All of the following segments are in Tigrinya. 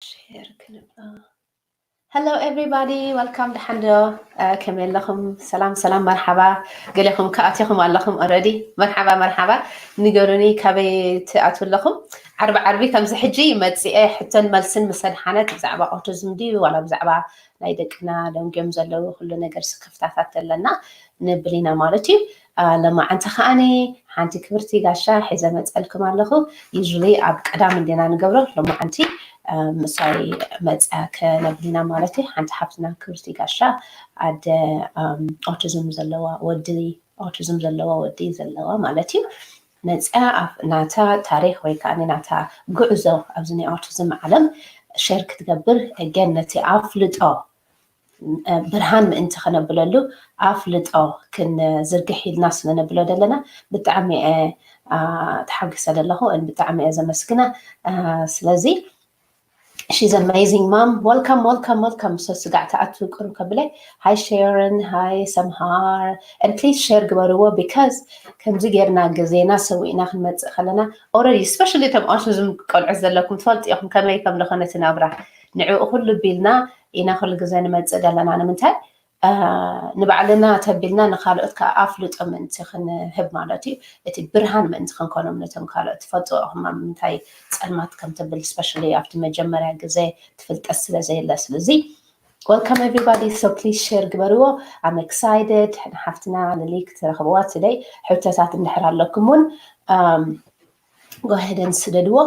Share ክንብሎ። Hello everybody, welcome። ደሓን ዶ? ከመይ ኣለኹም? ሰላም ሰላም፣ መርሓባ። ገሌኹም ከኣቲኹም ኣለኹም already። መርሓባ መርሓባ። ንገሩኒ፣ ካበይ ትኣትዉ ኣለኹም? ዓርቢ ዓርቢ ከምዚ ሕጂ መፂኤ ሕቶን መልስን ምስ ኣድሓነት፣ ብዛዕባ ኦቲዝም ድዩ ዋላ ብዛዕባ ናይ ደቅና ደንጎም ዘለዉ ኩሉ ነገር ስክፍታታት ዘለና ንብል ኢና ማለት እዩ። ሎማዓንቲ ከዓኒ ሓንቲ ክብርቲ ጋሻ ሒዘ መፀልኩም ኣለኹ። Usually ኣብ ቀዳም እንዲና ንገብሮ፣ ሎማዓንቲ ምሳይ መፅያ ከነብል ኢና ማለት እዩ። ሓንቲ ሓፍትና ክብርቲ ጋሻ ኣደ ኦቲዝም ዘለዋ ወዲ ኦቲዝም ዘለዋ ወዲ ዘለዋ ማለት እዩ። መፅያ ናታ ታሪክ ወይ ከዓ ናታ ጉዕዞ ኣብዚ ናይ ኦቲዝም ዓለም ሸር ክትገብር ገን ነቲ ኣፍልጦ ብርሃን ምእንቲ ከነብለሉ ኣፍልጦ ክንዝርግሕ ኢልና ስለነብሎ ዘለና ብጣዕሚ እየ ተሓጒሰ ዘለኹ። ብጣዕሚ እየ ዘመስግና። ስለዚ she's amazing mom. Welcome, welcome, welcome. So ስጋዕ ተኣቱ ቅሩብ ከብለ። Hi Sharon, hi Samhar. And please share ግበርዎ because ከምዚ ጌርና ግዜና ሰዊእና ክንመፅእ ከለና already especially እቶም ኦቲዝም ቆልዑት ዘለኩም ትፈልጡ ኢኹም ከመይ ከም ዝኾነ እቲ ናብራ። ንዕኡ ኩሉ ቢልና ኢና ኩሉ ግዜ ንመፅእ ዘለና ንምንታይ ንባዕልና ተቢልና ንካልኦት ከዓ ኣፍልጦ ምእንቲ ክንህብ ማለት እዩ። እቲ ብርሃን ምእንቲ ክንኮኖም ነቶም ካልኦት ትፈልጡ ኢኹም ኣብ ምንታይ ፀልማት ከም ተብል especially ኣብቲ መጀመርያ ግዜ ትፍልጠት ስለ ዘየለ ስለዚ welcome everybody so please share ግበርዎ። I'm excited ንሓፍትና ልሊ ክትረኽብዋ today። ሕቶታት እንድሕር ኣለኩም እውን go ahead and ስደድዎ።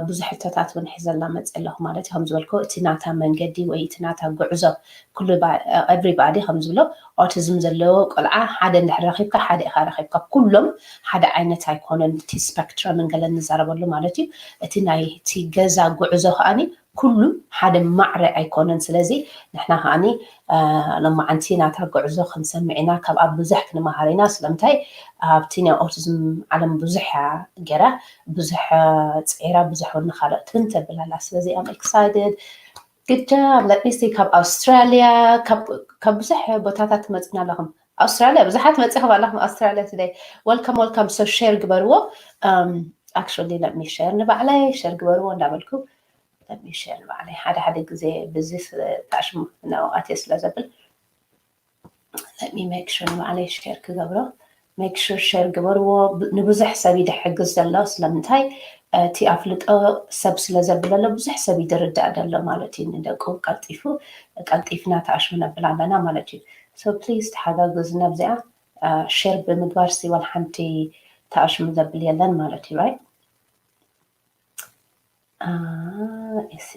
ብዙሕ ሕቶታት እውን ሒዘላ መፅእ ኣለኹ ማለት እዩ። ከም ዝበልኩ እቲ ናታ መንገዲ ወይ እቲ ናታ ጉዕዞ ኩሉ everybody ከም ዝብሎ ኦቲዝም ዘለዎ ቆልዓ ሓደ እንድሕር ረኺብካ ሓደ ኢኻ ረኺብካ። ኩሎም ሓደ ዓይነት ኣይኮነን። እቲ ስፐክትረም እንገለ እንዛረበሉ ማለት እዩ። እቲ ናይ እቲ ገዛ ጉዕዞ ከዓኒ ኩሉ ሓደ ማዕረ ኣይኮነን። ስለዚ ንሕና ከዓኒ ሎማዓንቲ ናታ ጉዕዞ ክንሰምዕ ኢና፣ ካብኣ ብዙሕ ክንመሃር ኢና። ስለምንታይ ኣብቲ ናይ ኦቲዝም ዓለም ብዙሕ እያ ገይራ፣ ብዙሕ ፅዒራ፣ ብዙሕ እውን ንካልኦት እውን ተብል ኣላ። ስለዚ I'm excited። Good job። Let me see ካብ ኣውስትራልያ ካብ ብዙሕ ቦታታት ትመፅና ኣለኹም። ኣውስትራልያ ብዙሓት መፂኹም ኣለኹም ኣውስትራልያ today። Welcome welcome። So share ግበርዎ። Actually let me share ንባዕለይ share ግበርዎ እንዳበልኩ let me share ንባዕለይ ሓደ ሓደ ግዜ busy ታሽሙ ናብኣትየ ስለ ዘብል let me make sure ንባዕለይ share ክገብሮ። Make sure share ግበርዎ። ንብዙሕ ሰብ ይድሕግዝ ዘሎ ስለምንታይ እቲ ኣፍልጦ ሰብ ስለ ዘብለሎ ብዙሕ ሰብ ይድርዳእ ዘሎ ማለት እዩ። ንደቁ ቀልጢፉ ቀልጢፍና ተኣሽሙ ነብል ኣለና ማለት እዩ። So please ተሓጋግዙ ነብዚኣ share ብምግባር ሲ ዋላ ሓንቲ ተኣሽሙ ዘብል የለን ማለት እዩ። Right? እሲ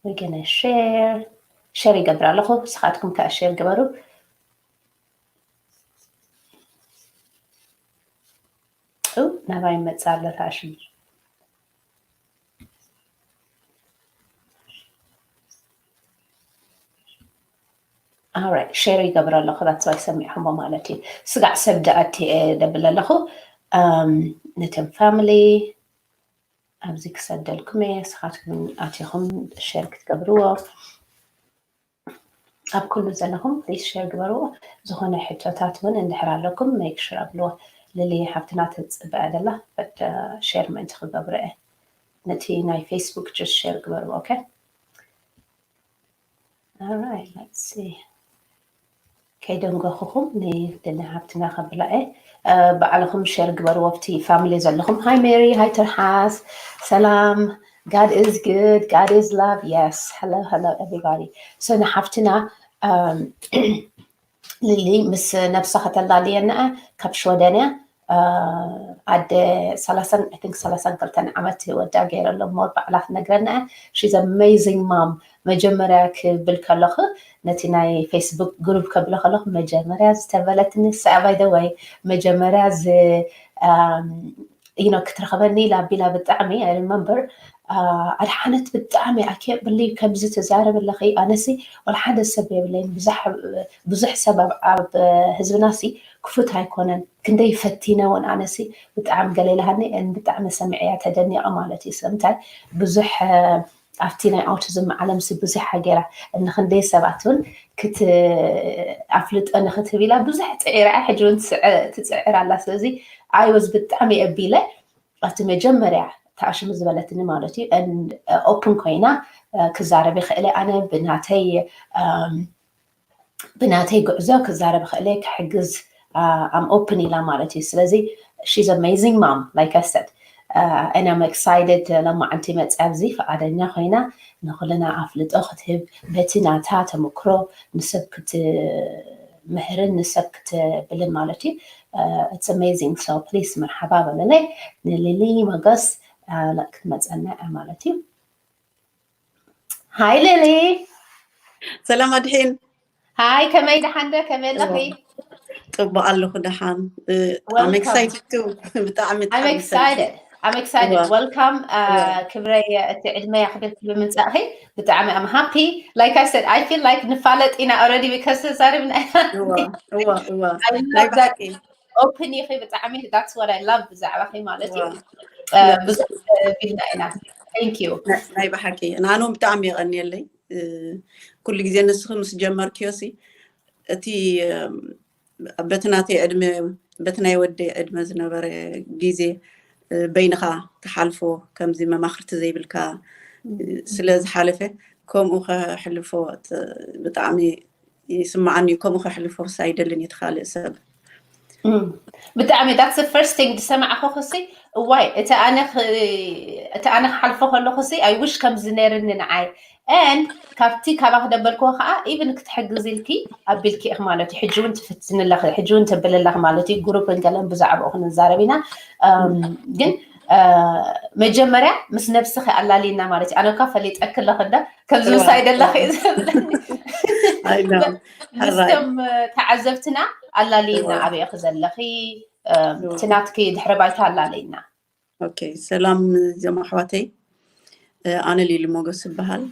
we're gonna share share ይገብር ኣለኹ። ንስኻትኩም ከዓ share ግበሩ። ናባይ መፃ ኣሎ ተኣሽሙ። Alright share ይገብር ኣለኹ። That's why ሰሚዕኹሞ ማለት እዩ። ስጋዕ ሰብ ደኣቲ ደብል ኣለኹ። ነቶም family ኣብዚ ክሰደልኩም እየ። ንስኻትኩም ኣቲኹም share ክትገብርዎ ኣብ ኩሉ ዘለኹም please share ግበርዎ። ዝኾነ ሕቶታት እውን እንድሕር ኣለኩም make sure ኣብልዎ። ልሊ ሓፍትና ተፅበያ ደላ but share ምእንቲ ክገብሮ እየ። ነቲ ናይ Facebook just share ግበርዎ። Okay? Alright, let's see. ከይደንገኹኹም ንልሊ ሓፍትና ከብላ እየ። ባዕልኹም share ግበርዎ ኣብቲ family ዘለኹም። Hi Mary, hi ትርሓስ። ሰላም። God is good, God is love. Yes. Hello, hello everybody. So ንሓፍትና ልሊ ምስ ነብሳ ከተላልየና ካብ ሽወደን እያ። ኣደ ሰላሳን I think ሰላሳን ክልተን ዓመት ወዳ ገይረ ኣሎ more ባዕላ ትነግረና እያ። She's amazing mom። መጀመርያ ክብል ከለኹ ነቲ ናይ Facebook group ከብሎ ከለኹ መጀመርያ ዝተበለትኒ ንሳ by the way መጀመርያ ዝ you know ክትረኽበኒ ኢላ ቢላ ብጣዕሚ I remember ኣድሓነት ብጣዕሚ I can't believe ከምዚ ትዛረቢ ኣለኺ። ኣነሲ ወላ ሓደ ሰብ የብለይን። ብዙሕ ሰብ ኣብ ህዝብናሲ ክፉት ኣይኮነን። ክንደይ ፈቲነ እውን ኣነሲ ብጣዕሚ ገለ ኢላሃኒ ብጣዕሚ ሰሚዐያ ተደኒቐ ማለት እዩ። ስለምንታይ ብዙሕ ኣብቲ ናይ ኣውቲዝም ዓለምሲ ብዙሕ ሃገራ እንክንደይ ሰባት እውን ክት ኣፍልጦ ንክትህብ ኢላ ብዙሕ ፅዒራ ሕጂ እውን ትፅዕር ኣላ። ስለዚ I was ብጣዕሚ ኣቢለ ኣብቲ መጀመርያ ተኣሽሙ ዝበለትኒ ማለት እዩ። ኦፕን ኮይና ክዛረብ ይኽእለ ኣነ ብናተይ ብናተይ ጉዕዞ ክዛረብ ክእለ ክሕግዝ ኣም ኦፕን ኢላ ማለት እዩ። ስለዚ she's amazing mom, like I said, and I'm excited። ለማዓንቲ መፅያ ኣብዚ ፍቓደኛ ኮይና ንኩልና ኣፍልጦ ክትህብ በቲ ናታ ተመክሮ ንሰብ ክትምህርን ንሰብ ክትብልን ማለት እዩ። It's amazing, so please መርሓባ በለለይ ንሊሊ መገስ ክትመፀና እያ ማለት እዩ። ሃይ ሊሊ። ሰላም ኣድሒን። ሃይ፣ ከመይ ደሓን ዶ? ከመይ ኣለኺ? ጽቡቕ ኣለኹ ደሓን። I'm excited too። ብጣዕሚ I'm excited. I'm excited. Welcome. ክብረይ እቲ ዕድመ ያኽብርኪ ብምምጻእኺ ብጣዕሚ I'm happy. Like I said, I feel like ንፋለጥ ኢና already because ተዛሪብና ኢና። እዋ እዋ እዋ I love that. Open ኢኺ ብጣዕሚ። That's what I love ብዛዕባኺ ማለት እዩ። ብዙሕ ቢልና ኢና። Thank you። ናይ ብሓቂ ንኣነ እውን ብጣዕሚ የቐንየለይ። ኩሉ ግዜ ንስኺ ምስ ጀመርክዮ ሲ እቲ በቲ ናተይ ዕድመ በቲ ናይ ወደይ ዕድመ ዝነበረ ግዜ በይንኻ ትሓልፎ ከምዚ መማኽርቲ ዘይብልካ ስለ ዝሓለፈ ከምኡ ከሕልፎ ብጣዕሚ ይስምዓኒ እዩ። ከምኡ ከሕልፎ ስ ኣይደልን እዩ እቲ ካልእ ሰብ። ብጣዕሚ that's the first thing ዝሰማዕኹ ክሲ እዋይ እቲ ኣነ እቲ ኣነ ክሓልፎ ከለኹ ሲ I wish ከምዚ ነይርኒ ንዓይ and ካብቲ ካባኺ ደበልክዎ ከዓ even ክትሕግዝ ኢልኪ ኣቢልኪ ኢኺ ማለት እዩ። ሕጂ እውን ትፍትኒ ኣለኺ፣ ሕጂ እውን ተብሊ ኣለኺ ማለት እዩ። ግሩፕ እንገለን ብዛዕባኡ ክንዛረብ ኢና ግን መጀመርያ ምስ ነብስኺ ኣላልይና ማለት እዩ። ኣነ እኳ ፈሊጠኪ ኣለኹ እንዳ ከምዚ ምሳይ ደላኺ እዩ ዘብለኒ። ምስቶም ተዓዘብትና ኣላልይና ኣበይ ኢኺ ዘለኺ እቲ ናትኪ ድሕረ ባይታ ኣላልይና። ኦኬ ሰላም ዞም ኣሕዋተይ፣ ኣነ ሊሊ ሞገስ ይበሃል።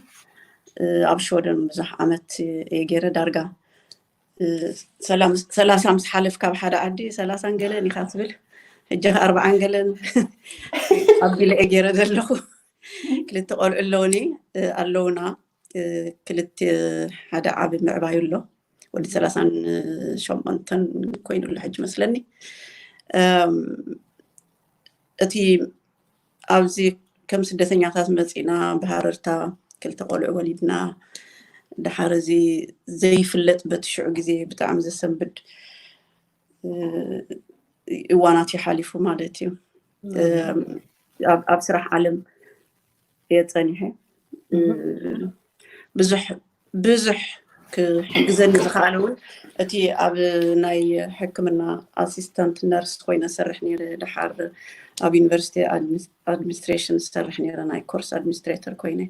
ኣብ ሽወደን ብዙሕ ዓመት እየ ገይረ ዳርጋ ሰላሳ ምስ ሓለፍ ካብ ሓደ ዓዲ ሰላሳን ገለን ኢኻ ትብል ሕጂ ኣርባዓን ገለን ኣቢለ እየ ገይረ ዘለኹ። ክልተ ቆልዑ ኣለውኒ ኣለውና ክልተ ሓደ ዓቢ ምዕባዩ ኣሎ ወዲ ሰላሳን ሸሞንተን ኮይኑ ኣሎ ሕጂ መስለኒ። እቲ ኣብዚ ከም ስደተኛታት መፂና ብሃረርታ ክልተ ቆልዑ ወሊድና ድሓር እዚ ዘይፍለጥ በቲ ሽዑ ግዜ ብጣዕሚ ዘሰንብድ እዋናት እዩ ሓሊፉ ማለት እዩ። ኣብ ስራሕ ዓለም እየ ፀኒሐ ብዙሕ ብዙሕ ክሕግዘኒ ዝኸኣለ እውን እቲ ኣብ ናይ ሕክምና ኣሲስታንት ነርስ ኮይነ ሰርሕ ነይረ። ድሓር ኣብ ዩኒቨርሲቲ ኣድሚኒስትሬሽን ዝሰርሕ ነይረ ናይ ኮርስ ኣድሚኒስትሬተር ኮይነ።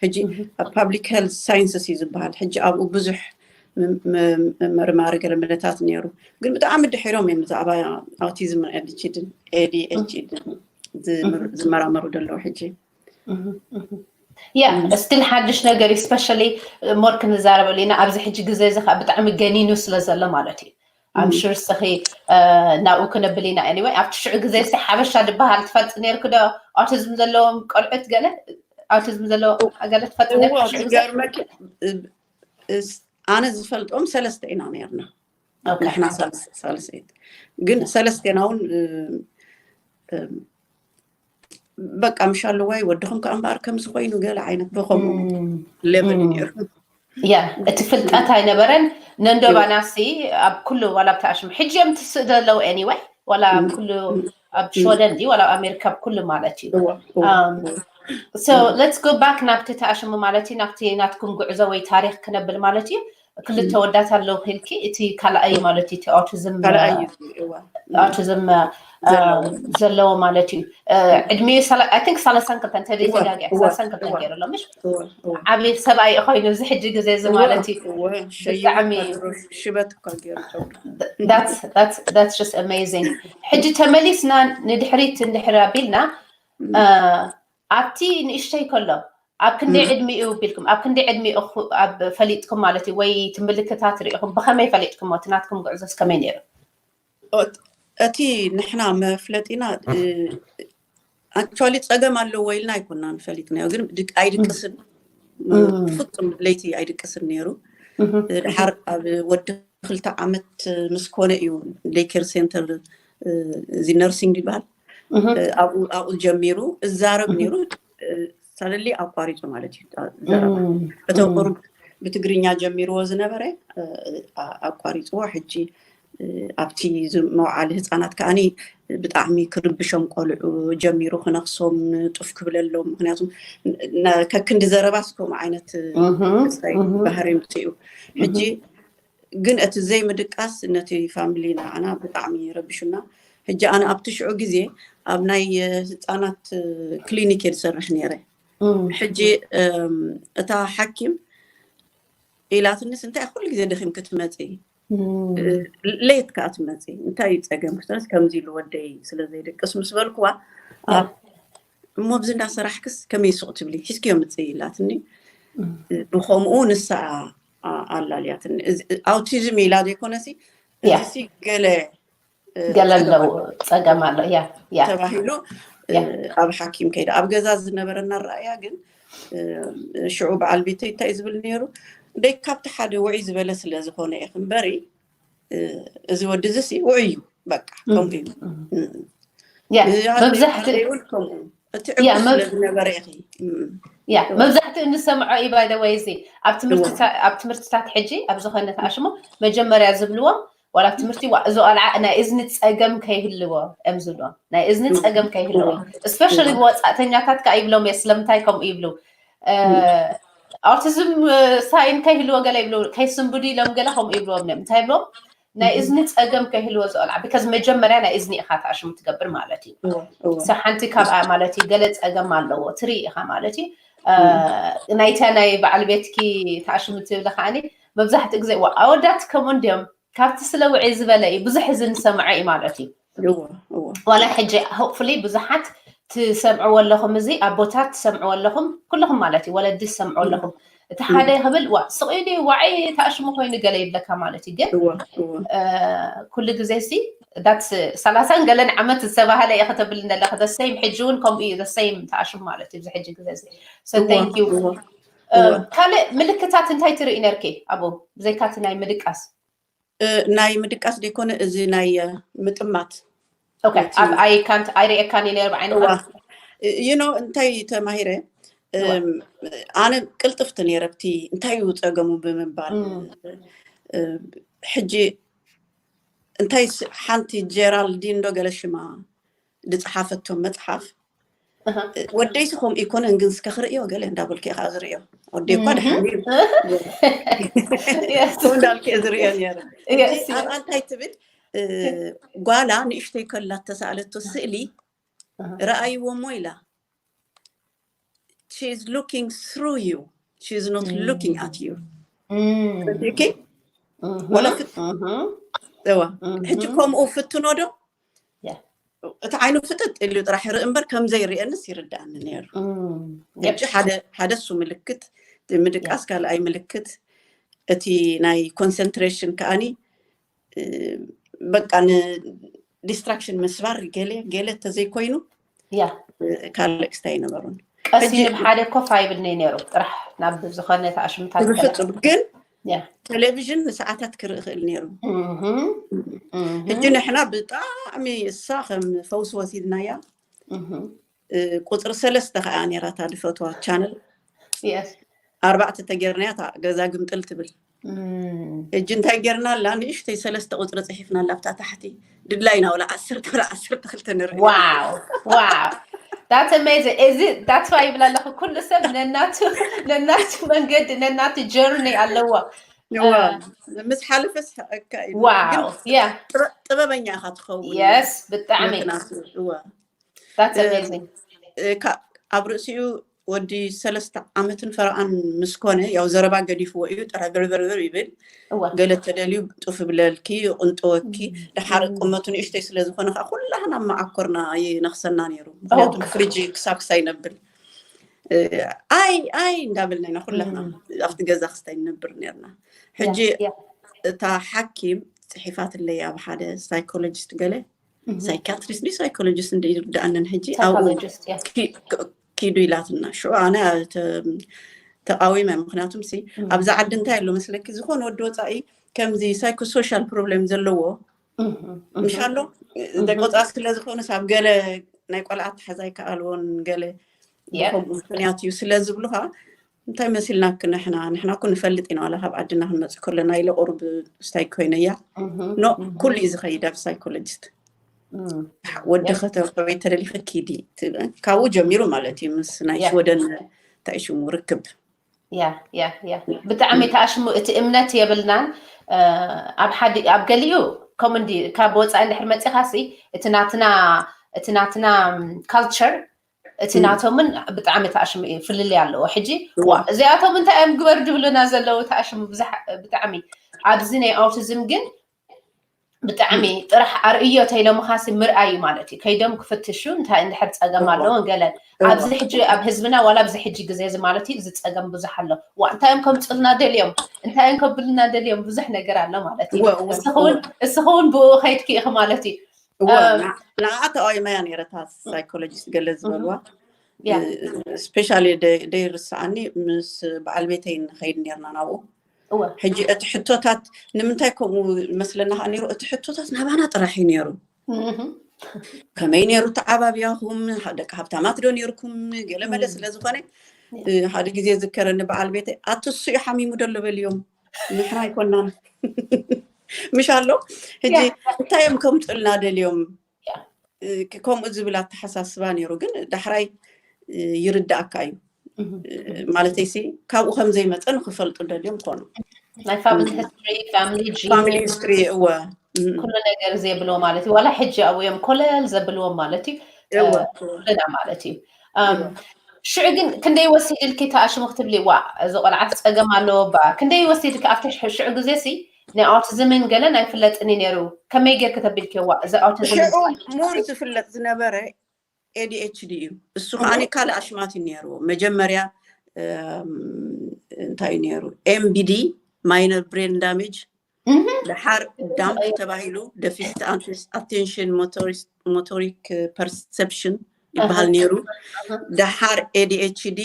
ሕጂ ኣብ ፓብሊክ ሄልት ሳይንስስ እዩ ዝበሃል። ሕጂ ኣብኡ ብዙሕ መርማሪ ገለመለታት ነይሩ ግን ብጣዕሚ ድሒሮም እዮም ብዛዕባ ኣውቲዝም ኤዲችድን ኤዲኤችድን ዝመራመሩ ዘለዉ ሕጂ። ያ ስቲል ሓድሽ ነገር ስፔሻሊ ሞር ክንዛረበሉ ኢና ኣብዚ ሕጂ ግዜ እዚ ከዓ ብጣዕሚ ገኒኑ ስለ ዘሎ ማለት እዩ። I'm sure እስኺ ናብኡ ክነብል ኢና። Anyway ኣብቲ ሽዑ ግዜ ሲ ሓበሻ ዝበሃል ትፈልጢ ነይርኪ ዶ? ኣውቲዝም ዘለዎም ቆልዑት ገለ ኣውቲዝም ዘለዎ ገለ ትፈልጢ ነይርኪ ሽዑ ግዜ? ዝገርመኪ ኣነ ዝፈልጦም ሰለስተ ኢና ነርና ንሕና ሳልሰይቲ ግን ሰለስቴና እውን በቃ ምሽ ኣለዋይ ወድኹም ከዓ እምበኣር ከምዚ ኮይኑ ገለ ዓይነት ብኸምኡ ሌቨል እዩ ነይሩ። ያ እቲ ፍልጠት ኣይነበረን። ነንዶባና ሲ ኣብ ኩሉ ዋላ ኣብቲ ኣሽሙ ሕጂ እዮም ትስእ ዘለዉ anyway ዋላ ኣብ ኩሉ ኣብ ሽወደን ዲ ዋላ ኣብ ኣሜሪካ ኣብ ኩሉ ማለት እዩ። So let's go back ናብቲ ተኣሽሙ ማለት እዩ ናብቲ ናትኩም ጉዕዞ ወይ ታሪክ ክነብል ማለት እዩ። ክልተ ወዳት ኣለዉ ክልኪ እቲ ካልኣይ ማለት እዩ እቲ ኣውቲዝም ኣውቲዝም ዘለዎ ማለት እዩ። ዕድሚኡ I think ሰላሳን ክልተን ተደይተጋጊ ሰላሳን ክልተን ገይሩ ኣሎ ምሽ ዓብይ ሰብኣይ ኮይኑ እዚ ሕጂ ግዜ እዚ ማለት እዩ። ብጣዕሚ ሽበት እኳ ገይሩ that's just amazing። ሕጂ ተመሊስና ንድሕሪት እንድሕር ኣቢልና ኣብቲ ንእሽተይ ከሎ ኣብ ክንደይ ዕድሚኡ ቢልኩም ኣብ ክንደይ ዕድሚኡ ፈሊጥኩም ማለት እዩ ወይ ትምልክታት ርኢኹም ብኸመይ ፈሊጥኩም እቲ ናትኩም ጉዕዞስ ከመይ ነይሩ? እቲ ንሕና መፍለጢና actually ጸገም ኣለዎ ኢልና ኣይኮናን ፈሊጥናዮ ግን ኣይድቅስን ፍጹም ለይቲ ኣይድቅስን ነይሩ። ድሓር ኣብ ወዲ ክልተ ዓመት ምስ ኮነ እዩ daycare center እዚ nursing ይበሃል ኣብኡ ጀሚሩ እዛረብ ነይሩ። ሳደሊ ኣቋሪፁ ማለት እዩ ዘረባ። እቶም ቁሩብ ብትግርኛ ጀሚርዎ ዝነበረ ኣቋሪፅዎ። ሕጂ ኣብቲ መውዓሊ ህፃናት ከዓኒ ብጣዕሚ ክርብሾም ቆልዑ ጀሚሩ፣ ክነክሶም፣ ጡፍ ክብለሎም። ምክንያቱም ከክንዲ ዘረባስ ከምኡ ዓይነት ክስታይ ባህሪ ምፅኡ። ሕጂ ግን እቲ ዘይምድቃስ ነቲ ፋሚሊ ንዓና ብጣዕሚ ረቢሹና። ሕጂ ኣነ ኣብቲ ሽዑ ግዜ ኣብ ናይ ህፃናት ክሊኒክ እየ ዝሰርሕ ነይረ። ሕጂ እታ ሓኪም ኢላትንስ እንታይ ኩሉ ግዜ ደኺም ክትመፂ ሌት ከዓ ትመፂ እንታይ እዩ ፀገም ክተስ ከምዚ ኢሉ ወደይ ስለ ዘይደቅስ ምስ በልኩዋ እሞ ብዚ እንዳሰራሕክስ ከመይ ሱቕ ትብሊ ሒዝክዮ ምፅእ ኢላትኒ። ብከምኡ ንሳ ኣላልያትኒ። ኣውቲዝም ኢላ ዘይኮነሲ እዚሲ ገለ ገለ ኣለዎ ፀገም ኣሎ ተባሂሉ ኣብ ሓኪም ከይዳ ኣብ ገዛ ዝነበረና ራእያ ግን ሽዑ በዓል ቤተይ እንታይ ዝብል ነይሩ ደይ ካብቲ ሓደ ውዒ ዝበለ ስለ ዝኾነ ኢኽ እምበሪ እዚ ወዲ እዚ ሲ ውዑይ እዩ በቃ ከምኡ እዩ። መብዛሕትኡ እውን ከምኡ እቲ ዕጉስ ስለ ዝነበረ ኢኺ ያ መብዛሕትኡ እንሰምዖ እዩ ባይደወይ እዚ ኣብ ትምህርትታት ሕጂ ኣብ ዝኾነ ተኣሽሞ መጀመርያ ዝብልዎም ዋላ ኣብ ትምህርቲ እዚ ቆልዓ ናይ እዝኒ ፀገም ከይህልዎ እዮም ዝብልዎም። ናይ እዝኒ ፀገም ከይህልዎ especially ብወፃእተኛታት ከዓ ይብሎም እየ ስለምንታይ ከምኡ ይብሉ ኣውቲዝም ሳይን ከይህልዎ ገለ ይብሉ ከይስንብዱ ኢሎም ገለ ከምኡ ይብልዎም እዮም እንታይ ይብሎም ናይ እዝኒ ፀገም ከይህልዎ ዝቆልዓ because መጀመርያ ናይ እዝኒ ኢካ ተኣሽሙ ትገብር ማለት እዩ ሓንቲ ካብኣ ማለት እዩ ገለ ፀገም ኣለዎ ትርኢ ኢካ ማለት እዩ ናይታ ናይ በዓል ቤትኪ ተኣሽሙ ትብል ከዓኒ መብዛሕትኡ ግዜ ኣወዳት ከምኡ እንዲዮም ካብቲ ስለ ውዒ ዝበለ እዩ ብዙሕ እዚ ንሰምዖ እዩ ማለት እዩ ዋላ ሕጂ hopefully ብዙሓት ትሰምዕዎ ኣለኹም እዚ ኣቦታት ትሰምዕዎ ኣለኹም ኩልኹም ማለት እዩ ወለዲ ትሰምዕዎ ኣለኹም እቲ ሓደ ክብል ዋ ስቕ ኢሉ ዋዒ ተኣሽሙ ኮይኑ ገለ ይብለካ ማለት እዩ ግን ኩሉ ግዜ ሲ ዳት ሰላሳን ገለን ዓመት ዝተባሃለ እየ ከተብል እንደለክ the same ሕጂ እውን ከምኡ እዩ the same ተኣሽሙ ማለት እዩ እዚ ሕጂ ግዜ እዚ so thank you ካልእ ምልክታት እንታይ ትርኢ ነርኪ ኣቦ ብዘይካቲ ናይ ምድቃስ ናይ ምድቃስ ዘይኮነ እዚ ናይ ምጥማት ኣብ ኣይካንት ኣይርእየካን ነይረ ብዓይንካ you know እንታይ ተማሂረ ኣነ ቅልጥፍቲ ነይረ ብቲ እንታይ እዩ ፀገሙ ብምባል ሕጂ እንታይ ሓንቲ ጀራልዲን ዶ ገለ ሽማ ዝፀሓፈቶም መፅሓፍ ወደይሲ ከምኡ ይኮነን ግን እስከ ክርእዮ ገለ እንዳበልኩ ከዓ ዝርእዮ ወደይ እኳ ድሓን እንዳልኩ ዝርእዮ ነረ ኣብኣ እንታይ ትብል ጓላ ንእሽተይ ከላ ተሳእለቶ ስእሊ ረኣይዎ ሞ ኢላ she is looking through you she is not looking at you okay ወላ ሕጂ ከምኡ ፍትኖ ዶ እቲ ዓይኑ ፍጥጥ ኢሉ ጥራሕ ርኢ እምበር ከም ዘይርእየንስ ይርዳእኒ ነይሩ። ሕጂ ሓደ እሱ ምልክት ምድቃስ ካልኣይ ምልክት እቲ ናይ ኮንሰንትሬሽን ከዓኒ በቃ ንዲስትራክሽን ምስባር ገለ ገለ ተዘይኮይኑ ካልእ ክስታይ ኣይነበሩን። ቀስ ኢሉ ብሓደ ኮፍ ኣይብልኒ ነይሩ ጥራሕ ናብ ዝኾነ ተኣሽምታት ብፍጹም ግን ቴሌቪዥን ንሰዓታት ክርኢ ክእል ነይሩ። ሕጂ ንሕና ብጣዕሚ እሳ ከም ፈውሲ ወሲድናያ። ቁፅሪ ሰለስተ ከዓ ነይራታ ድፈትዋ ቻነል ኣርባዕተ ተጌርናያ እታ ገዛ ግምጥል ትብል። ሕጂ እንታይ ጌርና ኣላ ንእሽተይ ሰለስተ ቁፅሪ ፅሒፍና ኣላ ኣብታ ታሕቲ ድላይና ወላ ዓሰርተ ወላ ዓሰርተ ክልተ ንርኢ ዋው ዋው that's amazing እዚ that's why ይብላ ኣለኹ ኩሉ ሰብ ነናቱ ነናቱ መንገዲ ነናቱ ጀርኒ ኣለዎ ምስ ሓለፈስ ሕቀካ እዩ ዋው yeah ጥበበኛ ኢካ ትኸውን yes ብጣዕሚ that's amazing ኣብ ርእሲኡ ወዲ ሰለስተ ዓመትን ፈረቓን ምስ ኮነ ያው ዘረባ ገዲፍዎ እዩ ጥረ ብርብርብር ይብል ገለ ተደልዩ ጡፍ ብለልኪ ይቕንጥወኪ ድሓር ቁመቱ ንእሽተይ ስለ ዝኾነ ከዓ ኩላህና መዓኮርና ይነኽሰና ነይሩ ምክንያቱ ፍሪጅ ክሳብ ክሳይ ነብል ኣይ ኣይ እንዳበልና ኢና ኩላህና ኣብቲ ገዛ ክስታይ ንነብር ነርና ሕጂ እታ ሓኪም ፅሒፋትለይ ኣብ ሓደ ሳይኮሎጂስት ገለ ሳይካትሪስት ዲ ሳይኮሎጂስት እንደ ይርዳእንን ሕጂ ኣብኡ ኪዱ ኢላትና ሽዑ ኣነ ተቃዊመ ምክንያቱም ሲ ኣብዚ ዓዲ እንታይ ኣሎ መስለኪ ዝኮነ ወዲ ወፃኢ ከምዚ ሳይኮሶሻል ፕሮብሌም ዘለዎ ምሻሎ ደቂ ወፃኢ ስለዝኮነ ሳብ ገለ ናይ ቆልዓ ኣተሓዛ ኣይከኣልዎን ገለ ብከምኡ ምክንያት እዩ ስለ ዝብሉኻ እንታይ መሲልናክ ንሕና ንሕና እኮ ንፈልጥ ኢና ዋላ ካብ ዓድና ክንመፅእ ከለና ኢለ ቁሩብ ስታይ ኮይነ እያ ኖ ኩሉ እዩ ዝኸይድ ኣብ ሳይኮሎጂስት ወዲ ከተበይ ተደሊኸ ኪዲ ካብኡ ጀሚሩ ማለት እዩ ምስ ናይ ሽወደን እንታይ ሽሙ ርክብ ያ ያ ያ ብጣዕሚ ተኣሽሙ እቲ እምነት የብልናን ኣብ ሓዲ ኣብ ገሊኡ ከምኡ እንዲ ካብ ወፃኢ እንድሕር መፂኻ ሲ እቲ ናትና እቲ ናትና ካልቸር እቲ ናቶምን ብጣዕሚ ተኣሽሙ እዩ ፍልልይ ኣለዎ ሕጂ እዚኣቶም እንታይ እዮም ግበር ድብሉና ዘለዉ ተኣሽሙ ብጣዕሚ ኣብዚ ናይ ኣውቲዝም ግን ብጣዕሚ ጥራሕ ኣርእዮ ተይሎምኻሲ ምርኣይ ማለት እዩ ከይዶም ክፍትሹ እንታይ እንድሕር ፀገም ኣለዎ ገለን ኣብዚ ሕጂ ኣብ ህዝብና ዋላ ኣብዚ ሕጂ ግዜ እዚ ማለት እዩ እዚ ፀገም ብዙሕ ኣሎ ዋ እንታይ እዮም ከምፅልና ደልዮም እንታይ እዮም ከብልና ደልዮም ብዙሕ ነገር ኣሎ ማለት እዩ እስኸውን ብኡ ከይድኪ ኢኺ ማለት እዩ ንዓ ተቃዊመያ ነረታ ሳይኮሎጂስት ገለ ዝበልዋ ስፔሻሊ ደይርስዓኒ ምስ በዓል ቤተይ ንኸይድ ነርና ናብኡ ሕጂ እቲ ሕቶታት ንምንታይ ከምኡ መስለና ከዓ ነይሩ እቲ ሕቶታት ናባና ጥራሕ እዩ ነይሩ ከመይ ነይሩ ተዓባብያኹም ደቂ ሃብታማት ዶ ነይርኩም ገለ መለ ስለ ዝኾነ ሓደ ግዜ ዝከረኒ በዓል ቤተ ኣትሱ እዩ ሓሚሙ ደሎ በልዮም ንሕና ኣይኮናን ምሽ ኣሎ ሕጂ እንታይ እዮም ከምፅልና ደልዮም ከምኡ ዝብል ኣተሓሳስባ ነይሩ ግን ዳሕራይ ይርዳእካ እዩ ማለተይሲ ካብኡ ከም ዘይመፀ ንክፈልጡ ደልዮም ኮኑ ናይ family history family family history እወ ኩሉ ነገር ዘብልዎ ማለት እዩ ዋላ ሕጂ ኣብኡ እዮም ኮለል ዘብልዎም ማለት እዩ ኩልና ማለት እዩ ሽዑ ግን ክንደይ ወሲድልኪ ተኣሽሙ ክትብሊ ዋ እዚ ቆልዓት ፀገም ኣለዎ ባ ክንደይ ወሲድልኪ ኣብቲ ሽዑ ግዜ ሲ ናይ ኣውቲዝምን ገለን ኣይፍለጥኒ ነይሩ ከመይ ጌርኪ ተቢልኪ ዋ እዚ ኣውቲዝም ሙር ዝፍለጥ ዝነበረ ADHD እዩ እሱ ከዓ ካልእ ኣሽማት እዩ ነይርዎ መጀመርያ እንታይ እዩ ነይሩ MBD minor brain damage ደሓር ዳምፕ ተባሂሉ deficit attention motoric perception ይበሃል ነይሩ ደሓር ADHD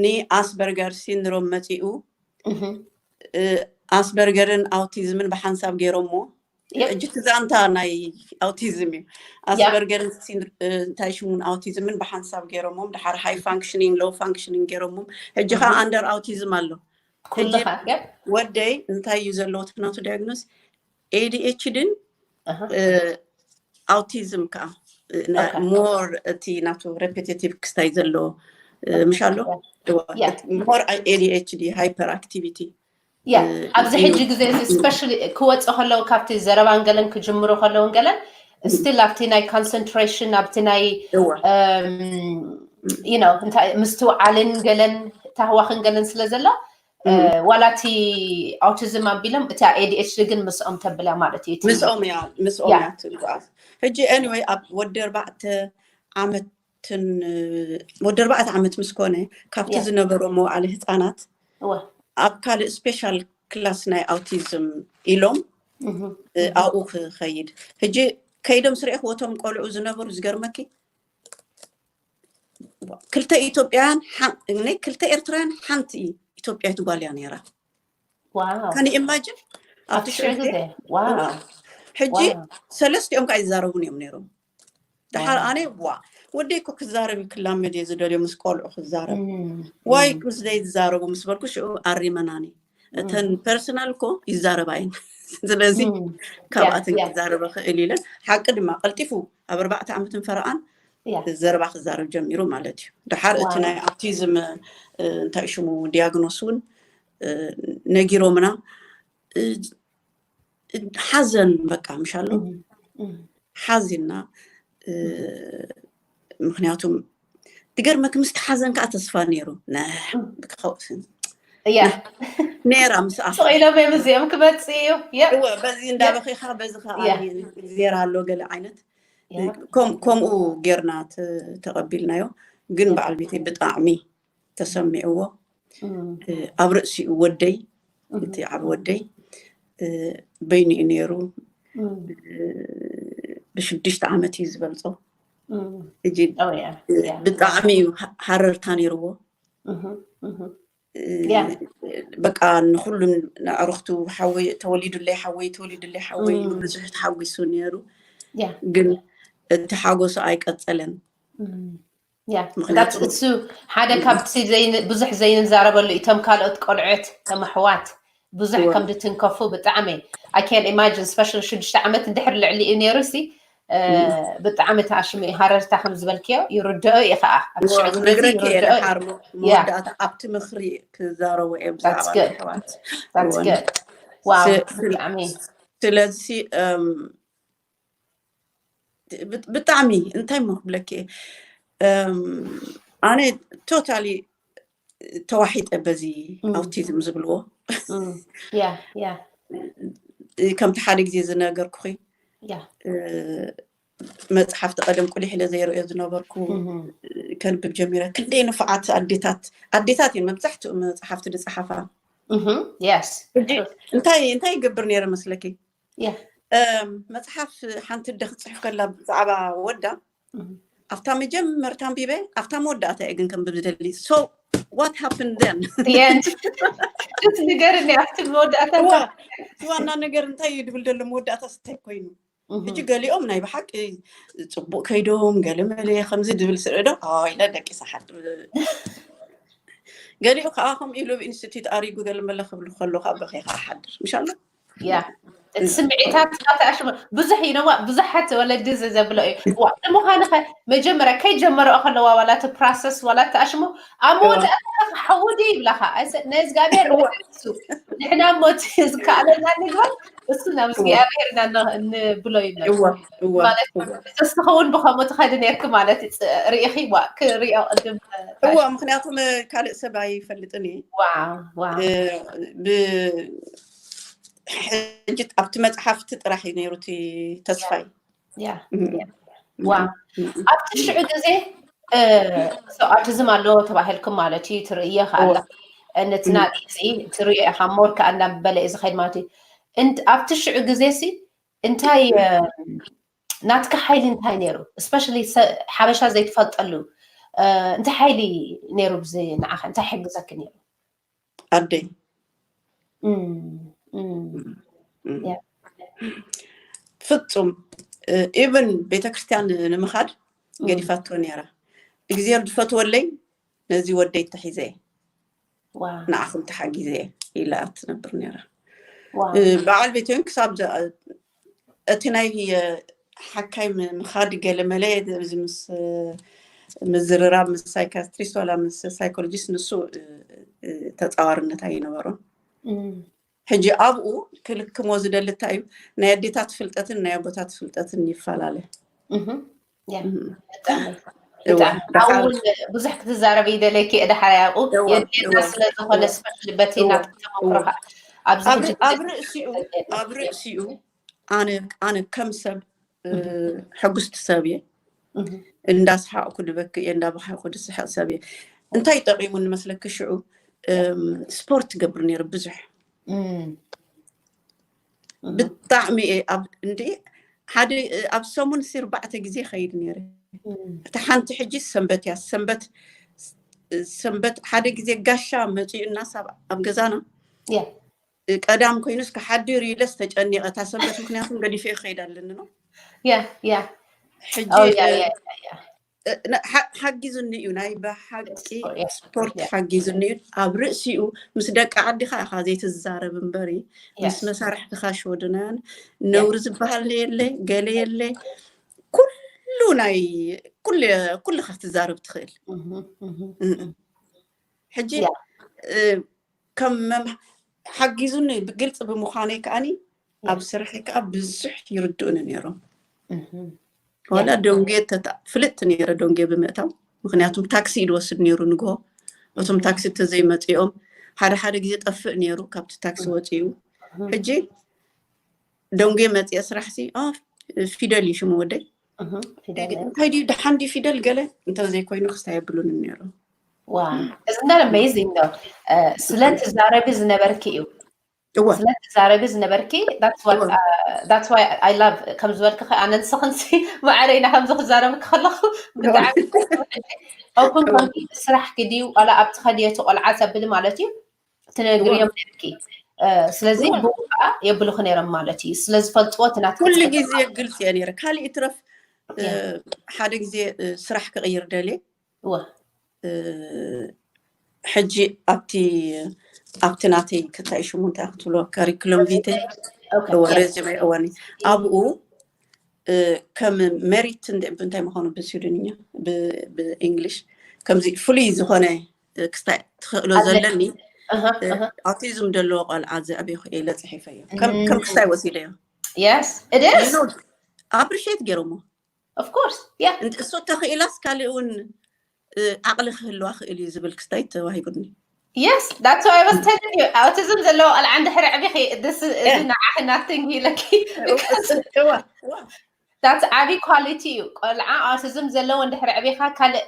ን Asperger syndrome መፂኡ Asperger ን ኣውቲዝምን ብሓንሳብ ገይሮሞ ሕጂ ትዛንታ ናይ ኣውቲዝም እዩ ኣስበርገርን እንታይ ሽሙን ኣውቲዝምን ብሓንሳብ ገይሮሞም ድሓር ሃይ ፋንክሽኒንግ ሎው ፋንክሽኒንግ ገይሮሞም ሕጂ ከዓ ኣንደር ኣውቲዝም ኣሎ ወደይ እንታይ እዩ ዘለዎ ትናቱ ዳያግኖስ ADHD ን ኣውቲዝም ከዓ ሞር እቲ ናቱ ሬፔቲቲቭ ክስታይ ዘለዎ ምሽ ኣሎ ሞር ADHD ሃይፐር ኣክቲቪቲ ያ ኣብዚ ሕጂ ግዜ እዚ ስፔሻሊ ክወፁ ከለዉ ካብቲ ዘረባን ገለን ክጅምሩ ከለውን ገለን ስቲል ኣብቲ ናይ ኮንሰንትሬሽን ኣብቲ ናይ you know እንታይ ምስትውዓልን ገለን ታህዋኽን ገለን ስለ ዘሎ ዋላ እቲ ኣውቲዝም ኣቢሎም እቲ ADHD ግን ምስኦም ተብላ ማለት እዩ እቲ ምስኦም እያ ምስኦም እያ ትጓዓዝ ሕጂ anyway ኣብ ወዲ ኣርባዕተ ዓመት ወዲ ኣርባዕተ ዓመት ምስ ኮነ ካብቲ ዝነበሮ መውዓሊ ህፃናት ኣብ ካልእ ስፔሻል ክላስ ናይ ኣውቲዝም ኢሎም ኣብኡ ክኸይድ ሕጂ ከይዶም ስርኤ ክወቶም ቆልዑ ዝነበሩ ዝገርመኪ ክልተ ኢትዮጵያን ክልተ ኤርትራውያን ሓንቲ ኢትዮጵያዊት ጓል እያ ነይራ ካን ኢማጅን ኣብቲ ሽዑ ሕጂ ሰለስቲኦም ከዓ ይዛረቡን እዮም ነይሮም ደሓር ኣነ ዋ ወደይ እኮ ክዛረብ ክላመድ እየ ዝደልዮ ምስ ቆልዑ ክዛረብ ዋይ ምስ ዘይ ዝዛረቡ ምስ በልኩ ሽዑ ኣሪመናኒ እተን ፐርሰናል እኮ ይዛረባ እየን ስለዚ ካብኣተን ክዛረበ ክእል ኢለን ሓቂ ድማ ቀልጢፉ ኣብ ኣርባዕተ ዓመትን ፈረቓን ዘረባ ክዛረብ ጀሚሩ ማለት እዩ ድሓር እቲ ናይ ኣውቲዝም እንታይ ሽሙ ዲያግኖስ እውን ነጊሮምና ሓዘን በቃ ምሻሎ ሓዚና ምክንያቱም ትገርመክ ምስቲ ሓዘን ከዓ ተስፋ ነይሩ ክኸውስን እያ ነይራ ምስ ስቕ ኢሎም እዮም እዚኦም ክመፅእ እዩ እያ እወ በዚ እንዳበኺኻ በዚ ከዓ ዜራ ኣሎ ገለ ዓይነት ከም- ከምኡ ጌርና ተ- ተቐቢልናዮ ግን በዓል ቤተይ ብጣዕሚ ተሰሚዕዎ እ፣ ኣብ ርእሲኡ ወደይ እቲ ዓብ ወደይ እ፣ በይኑ እዩ ነይሩ እ፣ ብሽዱሽተ ዓመት እዩ ዝበልፆ ሕጂ Oh, yeah, yeah. ብጣዕሚ እዩ ሃ- ሃረርታ ነይርዎ እ፣ Yeah. በቃ ንኩሉም ንዕርክቱ ሓወይ ተወሊዱለይ ሓወይ ተወሊዱለይ ሓወይ ብዙሕ ተሓጒሱ ነይሩ Yeah. ግን እቲ ሓጎሱ ኣይቀፀለን ያ እሱ ሓደ ካብቲ ብዙሕ ዘይንዛረበሉ፣ እቶም ካልኦት ቆልዑት፣ እቶም ኣሕዋት ብዙሕ ከም ዝትንከፉ ብጣዕሚ I can't imagine, especially ሽዱሽተ ዓመት እንድሕር ልዕሊ እዩ ነይሩ ሲ ብጣዕሚ ተኣሽሙ እዩ። ሃረርታ ከም ዝበልክዮ ይርድኦ እዩ ከዓ። ክነግረኪ እየ። ድሓር መወዳእታ ኣብቲ ምኽሪ ክዛረቡ እዮም ብዛዕባ ኣሕዋት። ብጣዕሚ ስለዚ ብጣዕሚ እንታይ ሞ ክብለኪ፣ ኣነ totally ተዋሒጠ በዚ ኣውቲዝም ዝብልዎ። ከምቲ ሓደ ግዜ ዝነገርኩኺ፣ መፅሓፍቲ ቀደም ቁሊሕ ኢለ ዘይርእዮ ዝነበርኩ ከንብብ ጀሚረ። ክንደይ ንፉዓት ኣዴታት፣ ኣዴታት እየን መብዛሕትኡ መፅሓፍቲ ዝፀሓፋ። እንታይ እንታይ ይገብር ነይረ መስለኪ? መፅሓፍ ሓንቲ ኣደ ክትፅሕፍ ከላ ብዛዕባ ወዳ፣ ኣብታ መጀመርታ ኣንቢበ፣ ኣብታ መወዳእታ እየ ግን ከንብብ ዝደሊ። So what happened then? ንገርኒ፣ ኣብቲ መወዳእታ ዋና ነገር እንታይ እዩ ድብል ዘሎ፣ መወዳእታ ስታይ ኮይኑ። ሕጂ ገሊኦም ናይ ብሓቂ ፅቡቅ ከይዶም ገለ መለ ከምዚ ድብል ስርዶ ኢለ ደቂሰ ሓድር። ገሊኡ ከዓ ከምኡ ኢሉ ኣብ ኢንስቲትዩት ኣሪጉ ገለ መለ ክብል ከሎ ከዓ በኺ ከዓ ሓድር ምሻሎ። ያ እቲ ስምዒታት ተኣሽሙ ብዙሕ እዩ ነዋ። ብዙሓት ወለዲ እዚ ዘብሎ እዩ። ዋ ንምዃንኸ መጀመርያ ከይጀመረኦ ከለዋ ዋላ እቲ ፕራሰስ ዋላ ተኣሽሙ ኣብ መወዳእታ ሓውዲ ይብላኻ። ናይ እግዚኣብሔር እሱ ንሕና ሞት ዝከኣለና ንግበር፣ እሱ ናብ እግዚኣብሔር ኢና ንብሎ ይብለ። ማለት ተስተኸውን ብኸምኡ ትኸዲ ነርክ ማለት ርኢኺ ዋ ክሪኦ ቅድም እዎ፣ ምክንያቱም ካልእ ሰብ ኣይፈልጥን እዩ። ሕጂ ኣብቲ መፅሓፍቲ ጥራሕ እዩ ነይሩ እቲ ተስፋይ። ዋ ኣብቲ ሽዑ ግዜ ኣውቲዝም ኣለዎ ተባሂልኩም ማለት እዩ ትርእየ ከኣላ ነትና እዚ ትርእዮ ኢኻ ሞር ከኣ እናበለ እዩ ዝኸይድ ማለት እዩ። ኣብቲ ሽዑ ግዜ ሲ እንታይ ናትካ ሓይሊ እንታይ ነይሩ? Especially ሓበሻ ዘይትፈልጠሉ እንታይ ሓይሊ ነይሩ? ብዚ ንዓኻ እንታይ ሓግዘኪ ነይሩ? ኣደይ ፍጹም even ቤተክርስትያን ንምኻድ ገዲፋቶ ነይራ። እግዚኣብሔር ዝፈትወለይ ነዚ ወደይ ተሒዘ ንዓኹም ተሓጊዘ ኢላ ትነብር ነይራ። በዓል ቤተይን ክሳብ እቲ ናይ ሓካይ ምኻድ ገለ መለ እዚ ምስ ምዝርራብ ምስ ሳይካትሪስት ዋላ ምስ ሳይኮሎጂስት ንሱ ተፃዋርነት ኣይነበሮን። ሕጂ ኣብኡ ክልክሞ ዝደሊ እንታይ እዩ፣ ናይ ኣዴታት ፍልጠትን ናይ ኣቦታት ፍልጠትን ይፈላለ። ብዙሕ ክትዛረብ ይደለኪ እዳሓር ያውቁ የድልየና ስለዝኾነ ስፐሻሊ በቲ ናትኪ ተመክሮኻ ኣብዚ ሕጂ ኣብ ርእሲኡ ኣነ ኣነ ከም ሰብ ሕጉስቲ ሰብ እየ። እንዳስሓቕኩ ድበኪ እየ፣ እንዳበኻይኩ ድስሕቕ ሰብ እየ። እንታይ ጠቒሙ ንመስለኪ ሽዑ ስፖርት ትገብር ነይሩ ብዙሕ ብጣዕሚ እየ ኣብ እንዲ ሓደ ኣብ ሰሙን ሲ ኣርባዕተ ግዜ ኸይድ ነይረ። እታ ሓንቲ ሕጂ ሰንበት እያ። ሰንበት ሰንበት ሓደ ግዜ ጋሻ መፂኡ እናሳብ ኣብ ገዛና ቀዳም ኮይኑስ ክሓድር ኢለስ ተጨኒቐ እታ ሰንበት፣ ምክንያቱም ገዲፈ ክኸይድ ኣለኒ ነው። ያ ያ ሕጂ ሓጊዙኒ እዩ፣ ናይ ብሓቂ ስፖርት ሓጊዙኒ እዩ። ኣብ ርእሲኡ ምስ ደቂ ዓድኻ ኢኻ ዘይትዛረብ እምበሪ ምስ መሳርሕትኻ ሽወደናውያን ነውሪ ዝበሃል የለ፣ ገለ የለ። ኩሉ ናይ ኩልኻ ክትዛረብ ትኽእል። ሕጂ ከም ሓጊዙኒ ብግልፂ ብምዃነይ ከዓኒ ኣብ ስርሐይ ከዓ ብዙሕ ይርድኡኒ ነይሮም። ዋላ ደንጉየ ፍልጥቲ ነይረ ደንጉየ ብምእታው፣ ምክንያቱም ታክሲ እዩ ዝወስድ ነይሩ ንግሆ። እቶም ታክሲ ተዘይመፂኦም ሓደ ሓደ ግዜ ጠፍእ ነይሩ ካብቲ ታክሲ ወፂኡ። ሕጂ ደንጉየ መፅአ ስራሕ ሲ ፊደል እዩ ሽሙ ወደይ። እንታይ ድዩ ደሓን ድዩ ፊደል ገለ እንተዘይኮይኑ ክስታይ የብሉን ነይሩ። Wow, isn't that amazing though? ስለ ትዛረቢ ዝነበርኪ እዩ። ስለ ትዛረቢ ዝነበርኪ that's why I love ከም ዝበልኪ ኣነ ንስኽንሲ ማዕረ ኢና ከምዚ ክዛረብኪ ከለኹ ብጣዕሚ open ኮንኪ ስራሕኪ ድዩ ዋላ ኣብቲ ከድዮ እቲ ቆልዓ ዘብል ማለት እዩ ትነግርዮም ነርኪ። ስለዚ ብኡ ከዓ የብልኹ ነይሮም ማለት እዩ። ስለዝፈልጥዎ እቲ ናትኪ ኩሉ ግዜ ግልፂ እየ ነይረ። ካሊእ ይትረፍ ሓደ ግዜ ስራሕ ክቕይር ደልየ። ሕጂ ኣብቲ ኣብቲ ናተይ ክታይ ሽሙ እንታይ ክትብሎ ካሪክሎም ቪተ፣ ሬዝሜ፣ እወኒ፣ ኣብኡ ከም ሜሪት እንታይ ምዃኑ ብስዊድንኛ፣ ብእንግሊሽ፣ ከምዚ ፍሉይ ዝኾነ ክስታይ ትኽእሎ ዘለኒ ኣውቲዝም ዘለዎ ቆልዓ ዘዕብኹ ኢለ ፅሒፈዮ። ከም ክስታይ ወሲደዮ። ኣፕሪሼት ገይሮሞ። Of course, yeah. እሱ ተኽኢላስ ካልእ እውን ዓቕሊ ክህልዋ ክእል እዩ ዝብል ክስታይ ተዋሂቡኒ። Yes, that's why I was telling you. ኣውቲዝም ዘለዎ ቆልዓ እንድሕር ኣዕቢኺ እዚ ንዓኺ ናቲንግ ኢለኪ። That's ዓቢ ኳሊቲ እዩ። ቆልዓ ኣውቲዝም ዘለዎ እንድሕር ኣዕቢኻ ካልእ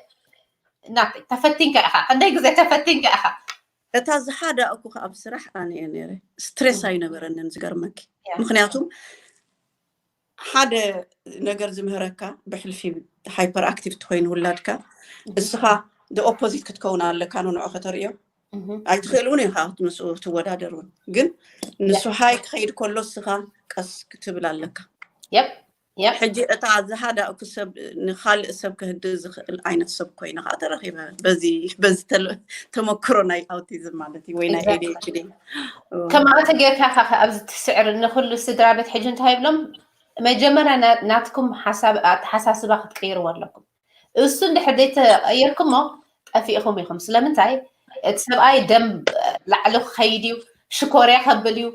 ናቲንግ። ተፈቲንካ ኢኻ። ክንደይ ግዜ ተፈቲንካ ኢኻ። እታ ዝሓዳእኩ ኣብ ስራሕ ኣነ እየ ነይረ። ስትሬስ ኣይነበረንን ዝገርመኪ። ምክንያቱም ሓደ ነገር ዝምህረካ ብሕልፊ ሃይፐር ኣክቲቭ ትኮይኑ ውላድካ እስኻ ኦፖዚት ክትከውን ኣለካ ንንዑ ከተርእዮ ኣይትኽእል እውን ኢኻ ምስ ትወዳደር እውን ግን ንሱ ሃይ ክኸይድ ከሎ እስኻ ቀስ ክትብል ኣለካ። ሕጂ እታ ዝሃዳእኩ ሰብ ንካልእ ሰብ ክህድእ ዝኽእል ዓይነት ሰብ ኮይነ ከዓ ተረኺበ። በዚ በዚ ተመክሮ ናይ ኣውቲዝም ማለት እዩ ወይ ናይ ኤ ዲ ኤች ዲ። ከማተ ጌርካ ኢኻ ኣብዚ ትስዕር ንኩሉ ስድራ ቤት ሕጂ እንታይ ይብሎም መጀመርያ ናትኩም ሓሳብ ኣተሓሳስባ ክትቀይርዎ ኣለኩም። እሱ እንድሕር ዘይተቐየርኩሞ ጠፊእኹም ኢኹም። ስለምንታይ እቲ ሰብኣይ ደም ላዕሊ ክኸይድ እዩ፣ ሽኮርያ ከብል እዩ፣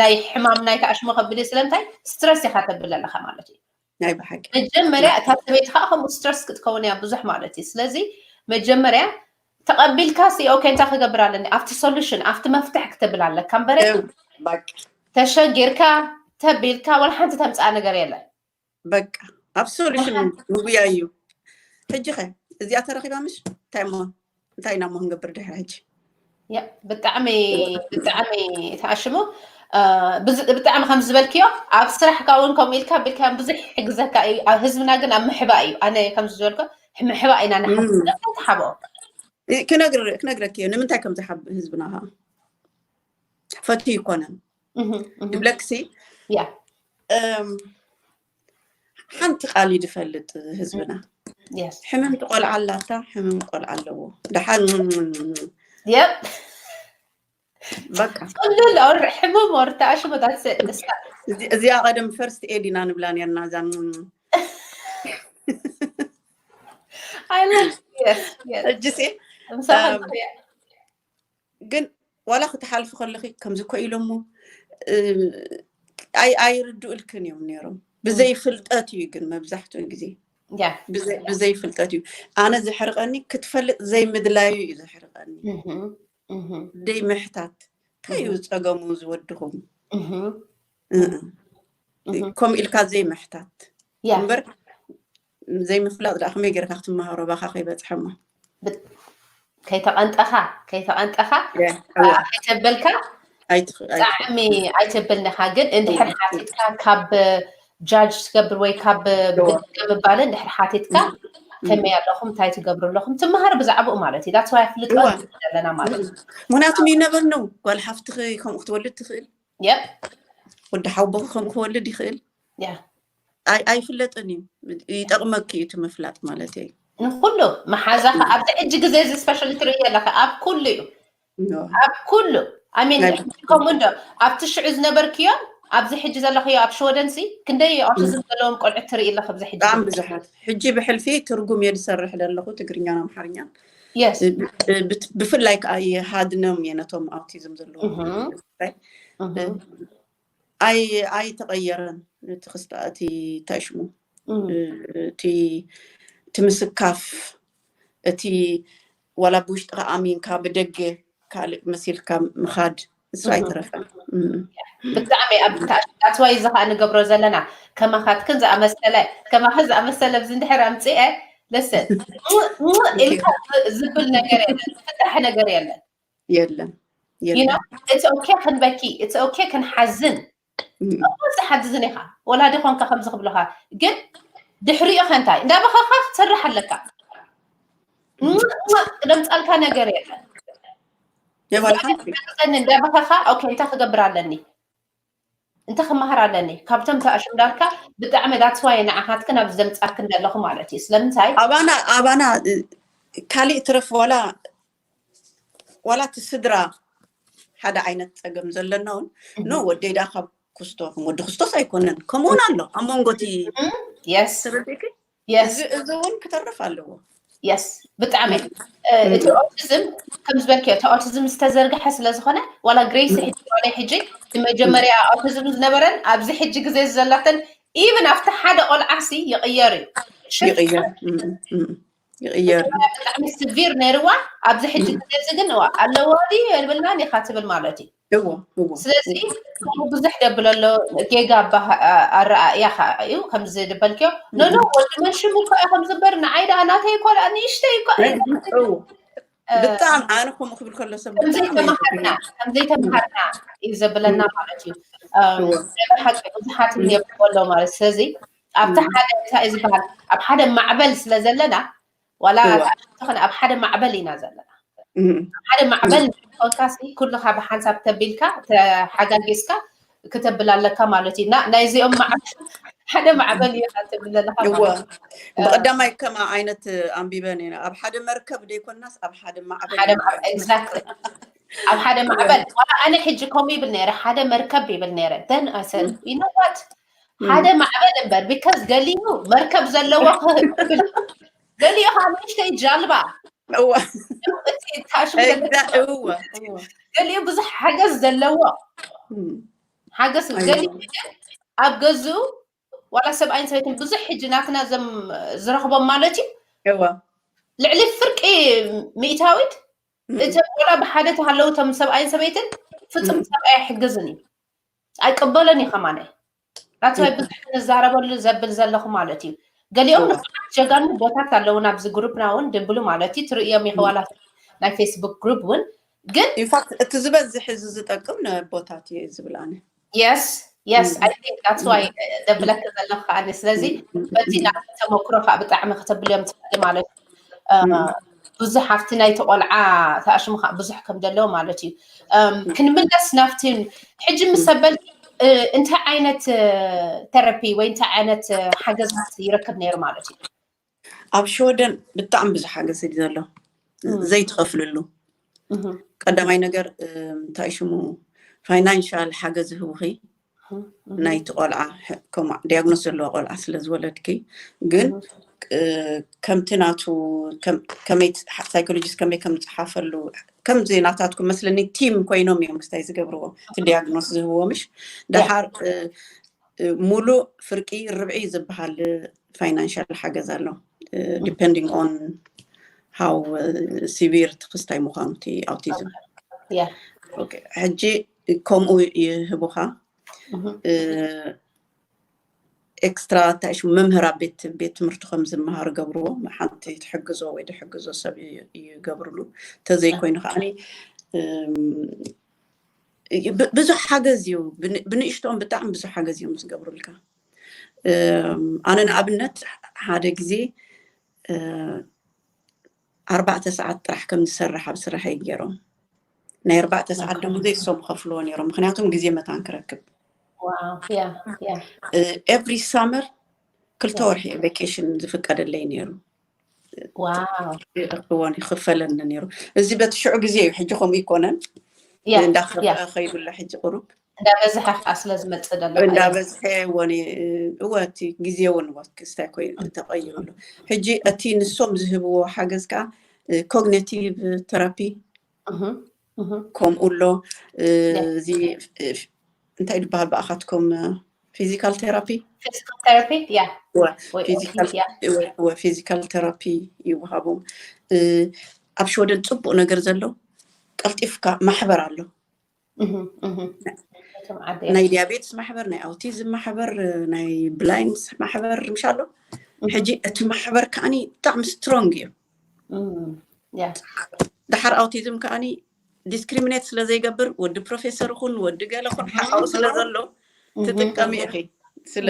ናይ ሕማም ናይ ተኣሽሞ ከብል እዩ። ስለምንታይ ስትረስ ኢኻ ተብል ኣለኻ ማለት እዩ። መጀመርያ እታ ሰበይቲ ከዓ ከምኡ ስትረስ ክትከውን እያ ብዙሕ ማለት እዩ። ስለዚ መጀመርያ ተቐቢልካ ሲ ኦኬ እንታይ ክገብር ኣለኒ ኣብቲ ሶሉሽን ኣብቲ መፍትሕ ክተብል ኣለካ እምበረ ተሸጊርካ ተቢልካ ወላ ሓንቲ ተምፅኣ ነገር የለን። በቃ ኣብ ሶሉሽን ምጉያ እዩ። ሕጂ ኸ እዚኣ ተረኺባ ምሽ እንታይ ሞ እንታይ ኢና ሞ ክንገብር ድሕሪ ሕጂ? ብጣዕሚ ብጣዕሚ ተኣሽሙ ብጣዕሚ ከም ዝበልክዮ ኣብ ስራሕካ እውን ከምኡ ኢልካ ቢልካ ብዙሕ ይሕግዘካ እዩ። ኣብ ህዝብና ግን ኣብ ምሕባእ እዩ። ኣነ ከም ዝበልኩ ምሕባእ ኢና ንሓስብ ተሓብኦ ክነግረኪ እዮ ንምንታይ ከም ዝሓብ ህዝብና ከዓ ፈትዩ ይኮነን ድብለክሲ ሓንቲ ቃል እዩ ዝፈልጥ ህዝብና። ሕምምቲ ቆልዓ ኣላታ፣ ሕምም ቆልዓ ኣለዎ። ደሓን በቃ ሕምም ወርታ ሽመታት ንሳ እዚኣ ቀደም ፈርስት ኤድ ኢና ንብላ ነርና እዛ ሕጅሲ ግን ዋላ ክትሓልፊ ከለኺ ከምዚ ኮ ኢሎሞ ኣይ ኣይርድኡልክን እዮም ነይሮም። ብዘይ ፍልጠት እዩ ግን መብዛሕትኡ ግዜ ብዘይ ፍልጠት እዩ። ኣነ ዘሕርቐኒ ክትፈልጥ ዘይምድላዩ እዩ ዘሕርቐኒ። ደይ ምሕታት እንታይ እዩ ፀገሙ ዝወድኹም ከምኡ ኢልካ ዘይምሕታት እምበር ዘይምፍላጥ ደኣ ከመይ ገይርካ ክትመሃሮ ባኻ ከይበፅሐ እሞ ከይተቐንጠኻ ከይተቐንጠኻ ከይተበልካ ብጣዕሚ ኣይተበልንኻ ግን እንድሕር ሓቲትካ ካብ ጃጅ ትገብር ወይ ካብ ምባል እንድሕር ሓቲትካ ከመይ ኣለኹም እንታይ ትገብሩ ኣለኹም ትመሃር ብዛዕባኡ ማለት እዩ that's why ኣፍልጦ ዘለና ማለት እዩ ምክንያቱ you never know ጓል ሓፍትኺ ከምኡ ክትወልድ ትኽእል ወዲ ሓውቦኺ ከምኡ ክወልድ ይኽእል ኣይፍለጥን እዩ ይጠቕመኪ እዩ እቲ ምፍላጥ ማለት እዩ ንኩሉ መሓዛኻ ኣብዚ ሕጂ ግዜ እዚ ስፔሻሊ ትርኢ ኣለካ ኣብ ኩሉ እዩ ኣብ ኩሉ ኣሚን ከምኡ እንዶ ኣብቲ ሽዑ ዝነበርክዮ ኣብዚ ሕጂ ዘለኽዮ ኣብ ሽወደንሲ ክንደይ ኦቲዝም ዘለዎም ቆልዑት ትርኢ ኣለኽ ኣብዚ ሕጂ ብጣዕሚ ብዙሓት ሕጂ ብሕልፊ ትርጉም እየ ዝሰርሕ ዘለኹ ትግርኛን ኣምሓርኛን ብፍላይ ከዓ የሃድኖም እየ ነቶም ኣውቲዝም ዘለዎም ኣይተቐየረን እቲ ክስታ እቲ እንታይ ሽሙ እቲ እቲ ምስካፍ እቲ ዋላ ብውሽጥኻ ኣሚንካ ብደገ ካልእ መሲልካ ምኻድ እሱ ኣይተረፈን ብጣዕሚ ኣብ ታትዋይ እዚ ከዓ ንገብሮ ዘለና ከማኻትክን ዝኣመሰለ ከማኸ ዝኣመሰለ ብዚ እንድሕር ኣምፅአ ለሰ ኢልካ ዝብል ነገር የለን ዝፍታሕ ነገር የለን የለን እቲ ኦኬ ክንበኪ እቲ ኦኬ ክንሓዝን ዝሓዝን ኢኻ ወላዲ ኮንካ ከምዚ ክብልኻ ግን ድሕሪኡ ከ እንታይ እንዳበኸኻ ክትሰርሕ ኣለካ ደምፃልካ ነገር የለን እንዳበኸኻ ኦኬ እንታይ ክገብር ኣለኒ እንተ ክመሃር ኣለኒ ካብቶም ተኣሽም ዳርካ ብጣዕሚ that's why ንዓኻትክን ኣብዚ ዘምጻክን ዘለኹ ማለት እዩ። ስለምንታይ ኣባና ኣባና እ፣ ካሊእ ትረፍ ዋላ ዋላ እቲ ስድራ ሓደ ዓይነት ጸገም ዘለና እውን ኖ ወደይ ዳ ካብ ኩስቶ ከም ወዲ ኩስቶስ ኣይኮነን ከምኡውን ኣሎ ኣብ መንጎ እቲ yes ተረዲእኪ yes እዚ እዚ እውን ክተርፍ ኣለዎ yes ብጣዕሚ እ፣ እቲ ኦቲዝም ከም ዝበልክዮ እቲ ኦቲዝም ዝተዘርግሐ ስለ ዝኾነ ዋላ ግሬስ ሕጂ ዋላ ሕጂ እቲ መጀመርያ ኦቲዝም ዝነበረን ኣብዚ ሕጂ ግዜ ዘላተን even ኣብቲ ሓደ ቆልዓ ሲ ይቕየር እዩ ሽም ይቕየር እም፣ እም፣ ይቕየር ብጣዕሚ ስቪር ነይርዋ ኣብዚ ሕጂ ግዜ እዚ ግን እዋ ኣለዋ ድዩ የብልናን ኢኻ ትብል ማለት እዩ እዎ እዎ ስለዚ ከምኡ ብዙሕ ደብል ኣሎ ጌጋ ኣባ- ኣረኣእያ ከዓ እዩ ከምዚ ዝበልክዮ ኖኖ ወዲ መን ሽሙ እኮ እያ ከም ዝበር ንዓይ ደኣ ናተይ እኮ ደኣ ንእሽተይ እኮ እያ እዎ ብጣዕሚ ኣነ ከምኡ ክብል ከሎ ሰብ ብጣዕሚ እየ ከምዘይተምሃርና ከምዘይተምሃርና እዩ ዘብለና ማለት እዩ እም፣ እዎ ሓቂ ብዙሓት የብልዎ ኣሎ ማለት ስለዚ ኣብቲ ሓደ እንታይ እዩ ዝበሃል ኣብ ሓደ ማዕበል ስለ ዘለና ዋላ እዎ ተኾነ ኣብ ሓደ ማዕበል ኢና ዘለና እም፣ ሓደ ማዕበል ኮንካሲ ኩልኻ ብሓንሳብ ተቢልካ ተሓጋጊዝካ ክተብል ኣለካ ማለት እዩ እና ናይዚኦም ማዕበል ሓደ ማዕበል እዩ ትብል ዘለካ እዎ ማለት እዩ። ብቀዳማይ ከማ ዓይነት ኣንቢበን ኢና ኣብ ሓደ መርከብ ደይኮናስ ኣብ ሓደ ማዕበል ሓደ ኢና ማዕበል exactly ኣብ ሓደ ማዕበል ዋላ ኣነ ሕጂ ከምኡ ይብል ነይረ ሓደ መርከብ ይብል ነይረ then I said you know what ሓደ ማዕበል እምበር because ገሊኡ መርከብ ዘለዎ ክብል ገሊኡ ከዓ ንእሽተይ ጃልባ እዎ እቲ ታሽሙ ዘሎ Exactly እዎ እዎ ገሊኡ ብዙሕ ሓገዝ ዘለዎ እም፣ ሓገዝ ኣይዋ። ገሊኡ ግን ኣብ ገዝኡ ዋላ ሰብኣይን ሰበይትን ብዙሕ ሕጂ ናትና ዘም ዝረኽቦም ማለት እዩ እዎ ልዕሊ ፍርቂ ሚእታዊት እም፣ እቶም ቆላ ብሓደ ተሃለዉ እቶም ሰብኣይን ሰበይትን ፍጹም ሰብኣይ ኣይሕግዝን እዩ ኣይቅበሎን እዩ ከማነ that's why ብዙሕ ንዛረበሉ ዘብል ዘለኹ ማለት እዩ ገሊኦም ንፉዓት ጀጋኑ ቦታት ኣለዉ ናብዚ ግሩፕና እውን ድብሉ ማለት እዩ ትርእዮም ይኸዋላት ናይ ፌስቡክ ግሩፕ እውን ግን ኢንፋክት እቲ ዝበዝሕ እዚ ዝጠቅም ንቦታት እዩ ዝብል ኣነ yes yes I think that's why ደብለክ ዘለኹ ከዓኒ ስለዚ በቲ ናብ ተመክሮ ከዓ ብጣዕሚ ክተብልዮም ትኽእሊ ማለት እዩ ብዙሕ ኣብቲ ናይቲ ቆልዓ ተኣሽሙ ከዓ ብዙሕ ከም ዘለዎ ማለት እዩ ክንምለስ ናብቲ ሕጂ ምስ ሰበል እንታይ ዓይነት ተረፒ ወይ እንታይ ዓይነት ሓገዛት ይረክብ ነይሩ ማለት እዩ ኣብ ሽወደን ብጣዕሚ ብዙሕ ሓገዝ እዩ ዘሎ ዘይትኸፍልሉ ቀዳማይ ነገር እንታይ ሽሙ ፋይናንሻል ሓገዝ ህቡኺ ናይቲ ቆልዓ ከምኡ ዲያግኖስ ዘለዎ ቆልዓ ስለ ዝወለድኪ ግን ከምቲ ናቱ ሳይኮሎጂስት ከመይ ከም ዝፅሓፈሉ ከምዚ ናታትኩም መስለኒ ቲም ኮይኖም እዮም ክስታይ ዝገብርዎ እቲ ዲያግኖስ ዝህብዎ ምሽ ደሓር ሙሉእ ፍርቂ ርብዒ ዝበሃል ፋይናንሻል ሓገዝ ኣሎ depending on how severe እቲ ክስታይ ምዃኑ እቲ ኣውቲዝም ሕጂ ከምኡ ይህቡኻ ኤክስትራ እንታይ ሽሙ መምህር ኣብ ቤት ቤት ትምህርቲ ከም ዝመሃር ገብርዎ ሓንቲ ትሕግዞ ወይ ድሕግዞ ሰብ ይገብርሉ እንተዘይኮይኑ ከዓ ብዙሕ ሓገዝ እዩ ብንእሽቶኦም ብጣዕሚ ብዙሕ ሓገዝ እዮም ዝገብሩልካ ኣነ ንኣብነት ሓደ ግዜ ኣርባዕተ ሰዓት ጥራሕ ከም ዝሰርሕ ኣብ ስራሐይ ገይሮም ናይ ኣርባዕተ ሰዓት ደሞዘይ እሶም ከፍልዎ ነይሮም ምክንያቱም ግዜ መታን ክረክብ every summer ክልተ ወርሒ ቬኬሽን ዝፍቀደለይ ነይሩ ዋው ይረክብዎን ይክፈለኒ ነይሩ እዚ በቲ ሽዑ ግዜ እዩ ሕጂ ከምኡ ይኮነን ያ ያ እንዳከፍአ ከይዱላ ሕጂ ቁሩብ እንዳበዝሐ ከዓ ስለ ዝመፅእ ዘሎ እንዳበዝሐ ወኒ እወ እቲ ግዜ እውን ክስታይ ኮይኑ ተቀይሩ ኣሎ ሕጂ እቲ ንሶም ዝህብዎ ሓገዝ ከዓ ኮግኒቲቭ ተራፒ እህ፣ እህ። ከምኡ ኣሎ እዚ እንታይ ዝበሃል ብኣኻትኩም ፊዚካል ቴራፒ ፊዚካል ቴራፒ ያ ወይ ፊዚካል ኦቲ፣ ያ። ፊዚካል ቴራፒ ይወሃቦም ኣብ ሽወደን ፅቡቅ ነገር ዘሎ ቀልጢፍካ ማሕበር ኣሎ እህ፣ እህ። እቶም ዓዲ ናይ ዲያቤትስ ማሕበር ናይ ኣውቲዝም ማሕበር ናይ ብላይንድስ ማሕበር ምሽ ኣሎ ሕጂ እቲ ማሕበር ከዓኒ ብጣዕሚ ስትሮንግ እዩ እም፣ ያ ድሓር ኣውቲዝም ከዓኒ ዲስክሪሚኔት ስለ ዘይገብር ወዲ ፕሮፌሰር ኹን ወዲ ገለ ኹን ሓቃዊ ስለ ዘሎ ትጥቀሚ ኢኺ ስለ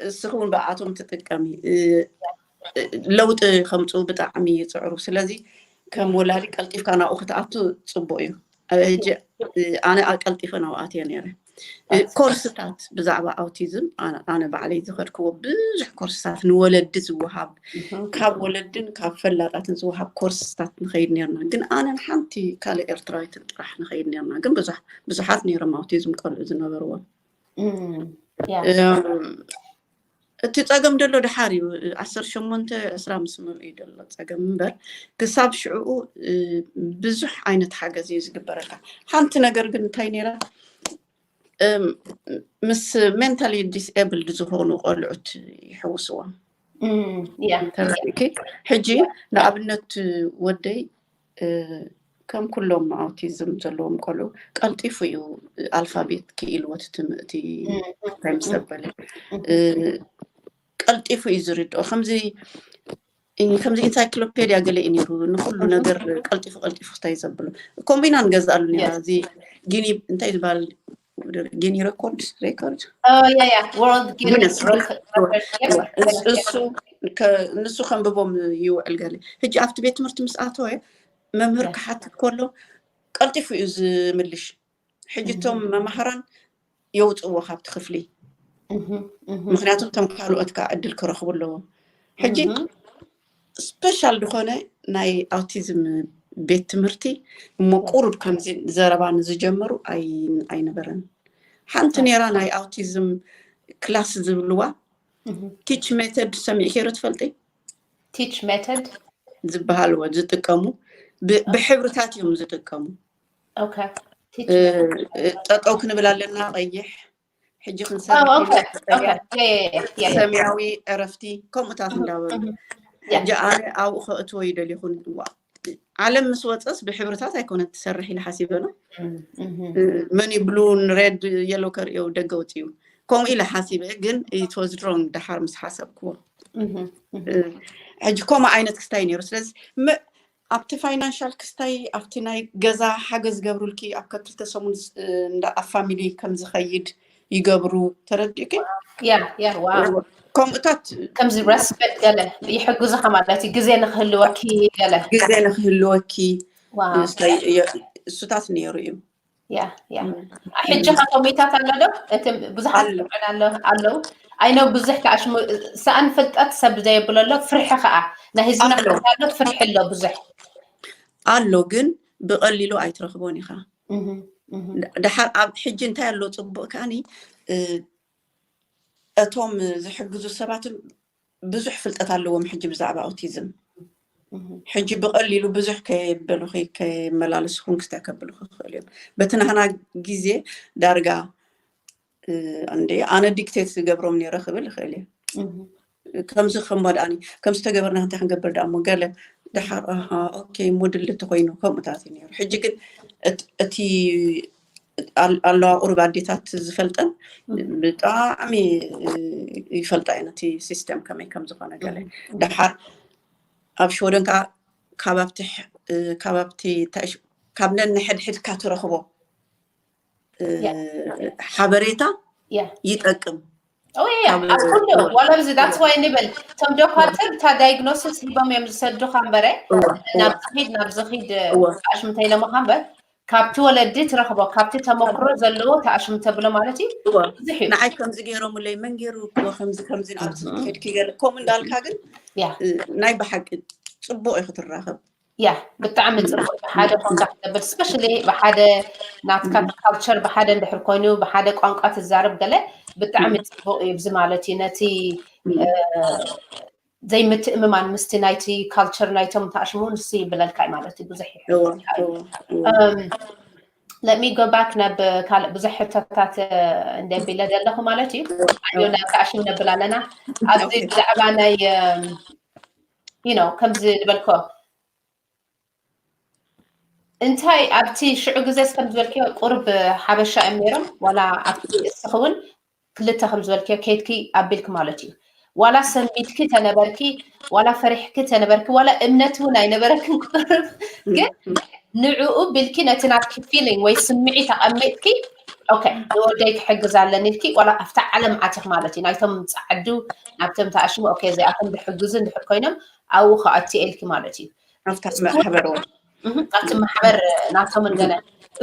እስኺ እውን ብኣቶም ትጥቀሚ ለውጢ ከምፅኡ ብጣዕሚ ይፅዕሩ ስለዚ ከም ወላዲ ቀልጢፍካ ናብኡ ክትኣቱ ፅቡቅ እዩ ሕጂ ኣነ ቀልጢፈ ናብኡ ኣትየ ነይረ ኮርስታት ብዛዕባ ኣውቲዝም ኣነ ባዕለይ ዝኸድክዎ ብዙሕ ኮርስታት ንወለዲ ዝወሃብ፣ ካብ ወለድን ካብ ፈላጣትን ዝወሃብ ኮርስታት ንኸይድ ነርና። ግን ኣነን ሓንቲ ካልእ ኤርትራዊትን ጥራሕ ንኸይድ ነርና። ግን ብዙሓት ነይሮም ኣውቲዝም ቆልዑ ዝነበርዎም። እቲ ጸገም ደሎ ድሓር እዩ። ዓሰርተ ሸሞንተ ዕስራ ምስ መልኡ እዩ ደሎ ጸገም እምበር፣ ክሳብ ሽዕኡ ብዙሕ ዓይነት ሓገዝ እዩ ዝግበረካ። ሓንቲ ነገር ግን እንታይ ነይራ፣ ምስ mentally disabled ዝኾኑ ቆልዑት ይሕውስዎም። ሕጂ ንኣብነት ወደይ ከም ኩሎም ኣውቲዝም ዘለዎም ቆልዑ ቀልጢፉ እዩ ኣልፋቤት ክኢልዎ ትምህርቲ። እንታይ ምስ ዘበለ ቀልጢፉ እዩ ዝርድኦ። ከምዚ ከምዚ ኢንሳይክሎፔድያ ገለ እዩ ነይሩ፣ ንኩሉ ነገር ቀልጢፉ ቀልጢፉ ክታይ ዘብሎ። ከምኡ ኢና ንገዝኣሉ ነራ። እዚ ጊኒ እንታይ ዝበሃል ጊኒ ሬኮርድ ሬኮርድ ወርልድ ጊነስ እሱ ከንብቦም ይውዕል። ገለ ሕጂ ኣብቲ ቤት ትምህርቲ ምስ ኣተወ መምህር ክሓትት ከሎ ቀልጢፉ እዩ ዝምልሽ። ሕጂ እቶም መማህራን የውፅዎ ካብቲ ክፍሊ፣ ምክንያቱ እቶም ካልኦት ከዓ ዕድል ክረኽቡ ኣለዎም። ሕጂ ስፔሻል ዝኾነ ናይ ኣውቲዝም ቤት ትምህርቲ እሞ ቁሩብ ከምዚ ዘረባ ንዝጀመሩ ኣይነበረን። ሓንቲ ነራ ናይ ኣውቲዝም ክላስ ዝብልዋ ቲች ሜተድ ሰሚዕኪ ዶ ትፈልጢ? ቲች ሜተድ ዝበሃልዎ ዝጥቀሙ ብሕብርታት እዮም ዝጥቀሙ። ጠጠው ክንብል ኣለና፣ ቀይሕ ሕጂ ክንሰርሕ፣ ሰማያዊ ዕረፍቲ፣ ከምኡታት እንዳበሉ ሕጂ ኣነ ኣብኡ ከእትዎ ይደልኹ። ዓለም ምስ ወፀስ ብሕብርታት ኣይኮነ ትሰርሕ ኢለ ሓሲበ ነው። መኒ ብሉን ሬድ የሎ ከርእዮ ደገ ወፅዩ ከምኡ ኢለ ሓሲበ፣ ግን it was wrong ድሓር ምስ ሓሰብክዎ። ሕጂ ከምኡ ዓይነት ክስታይ ነይሩ። ስለዚ ኣብቲ ፋይናንሻል ክስታይ ኣብቲ ናይ ገዛ ሓገዝ ገብሩልኪ ኣብ ከክልተ ሰሙን ኣብ ፋሚሊ ከም ዝኸይድ ይገብሩ። ተረዲእኪ? ከምኡታት ከምዚ ረስፔክት ገለ ይሕግዙኻ ማለት እዩ። ግዜ ንክህልወኪ ገለ ግዜ ንክህልወኪ እሱታት ነይሩ እዩ። ሕጂ ከኮሚታት ኣሎ ዶ? እቲ ብዙሓት ዝምዕን ኣለዉ። ኣይነው ብዙሕ ተኣሽሙ ሰኣን ፍልጠት ሰብ ዘየብሎ ኣሎ። ፍርሒ ከዓ ናይ ህዝብና ኣሎ፣ ፍርሒ ኣሎ ብዙሕ ኣሎ፣ ግን ብቐሊሉ ኣይትረኽቦን ኢኻ። ድሓር ኣብ ሕጂ እንታይ ኣሎ ፅቡቅ ከዓኒ እቶም ዝሕግዙ ሰባትን ብዙሕ ፍልጠት ኣለዎም ሕጂ ብዛዕባ ኣውቲዝም። ሕጂ ብቐሊሉ ብዙሕ ከየበሉኺ ከየመላለስኹን ክስታይ ከብሉኺ ይኽእሉ እዮም። በቲ ናህና ግዜ ዳርጋ እንዴ ኣነ ዲክቴት ዝገብሮም ነይረ ክብል ይኽእል እየ። ከምዚ ከሞ ደኣኒ ከምዚ ተገበርና እንታይ ክንገብር ደኣ እሞ ገለ ድሓር ኦኬ እሞ ድሊ ተኮይኑ ከምኡታት እዩ ነይሩ። ሕጂ ግን እቲ ኣለዋ ቁሩብ ኣዴታት ዝፈልጠን ብጣዕሚ ይፈልጣ እየን እቲ ሲስተም ከመይ ከም ዝኾነ ገለ። ድሓር ኣብ ሽወደን ከዓ ካብ ኣብቲ ካብ ኣብቲ ካብ ነንሕድሕድካ ትረኽቦ ሓበሬታ ይጠቅም። ኣብ ኩሉ ዋላ ብዚ that's why ንብል እቶም ዶኳትር እታ ዳይግኖሲስ ሂቦም እዮም ዝሰዱኻ እምበረ ናብዚ ኺድ ናብዚ ኺድ ኣሽምተ ኢሎምኻ እምበር ካብቲ ወለዲ ትረኽቦ ካብቲ ተመክሮ ዘለዎ ተኣሽም ተብሎ ማለት እዩ። ብዙሕ እዩ። ንዓይ ከምዚ ገይሮምለይ መን ገይሩ እኮ ከምዚ ከምዚ ኣብዚ ክትከድኪ ገለ ከምኡ እንዳልካ ግን ያ እ፣ ናይ ብሓቂ ፅቡቅ እዩ ክትራኸብ። ያ ብጣዕሚ ፅቡቅ እዩ። ሓደ ኮንታክት ዘብል ስፔሻሊ ብሓደ ናትካ ካልቸር ብሓደ እንድሕር ኮይኑ ብሓደ ቋንቋ ትዛረብ ገለ ብጣዕሚ ፅቡቅ እዩ። ብዚ ማለት እዩ ነቲ እ፣ ዘይምትእምማን ምስቲ ናይቲ ካልቸር ናይቶም ተኣሽሙ ንሱ ይብለልካ እዩ ማለት እዩ። ብዙሕ ይሕግዘካ እዩ። እወ፣ እወ። Um, let me go back ናብ ካልእ ብዙሕ ሕቶታት እንደ ቢለ ዘለኹ ማለት እዩ። ኣዮ ናይ ተኣሽም ነብል ኣለና ኣብዚ ብዛዕባ ናይ you know ከምዚ ዝበልኮ እንታይ ኣብቲ ሽዑ ግዜስ ከም ዝበልክዮ ቁሩብ ሓበሻ እዮም ነይሮም ዋላ ኣብቲ እስኺ እውን ክልተ ከም ዝበልክዮ ከይድኪ ኣቢልኪ ማለት እዩ። ዋላ ሰንቢድኪ ተነበርኪ ዋላ ፈሪሕኪ ተነበርኪ ዋላ እምነት እውን ኣይነበረክን ቁሩብ ግን ንዕኡ ቢልኪ ነቲ ናትኪ ፊሊንግ ወይ ስምዒት ኣቐሚጥኪ ኦኬ ንወደይ ክሕግዝ ኣለኒ ኢልኪ ዋላ ኣብታ ዓለም ኣቲኽ ማለት እዩ። ናይቶም ፃዓዱ ናብቶም ተኣሽሙ ኦኬ እዚኣቶም ዝሕግዙ እንድሕር ኮይኖም ኣብኡ ከኣቲ ኢልኪ ማለት እዩ። ኣብቲ ማሕበር ናቶም ገለ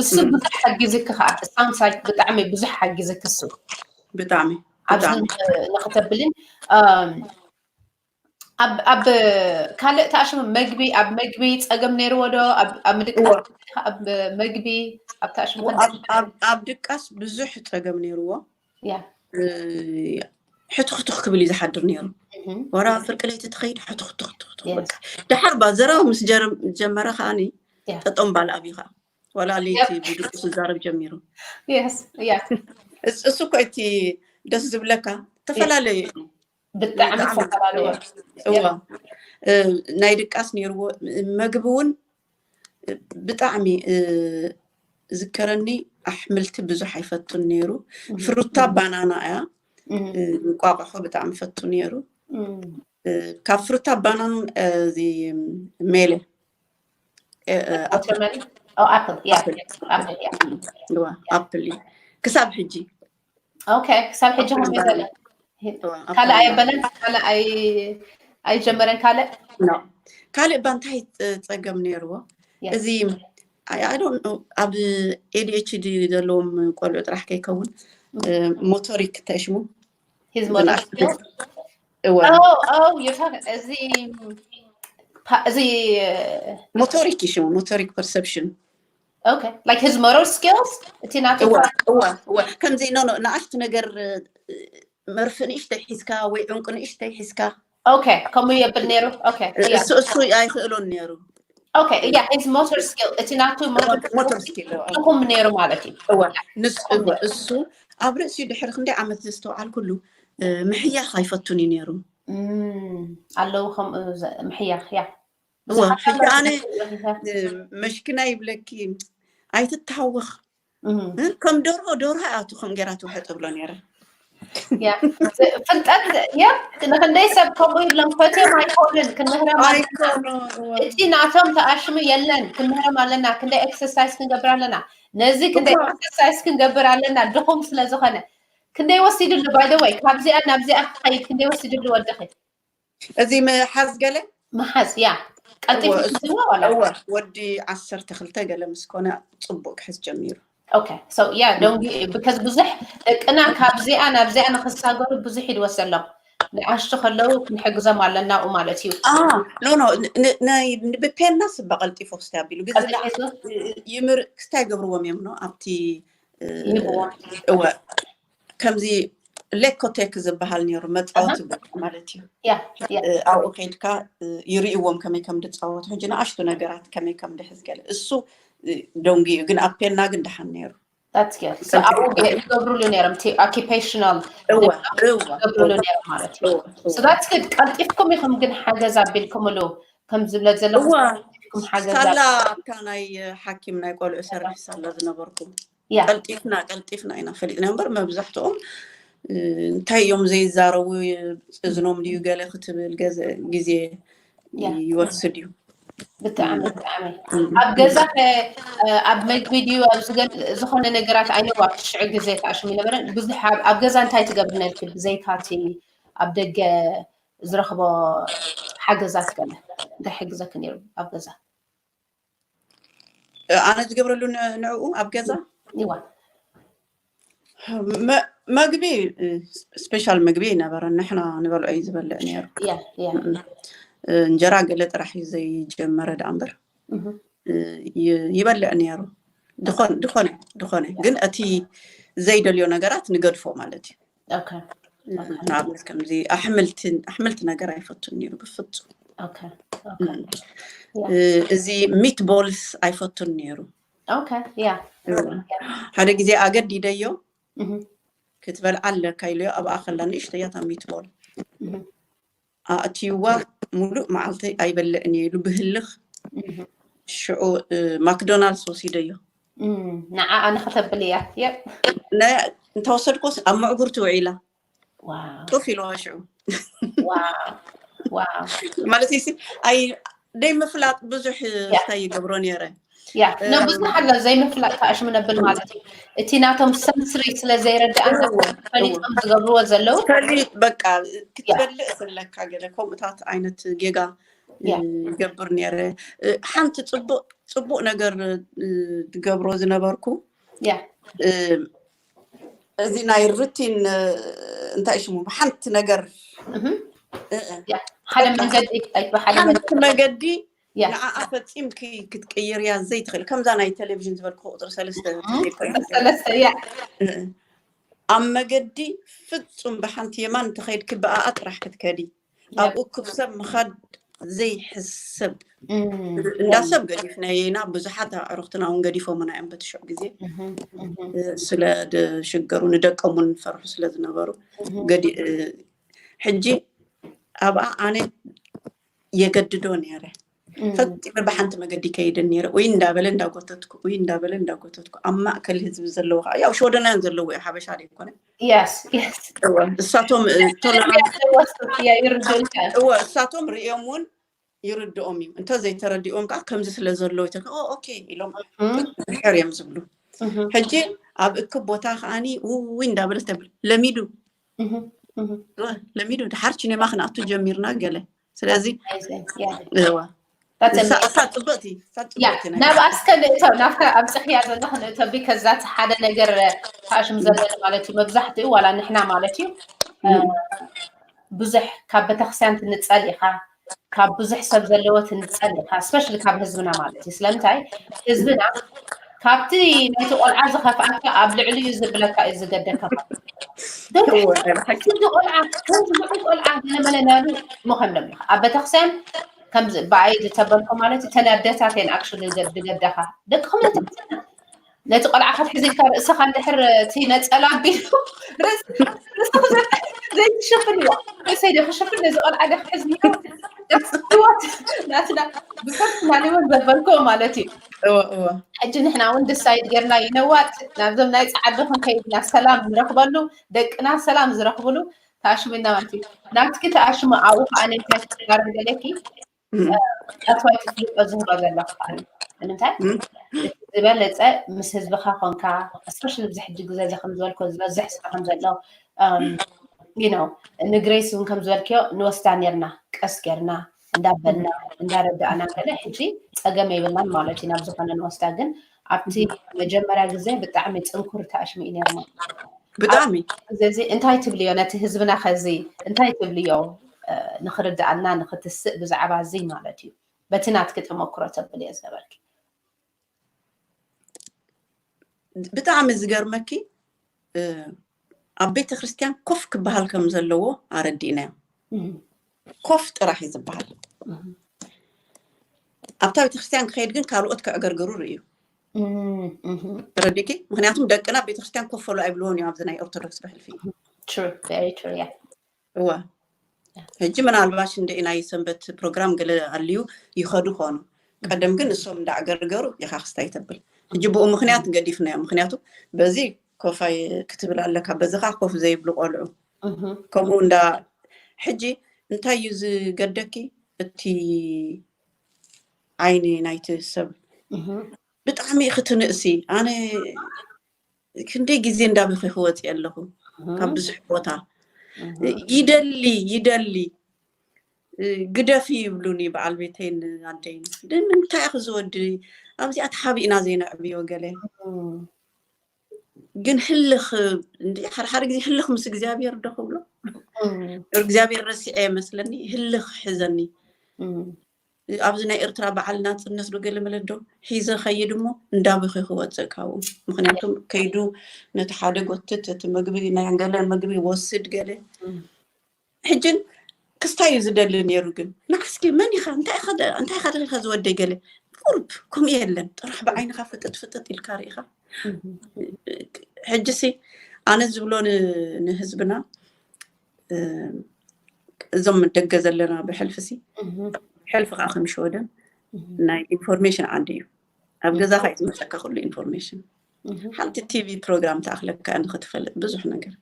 እሱ ብዙሕ ሓጊዝኪ ከዓ ሳምሳይ ብጣዕሚ ብዙሕ ሓጊዝኪ እሱ ብጣዕሚ ኣብዚ ንክተብልን ኣብ ኣብ ካልእ ተኣሽሙ መግቢ ኣብ መግቢ ፀገም ነይርዎ ዶ ኣብ ምድቃስ ኣብ መግቢ ኣብ ተኣሽሙ ኣብ ድቃስ ብዙሕ ፀገም ነይርዎ ሕትኽትኽ ክብል እዩ ዝሓድር ነይሩ። ወላ ፍርቂ ለይቲ ትኸይድ ሕትኽትኽትኽትኽ በቃ። ድሓር ባ ዘረባ ምስ ጀመረ ከዓኒ ጠጠው ባል ኣብዩ ከዓ ወላ ለይቲ ብድቁስ ዝዛረብ ጀሚሩ። እሱ እኮ እቲ ደስ ዝብለካ ተፈላለዩ እዩ። ብጣዕሚ ተፈላለዩ። እዋ ናይ ድቃስ ነይርዎ። መግቢ እውን ብጣዕሚ ዝከረኒ ኣሕምልቲ ብዙሕ ኣይፈቱን ነይሩ። ፍሩታ ባናና እያ። እንቋቑሖ ብጣዕሚ ፈቱ ነይሩ። ካብ ፍሩታ ባናን እዚ ሜለ ኣፕል እዩ ክሳብ ሕጂ ክሳብ ሕጂ ከመይ ዘለ ካልእ ኣየበለን ካልእ ኣይጀመረን ካልእ ካልእ እባ እንታይ ፀገም ነይርዎ እዚ ኣብ ኤዲኤችዲ ዘለዎም ቆልዑ ጥራሕ ከይከውን ሞቶሪክ እንታይ ሽሙ እዚ እዚ ሞቶሪክ ሽሙ ሞቶሪክ ፐርሰፕሽን like his motor skills እቲ ናቱ ከምዚ ኖ ንኣሽቱ ነገር መርፊ ንእሽተይ ሒዝካ ወይ ዕንቁ ንእሽተይ ሒዝካ ከምኡ የብል ነይሩ እሱ ኣይክእሎን ነይሩ እያ his motor skill እቲ ናቱ motor skill ትኹም ነይሩ ማለት እዩ ንሱ እሱ ኣብ ርእሲኡ ድሕሪ ክንደይ ዓመት ዘስተውዓልኩሉ ምሕያኽ ኣይፈቱን እዩ ነይሩ ኣለዉ ከምኡ ምሕያኽ ያ ሕጂ ኣነ መሽክና ይብለኪ ኣይትተሃወኽ ከም ደርሆ ደርሆ ኣቱ ከም ገይራ ትውሐጥ ብሎ ነይረ ፍልጠት የ ንክንደይ ሰብ ከምኡ ይብሎም ፈትዮም ኣይኮንን ክንምህረም እቲ ናቶም ተኣሽሙ የለን ክንምህረም ኣለና ክንደይ ኤክሰርሳይዝ ክንገብር ኣለና ነዚ ክንደይ ኤክሰርሳይዝ ክንገብር ኣለና ድኹም ስለዝኾነ ክንደይ ወሲድሉ ባይደወይ ካብዚኣ ናብዚኣ ክኸይድ ክንደይ ወሲድሉ ወድኺ እዚ ምሓዝ ገለ ምሓዝ ያ ቀልጢፉ ወዲ ዓሰርተ ክልተ ገለ ምስ ኮነ ፅቡቅ ክሕዝ ጀሚሩ ያ ደንጊ ብከዚ ብዙሕ ደቅና ካብዚኣ ናብዚኣ ንክሳገሩ ብዙሕ ይድወሰሎም ንኣሽቱ ከለዉ ክንሕግዞም ኣለና ኡ ማለት እዩ ኖ ኖ ብፔና ስባ ቀልጢፎ ክስታይ ኣቢሉ ግዜ ይምር ክስታይ ገብርዎም እዮም ኖ ኣብቲ እወ ከምዚ ሌኮቴክ ዝበሃል ነይሩ መፃወቲ ቦታ ማለት እዩ ኣብኡ ከይድካ ይርእዎም ከመይ ከም ድፃወቱ ሕጂ ንኣሽቱ ነገራት ከመይ ከም ድሕዝ ገለ እሱ ደንጉ እዩ ግን ኣብ ፔና ግን ደሓን ነይሩ ይገብሩሉ ነይሮም occupational ይገብሩሉ ነይሮም ማለት እዩ that's good ቀልጢፍኩም ኢኹም ግን ሓገዝ ኣቢልኩምሉ ከም ዝብለ ዘለኹም ሓገዝ ሳላ ኣብታ ናይ ሓኪም ናይ ቆልዑ ሰርሕ ሳላ ዝነበርኩም ቀልጢፍና ቀልጢፍና ኢና ፈሊጥና እምበር መብዛሕትኦም እንታይ እዮም ዘይዛረቡ እዝኖም ድዩ ገለ ክትብል ግዜ ይወስድ እዩ ብጣዕሚ ብጣዕሚ ኣብ ገዛ ኣብ መግቢ ድዩ ኣብ ዝኾነ ነገራት ኣይነዋ ሽዑ ግዜ ተኣሽሙ ይነበረን ብዙሕ ኣብ ገዛ እንታይ ትገብር ነርኪ ብዘይካቲ ኣብ ደገ ዝረኽቦ ሓገዛት ገለ እንታይ ሕግዘኪ ነይሩ ኣብ ገዛ ኣነ ዝገብረሉ ንዕኡ ኣብ ገዛ ይዋ መግቢ ስፔሻል ምግቢ ይነበረ ንሕና ንበልዖ እዩ ዝበልዕ ነይሩ እንጀራ ገለ ጥራሕ እዩ ዘይጀመረ ዳ እምበር ይበልዕ ነይሩ ድኾነ ድኾነ ግን እቲ ዘይደልዮ ነገራት ንገድፎ ማለት እዩ ንኣብነት ከምዚ ኣሕምልቲ ኣሕምልቲ ነገር ኣይፈቱን ነይሩ ብፍፁም እዚ ሚት ቦልስ ኣይፈቱን ነይሩ ሓደ ግዜ ኣገዲደዮ ክትበልዓ ኣለካ ኢለዮ ኣብኣ ከላ ንእሽተያታ ሚት ቦል ኣእትይዋ ሙሉእ መዓልተይ ኣይበልዕን እየ ኢሉ ብህልኽ ሽዑ ማክዶናልድስ ወሲደዮ ንዓኣ ንክተብል እያ እንተወሰድኮስ ኣብ መዕጉርቲ ውዒላ ኮፍ ኢለዋ ሽዑ ማለት ሲ ኣይ ደይ ምፍላጥ ብዙሕ ስታይ ይገብሮ ነይረ ያ ንብዙሕ ኣሎ ዘይምፍላጥ ተኣሽሙ ነብል ማለት እዩ እቲ ናቶም ሰንስሪ ስለ ዘይረድኣና ፈሊጦም ዝገብርዎ ዘለዉ ፈሊጥ በቃ ክትበልእ ዘለካ ገለ ከምኡታት ዓይነት ጌጋ ይገብር ነይረ ሓንቲ ፅቡቅ ጽቡቅ ነገር እ፣ ዝገብሮ ዝነበርኩ ያ እ፣ እዚ ናይ ሩቲን እ፣ እንታይ ሽሙ ብሓንቲ ነገር እህ፣ እ፣ እ፣ ያ ሓደ በቃ መንገዲ ኣይባ ሓደ ሓንቲ መንገዲ መገዲ ያ ንዓኣ ፈጺምኪ ክትቅይርያ ዘይትኽእል ከምዛ ናይ ቴሌቪዥን ዝበልኩ ቁፅሪ ሰለስተ እህ፣ ሰለስተ ያ እ፣ ኣብ መገዲ ፍጹም ብሓንቲ የማን እንተኸይድኪ ብኣኣ ጥራሕ ክትከዲ ያ ኣብ እኩብ ሰብ ምኻድ ዘይሕሰብ እም፣ እንዳ ሰብ ገዲፍናዮ ኢና። ብዙሓት ኣዕሩኽትና እውን ገዲፎምና እዮም በቲ ሽዑ ግዜ እህ፣ እህ፣ እ፣ ስለ ዝሽገሩ ንደቆም እውን ፈርሑ ስለ ዝነበሩ እህ፣ ገዲ እ፣ ሕጂ ኣብኣ ኣነ የገድዶ ነይረ እም፣ ፈጺመ ብሓንቲ መገዲ ከይድን ነይረ ወይ እንዳበለ እንዳጎተትኩ ወይ እንዳበለ እንዳጎተትኩ ኣብ ማእከል ህዝቢ ዘለዎ ከዓ ያው ሽወደናውያን ዘለዎ እዩ ሓበሻ ዘይኮነ yes yes እወ እሳቶም እ፣ ቶለራንስ ወስያ ይርዱልካ እወ እሳቶም ርእዮም እውን ይርድኦም እዩ እንተ ዘይተረዲኦም ከዓ ከምዚ ስለ ዘሎ ይተ ኦኬ ኢሎም እም፣ ድሕር እዮም ዝብሉ እህ፣ ሕጂ ኣብ እክብ ቦታ ከዓኒ ውይ እንዳበለት ተብል ለሚዱ እህ፣ እህ፣ እወ፣ ለሚዱ ድሓር ቺኔማ ክንኣቱ ጀሚርና ገለ ስለዚ amazing yeah እወ that's እሳ amazing እሳ ጽብቕቲ እሳ ያ ጽብቕቲ ናይ ናብ ኣስከ ንእቶ ናብታ ኣብፅኽያ ዘለኹ ንእቶ because that's ሓደ ነገር ተኣሽም ዘለኒ ማለት እዩ መብዛሕትኡ ዋላ ንሕና ማለት እዩ እ፣ እም፣ ብዙሕ ካብ ቤተክርስትያን ትንፀል ኢኻ ካብ ብዙሕ ሰብ ዘለዎ ትንፀል ኢኻ especially ካብ ህዝብና ማለት እዩ ስለምንታይ ህዝብና ካብቲ ናይቲ ቆልዓ ዝኸፍኣካ ኣብ ልዕሊ እዩ ዝብለካ እዩ ዝገደካ ማለት እዩ እወ፣ ናይ ብሓቂ። እዚ ቆልዓ ከምዚ ብዑ ቆልዓ ገለመለ ናሉ ምኾን ደምልኻ ኣብ ቤተክርስትያን ከምዚ ብኣይ ዝተበልኮ ማለት እዩ ተናደታት እየን actually ዝገደኻ ደቂ ክምለተ ነቲ ቆልዓ ክትሕዝ ኢልካ ርእስኻ እንድሕር እቲ ነፀላ ኣቢሉ ርእስኻ ዘይትሽፍን እያ ርእሰይ ዶ ክሽፍን ነዚ ቆልዓ ዶ ክሕዝ እያ ህይወት ናትና ብፐርሶናሊ እውን ዘበልኮ ማለት እዩ እወ እወ ሕጂ ንሕና እውን ድሳይድ ጌርና ይነዋት ናብዞም ናይ ፀዓዱ ክንከይድና ሰላም ንረኽበሉ ደቅና ሰላም ዝረኽብሉ ተኣሽሙ ኢና ማለት እዩ ናትኪ ተኣሽሙ ኣብኡ ከዓ ነንታይ ክጋር ገለኪ ኣትዋይ ትፍልጦ ዝህባ ዘለኹ ከዓ ንምንታይ ዝበለፀ ምስ ህዝብኻ ኮንካ ስፔሻሊ ብዚ ሕጂ ግዜ እዚ ከም ዝበልኮ ዝበዝሕ ስራ ከም ዘሎ you know ንግሬስ እውን ከም ዝበልክዮ ንወስዳ ኔርና ቀስ ጌርና እንዳበልና እንዳረዳእና ከለ ሕጂ ፀገም የብልናን ማለት እዩ ናብ ዝኾነ ንወስዳ ግን ኣብቲ መጀመርያ ግዜ ብጣዕሚ ፅንኩር ተኣሽሙ እዩ ነይሩ ማለት እዩ ብጣዕሚ እዚ እንታይ ትብልዮ ነቲ ህዝብና ከዚ እንታይ ትብልዮ ንክርድኣና ንክትስእ ብዛዕባ እዚ ማለት እዩ በቲ ናትኪ ተመክሮ ተብል እየ ዝነበርኪ ብጣዕሚ ዝገርመኪ ኣብ ቤተ ክርስትያን ኮፍ ክበሃል ከም ዘለዎ ኣረዲእናዮ ኮፍ ጥራሕ እዩ ዝበሃል ኣብታ ቤተክርስትያን ክኸይድ ግን ካልኦት ክዕገርግሩ ርእዩ ተረዲኪ ምክንያቱም ደቅና ቤተክርስትያን ኮፍ በሉ ኣይብልዎን እዮም ኣብዚ ናይ ኦርቶዶክስ ብሕልፊ True, very true, yeah. እወ ሕጂ ምናልባሽ እንደ ናይ ሰንበት ፕሮግራም ገለ ኣልዩ ይኸዱ ኾኑ ቀደም ግን እሶም እንዳዕገርገሩ ኢኻ ክስታይ ተብል ሕጂ ብኡ ምክንያት ገዲፍናዮ ምክንያቱ በዚ ኮፋይ ክትብል ኣለካ በዚ ከዓ ኮፍ ዘይብሉ ቆልዑ ከምኡ እንዳ ሕጂ እንታይ እዩ ዝገደኪ እቲ ዓይኒ ናይቲ ሰብ ብጣዕሚ ክትንእሲ ኣነ ክንደይ ግዜ እንዳበኺ ክወፅእ ኣለኹ ካብ ብዙሕ ቦታ ይደሊ ይደሊ ግደፊ ይብሉኒ በዓል ቤተይን ኣደይን ንምንታይ ኢኺ ዝወዲ ኣብዚኣ ተሓቢእና ዘይነዕብዮ ገለ ግን ህልኽ እንዲ ሓደ ሓደ ግዜ ህልኽ ምስ እግዚኣብሔር ዶ ክብሎ እግዚኣብሔር ረሲዐ መስለኒ ህልኽ ሕዘኒ ኣብዚ ናይ ኤርትራ በዓል ናፅነት ዶ ገለ መለዶ ሒዘ ከይድ እሞ እንዳበኺ ክወፅእ ካብኡ ምክንያቱም ከይዱ ነቲ ሓደ ጎትት እቲ ምግቢ ናይ ገለ ምግቢ ወስድ ገለ ሕጅን ክስታይ እዩ ዝደሊ ነይሩ ግን ንዓስኪ መን ኢኻ እንታይ ኢኻ ደሊኻ ዝወደይ ገለ ቁርብ ከምኡ የለን ጥራሕ ብዓይንኻ ፍጥጥ ፍጥጥ ኢልካ ርኢኻ ሕጅሲ ኣነ ዝብሎ ንህዝብና እዞም ደገ ዘለና ብሕልፍሲ ሕልፊ ከዓ ከም ሸወደን ናይ ኢንፎርሜሽን ዓዲ እዩ ኣብ ገዛኻ እዩ ዝመፀካ ኩሉ ኢንፎርሜሽን ሓንቲ ቲቪ ፕሮግራም ተኣክለካ ንክትፈልጥ ብዙሕ ነገር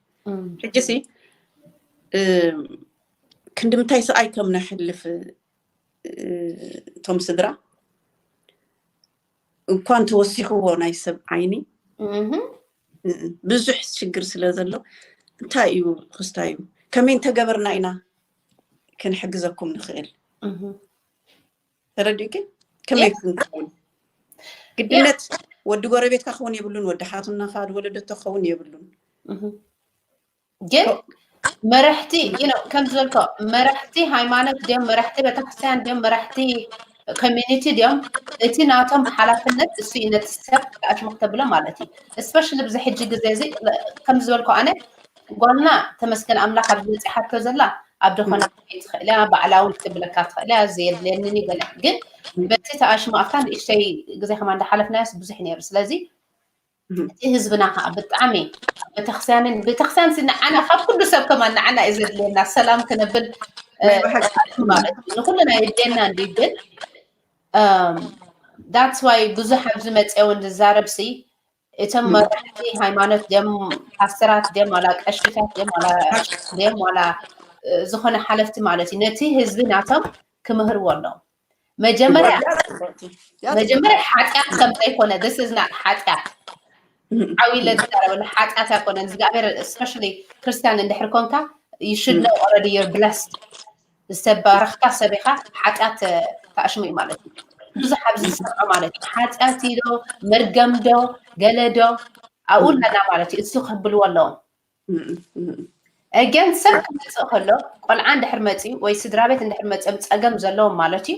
ሕጂሲ ክንድምታይ ሰብኣይ ከም ነሕልፍ እቶም ስድራ እንኳን ተወሲኽዎ ናይ ሰብ ዓይኒ ብዙሕ ሽግር ስለ ዘሎ እንታይ እዩ ክስታይ እዩ ከመይ እንተገበርና ኢና ክንሕግዘኩም ንኽእል ተረዲእኪ ከመይ ክንከውን ግድነት ወዲ ጎረቤትካ ክኸውን የብሉን፣ ወዲ ሓትናኻ ወለደቶ ክኸውን የብሉን። ግን መራሕቲ ከም ዝበልኮ መራሕቲ ሃይማኖት ድዮም፣ መራሕቲ ቤተክርስትያን ድዮም፣ መራሕቲ ኮሚኒቲ ድዮም፣ እቲ ናቶም ሓላፍነት እሱ እዩ፣ ነቲ ሰብ ኣሽሙክ ተብሎ ማለት እዩ። እስፔሻሊ ብዚ ሕጂ ግዜ እዚ ከም ዝበልኮ ኣነ ጓልና ተመስገን ኣምላኽ ኣብ ዝበፅሓቶ ዘላ ኣብ ደኾና ትኽእል እያ፣ ባዕላ እውን ክትብለካ ትኽእል እያ፣ ዘየድልየኒ ገለ ግን በቲ ተኣሽሙ ኣብታ ንእሽተይ ግዜ ከማ እንዳሓለፍናዮስ ብዙሕ ነይሩ። ስለዚ እቲ ህዝብና ከዓ ብጣዕሚ ቤተክርስትያንን ቤተክርስትያን ንዓና ካብ ኩሉ ሰብ ከማን ንዓና እዩ ዘድልየና ሰላም ክነብል ማለት እዩ። ንኩልና የድልየና እንዲ ግን that's why ብዙሕ ኣብዚ መፅአ እውን ዝዛረብ ሲ እቶም መራሕቲ ሃይማኖት ድዮም ፓስተራት ድዮም ዋላ ቀሽታት ድዮም ዋላ ድዮም ዋላ ዝኾነ ሓለፍቲ ማለት እዩ ነቲ ህዝቢ ናቶም ክምህርዎ ኣለዎም። መጀመርያ መጀመርያ ሓጢኣት ከም ዘይኮነ this is not ሓጢኣት ዓብይለ ዝዛረበሉ ሓጢኣት ኣይኮነን እግዚኣብሔር especially ክርስቲያን እንድሕር ኮንካ you should know already you're blessed ዝተባረኽካ ሰብ ኢኻ ሓጢኣት ተኣሽሙ እዩ ማለት እዩ ብዙሕ ኣብዚ ዝሰምዖ ማለት እዩ ሓጢኣት ዶ መርገም ዶ ገለ ዶ ኣብኡ ኣለና ማለት እዩ እሱ ክህብልዎ ኣለዎም ግን ሰብ ክመፅእ ከሎ ቆልዓ እንድሕር መፅዩ ወይ ስድራ ቤት እንድሕር መፅኦም ፀገም ዘለዎም ማለት እዩ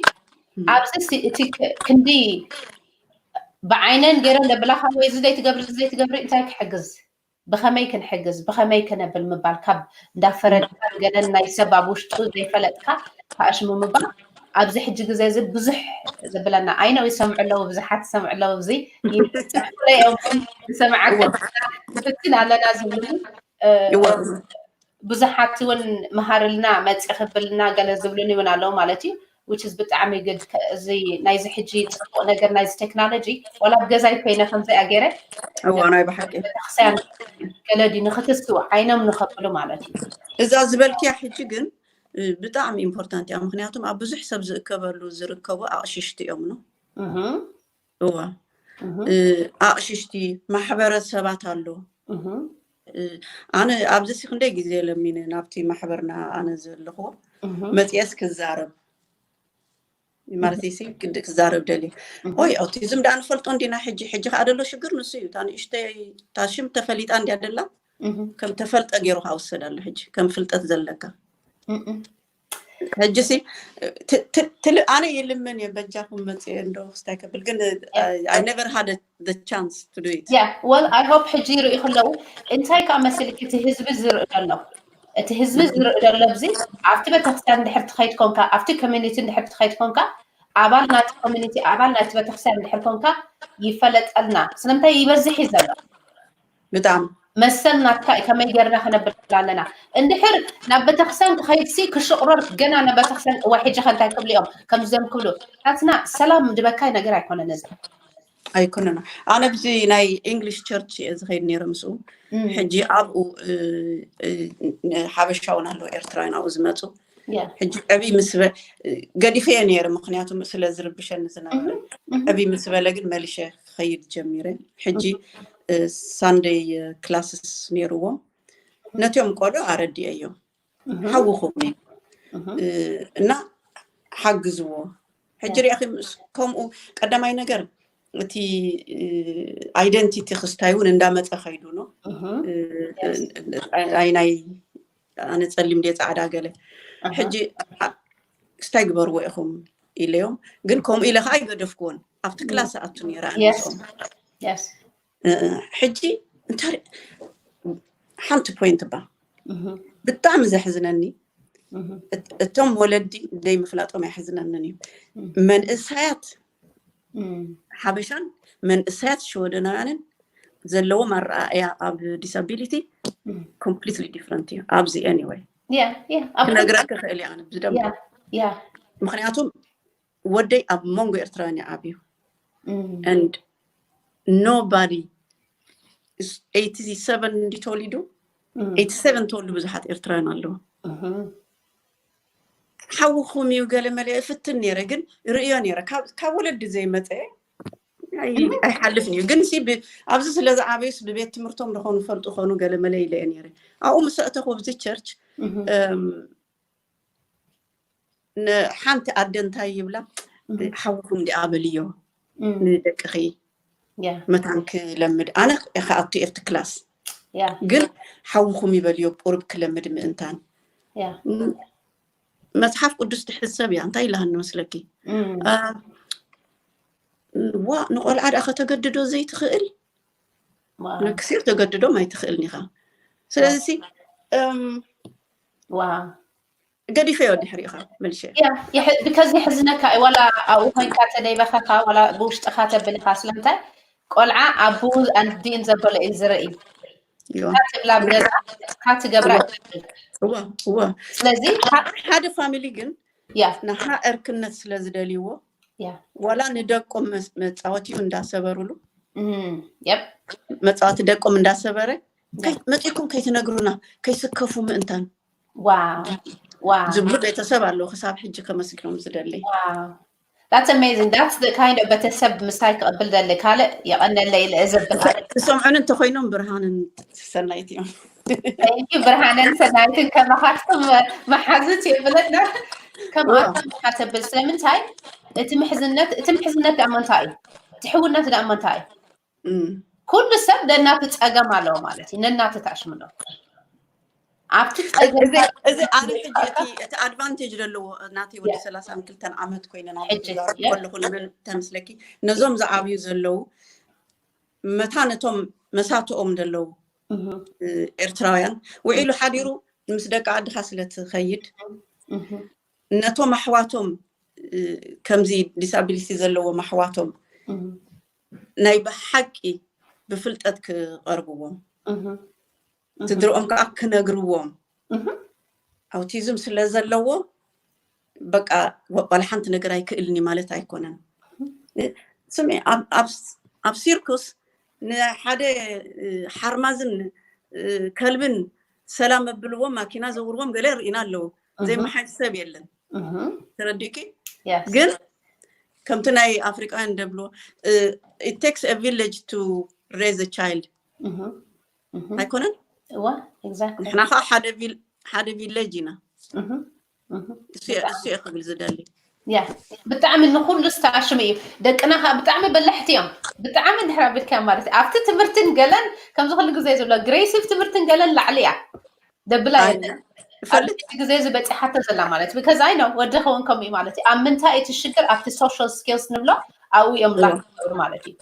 ኣብዚ እቲ ክንዲ ብዓይነን ገይረን ዘብላካ ወይ እዚ ዘይትገብሪ እዚ ዘይትገብሪ እንታይ ክሕግዝ ብኸመይ ክንሕግዝ ብኸመይ ክነብል ምባል ካብ እንዳፈረድካ ገለን ናይ ሰብ ኣብ ውሽጡ ዘይፈለጥካ ተኣሽሙ ምባል ኣብዚ ሕጂ ግዜ እዚ ብዙሕ ዘብለና ኣይነው ይሰምዑ ኣለዉ ብዙሓት ይሰምዑ ኣለዉ እዚ ይፅሕፉለይ እዮም ዝሰምዓካ ንፍትን ኣለና ዝብሉ ብዙሓት እውን መሃርልና መፂ ክብልና ገለ ዝብሉኒ እውን ኣለዉ ማለት እዩ which is ብጣዕሚ good እዚ ናይዚ ሕጂ ፅቡቅ ነገር ናይዚ ቴክኖሎጂ ዋላ ኣብ ገዛይ ኮይነ ከምዚኣ ገይረ እዋ ናይ ብሓቂ ቤተክርስትያን ገለ ድዩ ንክትስው ዓይኖም ንኸብሉ ማለት እዩ እዛ ዝበልክያ ሕጂ ግን ብጣዕሚ ኢምፖርታንት እያ ምክንያቱም ኣብ ብዙሕ ሰብ ዝእከበሉ ዝርከቡ ኣቕሽሽቲ እዮም ነው እዋ ኣቕሽሽቲ ማሕበረሰባት ኣሎ ኣነ ኣብዚ ሲ ክንደይ ግዜ ለሚነ ናብቲ ማሕበርና ኣነ ዘለኽዎ መፅየስ ክዛረብ ማለት ሲ ክዛረብ ደልየ ወይ ኦቲዝም ዳኣ ንፈልጦ እንዲና ሕጂ ሕጂ ከዓ ደሎ ሽግር ንሱ እዩ እታ ንእሽተይ እታ ሽም ተፈሊጣ እንዲያ ደላ ከም ተፈልጠ ገይሩ ከዓ ውሰድ ኣሎ ሕጂ ከም ፍልጠት ዘለካ ሕጂ ሲ ኣነ ይልምን እየ በጃኹም መፅየ እንዶ ክስታይ ከብል ግን I never had the chance to do it yeah well I hope ሕጂ ይርኢ ከለዉ እንታይ ከዓ መሲልክ እቲ ህዝቢ ዝርኢ ዘሎ እቲ ህዝቢ ዝርኢ ዘሎ እዚ ኣብቲ ቤተክርስትያን እንድሕር ትኸይድ ኮንካ ኣብቲ ኮሚኒቲ እንድሕር ትኸይድ ኮንካ ኣባል ናቲ ኮሚኒቲ ኣባል ናቲ ቤተክርስትያን እንድሕር ኮንካ ይፈለጠልና ስለምንታይ ይበዝሕ እዩ ዘሎ ብጣዕሚ መሰል ናትካ እዩ ከመይ ገርና ክነብል ኣለና እንድሕር ናብ ቤተክርስትያን ክኸይድሲ ክሽቕረር ገና ናብ ቤተክርስትያን እዋ ሕጂ ከንታይ ክብሉ እዮም ከምዚኦም ክብሉ ናትና ሰላም ድበካይ ነገር ኣይኮነን እዚ ኣይኮነን ኣነ ብዚ ናይ English church እየ ዝኸይድ ነይረ ምስኡ ሕጂ ኣብኡ ሓበሻ እውን ኣለዉ ኤርትራውያን ኣብኡ ዝመፁ ሕጂ ዕብይ ምስ ገዲፈየ ነይረ ምክንያቱ ስለ ዝርብሸኒ ዝነበረ ዕብይ ምስ በለ ግን መሊሸ ክኸይድ ጀሚረ ሕጂ ሳንደይ ክላስስ ነይርዎም ነቲኦም ቆልዑ ኣረዲኤዮም ሓውኹም እዩ እና ሓግዝዎ ሕጂ ሪኣኺ ከምኡ ቀዳማይ ነገር እቲ identity ክስታይ እውን እንዳመፀ ከይዱ ነው ኣይናይ ኣነ ፀሊም ድየ ፃዕዳ ገለ ሕጂ ክስታይ ግበርዎ ኢኹም ኢለዮም ግን ከምኡ ኢለ ከዓ ኣይገደፍክዎን ኣብቲ ክላስ ኣቱ ነይረ ኣነፅኦም ሕጂ እንታይ ሓንቲ point ባ ብጣዕሚ ዘሕዝነኒ እቶም ወለዲ ደይ ምፍላጦም ኣይሕዝነንን እዩ መንእሰያት ሓበሻን መንእሰያት ሽወደናውያንን ዘለዎም ኣረኣእያ ኣብ disability completely different እዩ ኣብዚ anyway ክነግረኪ ክእል እየ ብደንብ ምክንያቱም ወደይ ኣብ መንጎ ኤርትራውያን ይዓብዩ and nobody eighty seven እንዲ ተወሊዱ eighty seven ተወልዱ ብዙሓት ኤርትራውያን ኣለዉ ሓውኹም እዩ ገለ መለ እፍትን ነይረ ግን ርእዮ ነይረ ካብ ወለዲ ዘይመፀ ኣይሓልፍን እዩ ግን ሲ ኣብዚ ስለ ዝዓበዩስ ብቤት ትምህርቶም ዝኾኑ ፈልጡ ኾኑ ገለ መለ ኢለ እየ ነይረ ኣብኡ ምስ ኣእተኹ ኣብዚ ቸርች ሓንቲ ኣደ እንታይ ይብላ ሓውኩም ዲኣ በልዮ ንደቅኺ መታን ክለምድ። ኣነ ክኣቱ እየ ኣብቲ ክላስ፣ ግን ሓውኹም ይበልዮ ቁሩብ ክለምድ ምእንታን። መፅሓፍ ቅዱስ ትሕሰብ እያ። እንታይ ኢላሃኒ መስለኪ? ዋ፣ ንቆልዓ ደኣ ከተገድዶ ዘይትኽእል፣ ንክሲር ተገድዶም ኣይትኽእልን ኢኻ። ስለዚ ገዲፈዮ ድሕሪኻ መልሸ። ብከዚ ሕዝነካ እዩ። ዋላ ኣብኡ ኮይንካ ተደይበኸካ፣ ዋላ ብውሽጥኻ ተብልኻ። ስለምንታይ? ቆልዓ ኣቡ ኣዲን ዘበሎ እዩ ዝርኢ። ትብላ ብገዛ ትገብራ። ስለዚ ሓደ ፋሚሊ ግን ንሃ ዕርክነት ስለ ዝደልይዎ፣ ዋላ ንደቆም መፃወቲኡ እንዳሰበሩሉ፣ መፃወቲ ደቆም እንዳሰበረ፣ መፂኩም ከይትነግሩና፣ ከይስከፉ ምእንታን ዝብሉ ቤተሰብ ኣለዉ። ክሳብ ሕጂ ከመስግኖም ዝደሊ። That's amazing. That's the kind of ቤተሰብ ምሳይ ክቕብል ደሊ። ካልእ የቐነለይ ኢለ እየ ዘብል። ክሰምዑኒ እንተኮይኖም ብርሃንን ሰናይት እዮም። ብርሃንን ሰናይትን ከማኻትኩም መሓዙት የብለና። ከምኣቶም ኢኻ ተብል። ስለምንታይ? እቲ ምሕዝነት፣ እቲ ምሕዝነት ደኣ እሞ እንታይ እዩ? እቲ ሕውነት ደኣ እሞ እንታይ እዩ? ኩሉ ሰብ ነናቱ ፀገም ኣለዎ ማለት እዩ። ነናቱ ተኣሽምሎ ኣብቲ እዚ ኣነ ሕጂ እቲ ኣድቫንቴጅ ዘለዎ ናተይ ወዲ ሰላሳን ክልተን ዓመት ኮይነ ናብዛር ከለኹ ንመን ተምስለኪ ነዞም ዝዓብዩ ዘለዉ መታ ነቶም መሳትኦም ዘለዉ ኤርትራውያን ውዒሉ ሓዲሩ ምስ ደቂ ዓድኻ ስለ ትኸይድ ነቶም ኣሕዋቶም ከምዚ ዲሳቢሊቲ ዘለዎም ኣሕዋቶም ናይ ብሓቂ ብፍልጠት ክቐርብዎም ስድርኦም ከዓ ክነግርዎም ኣውቲዝም ስለ ዘለዎ በቃ ዋላ ሓንቲ ነገር ኣይክእልኒ ማለት ኣይኮነን። ስሚ ኣብ ሲርኩስ ንሓደ ሓርማዝን ከልብን ሰላም ኣብልዎም ማኪና ዘውርዎም ገለ ርኢና ኣለዉ። ዘይመሓይሽ ሰብ የለን። ተረዲእኪ? ግን ከምቲ ናይ ኣፍሪቃውያን ደብልዎ it takes a village to raise a child ኣይኮነን? ንሕና ከዓ ሓደ ቪሌጅ ኢና። እሱ እየ ክብል ዝደሊ። ያ ብጣዕሚ ንኩሉ ዝተኣሽሙ እዩ። ደቅና ከዓ ብጣዕሚ በላሕቲ እዮም። ብጣዕሚ ድሕር ኣቢልካ ማለት እዩ። ኣብቲ ትምህርትን ገለን ከምዚ ኩሉ ግዜ ዝብሎ ግሬሲቭ ትምህርትን ገለን ላዕሊ እያ ደብላ የለን። ኣብዚ ግዜ እዚ በፂሓቶ ዘላ ማለት እዩ። ከዚ ኣይኖ ወዲ ኸውን ከምኡ እዩ ማለት እዩ። ኣብ ምንታይ እቲ ሽግር ኣብቲ ሶሻል ስኪልስ ንብሎ ኣብኡ እዮም ላክገብሩ ማለት እዩ።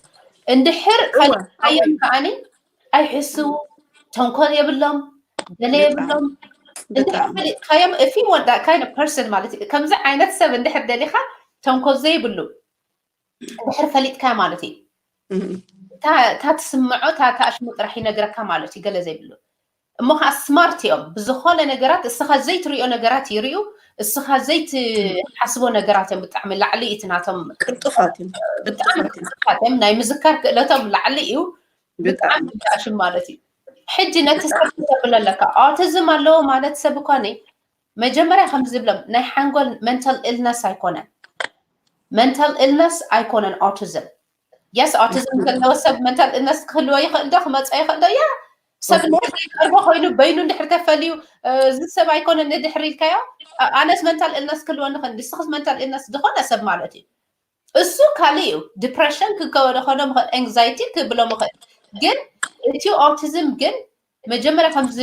እንድሕር ፈሊጥካዮም ከዓኒ ኣይሕስዉ ተንኮል የብሎም ገለ የብሎም። እንድሕር ፈሊጥካዮም if you want that kind of person ማለት እዩ። ከምዚ ዓይነት ሰብ እንድሕር ደሊኻ ተንኮል ዘይብሉ እንድሕር ፈሊጥካዮ ማለት እዩ። እታ ትስምዖ እታ ተኣሽሙ ጥራሕ ይነግረካ ማለት እዩ። ገለ ዘይብሉ እሞ ከዓ ስማርት እዮም። ብዝኾነ ነገራት እስኻ ዘይትሪኦ ነገራት ይሪኡ፣ እስኻ ዘይትሓስቦ ነገራት እዮም። ብጣዕሚ ላዕሊ እቲ ናቶም ቅልጡፋት እዮም። ናይ ምዝካር ክእለቶም ላዕሊ እዩ። ብጣዕሚ ብጣዕሽም ማለት እዩ። ሕጂ ነቲ ሰብ ተብሎ ኣለካ ኦቲዝም ኣለዎ ማለት ሰብ እኳ ነይ መጀመርያ ከም ዝብሎም ናይ ሓንጎል መንታል ኢልነስ ኣይኮነን። መንታል ኢልነስ ኣይኮነን ኦቲዝም። የስ ኦቲዝም ዘለዎ ሰብ መንታል ኢልነስ ክህልዎ ይኽእል ዶ ክመፀ ይኽእል ዶ? ያ ሰብ ዘይቀርቦ ኮይኑ በይኑ እንድሕር ተፈልዩ እዚ ሰብ ኣይኮነን ንድሕር ኢልካዮ ኣነስ መንታል ኢልነስ ክህልወኒ ኽእል ንስኽስ መንታል ኢልነስ ዝኾነ ሰብ ማለት እዩ። እሱ ካልእ እዩ። ዲፕሬሽን ክከወደ ኾኖ ምኽእል፣ ኤንግዛይቲ ክብሎ ምኽእል። ግን እቲ ኦቲዝም ግን መጀመርያ ከምዚ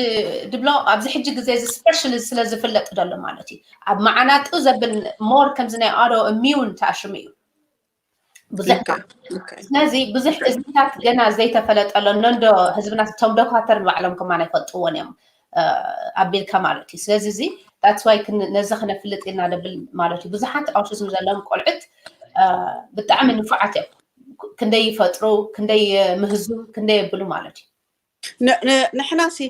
ድብሎ ኣብዚ ሕጂ ግዜ እዚ ስፐሻሊ ስለ ዝፍለጥ ደሎ ማለት እዩ። ኣብ መዓናጡ ዘብል ሞር ከምዚ ናይ ኣዶ ኢሚውን ተኣሽሙ እዩ። ብዙሕ ስለዚ ብዙሕ እዝታት ገና ዘይተፈለጠሎ ነንዶ ህዝብና ቶም ዶካተር ንባዕሎም ከማን ኣይፈልጥዎን እዮም ኣቢልካ ማለት እዩ። ስለዚ እዚ that's why ነዚ ክነፍልጥ ኢልና ደብል ማለት እዩ። ብዙሓት ኣውቲዝም ዘለዎም ቆልዑት ብጣዕሚ ንፉዓት እዮም። ክንደይ ይፈጥሩ፣ ክንደይ ምህዙ፣ ክንደይ የብሉ ማለት እዩ። ንሕና ሲ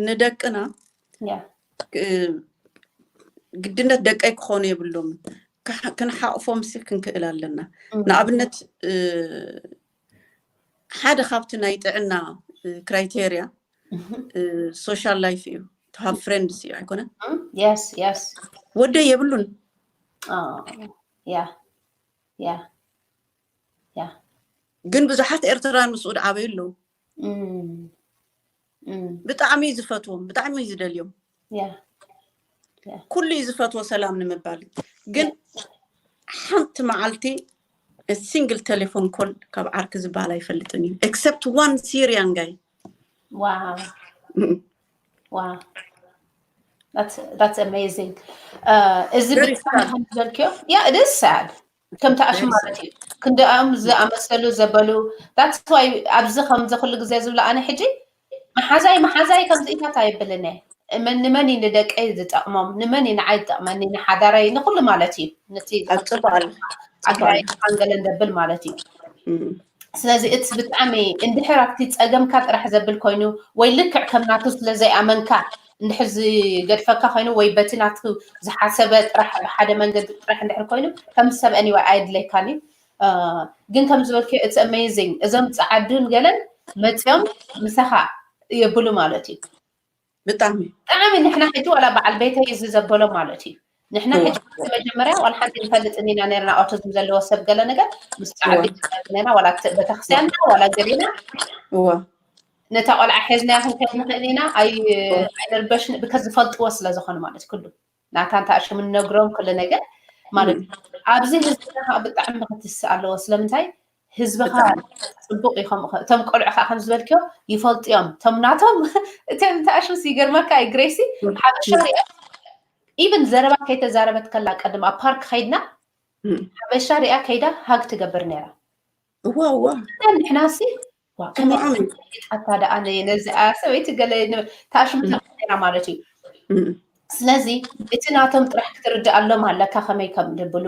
ንደቅና ግድነት ደቀይ ክኾኑ የብሎምን። ክንሓቕፎም ሲ ክንክእል ኣለና። ንኣብነት ሓደ ካብቲ ናይ ጥዕና ክራይቴርያ ሶሻል ላይፍ እዩ። ሃብ ፍሬንድስ እዩ ኣይኮነን? ወደይ የብሉን። ግን ብዙሓት ኤርትራውያን ምስኡ ዝዓበዩ ኣለዉ። ብጣዕሚ እዩ ዝፈትዎም፣ ብጣዕሚ እዩ ዝደልዮም። ኩሉ እዩ ዝፈትዎ ሰላም ንምባል። ግን ሓንቲ መዓልቲ ሲንግል ቴሌፎን ኮል ካብ ዓርኪ ዝበሃል ኣይፈልጥን እዩ። Except one Syrian guy. Wow. Wow. That's that's amazing. እዚ ብጣዕሚ ከም ዝበልክዮ yeah, it is sad. ከምቲ ኣሽም ማለት እዩ። ክንደኦም ዝኣመሰሉ ዘበሉ that's why ኣብዚ ከምዚ ኩሉ ግዜ ዝብሎ ኣነ ሕጂ መሓዛይ መሓዛይ ከምዚኢታት ኣይብልን እየ። ንመን እዩ ንደቀይ ዝጠቕሞም፣ ንመን እዩ ንዓይ ዝጠቕመኒ፣ ንሓዳረይ፣ ንኩሉ ማለት እዩ። ነቲ ኣጋይ ኣንገለን ዘብል ማለት እዩ። ስለዚ እቲ ብጣዕሚ እንድሕር ኣብቲ ፀገምካ ጥራሕ ዘብል ኮይኑ ወይ ልክዕ ከም ናቱ ስለ ዘይኣመንካ እንድሕር ዝገድፈካ ኮይኑ ወይ በቲ ናቱ ዝሓሰበ ጥራሕ ብሓደ መንገዲ ጥራሕ እንድሕር ኮይኑ ከም ሰብ anyway ኣየድለይካን እዩ። ግን ከም ዝበልክዮ it's amazing እዞም ፀዓዱን ገለን መፅኦም ምሳኻ የብሉ ማለት እዩ። ብጣዕሚ ብጣዕሚ ንሕና ሕጂ ዋላ በዓል ቤተይ እዚ ዘበሎ ማለት እዩ። ንሕና ሕጂ መጀመርያ ዋላ ሓንቲ ንፈልጥን ኢና ነርና autism ዘለዎ ሰብ ገለ ነገር ምስ ዓቢ ነና ዋላ ቤተክርስትያንና ዋላ ገሊና እዋ ነታ ቆልዓ ሒዝናያ ክንከድ ንኽእል ኢና። ኣይንርበሽ because ዝፈልጥዎ ስለ ዝኾኑ ማለት ኩሉ ናታ እንተ ኣሽሙ ንነግሮም ኩሉ ነገር ማለት ኣብዚ ህዝብና ከዓ ብጣዕሚ ክትስእ ኣለዎ። ስለምንታይ ህዝብኻ ፅቡቅ እዩ። ከምኡ ከ- እቶም ቆልዑ ከዓ ከም ዝበልክዮ ይፈልጡ እዮም። እቶም ናቶም እቶም እንተ ኣሽሙስ ይገርመካ እዩ ግሬሲ ሓበሻ ሪኣ even ዘረባ ከይተዛረበት ከላ ቀድም ኣብ ፓርክ ከይድና ሓበሻ ሪኣ ከይዳ ሃግ ትገብር ነይራ። እዋ እዋ ንሕናሲ ከምኣም ኣታ ደኣ ነዚ ኣያ ሰበይቲ ገለ ተኣሽሙ ተራ ማለት እዩ። ስለዚ እቲ ናቶም ጥራሕ ክትርድኣሎም ኣለካ ከመይ ከም ድብሉ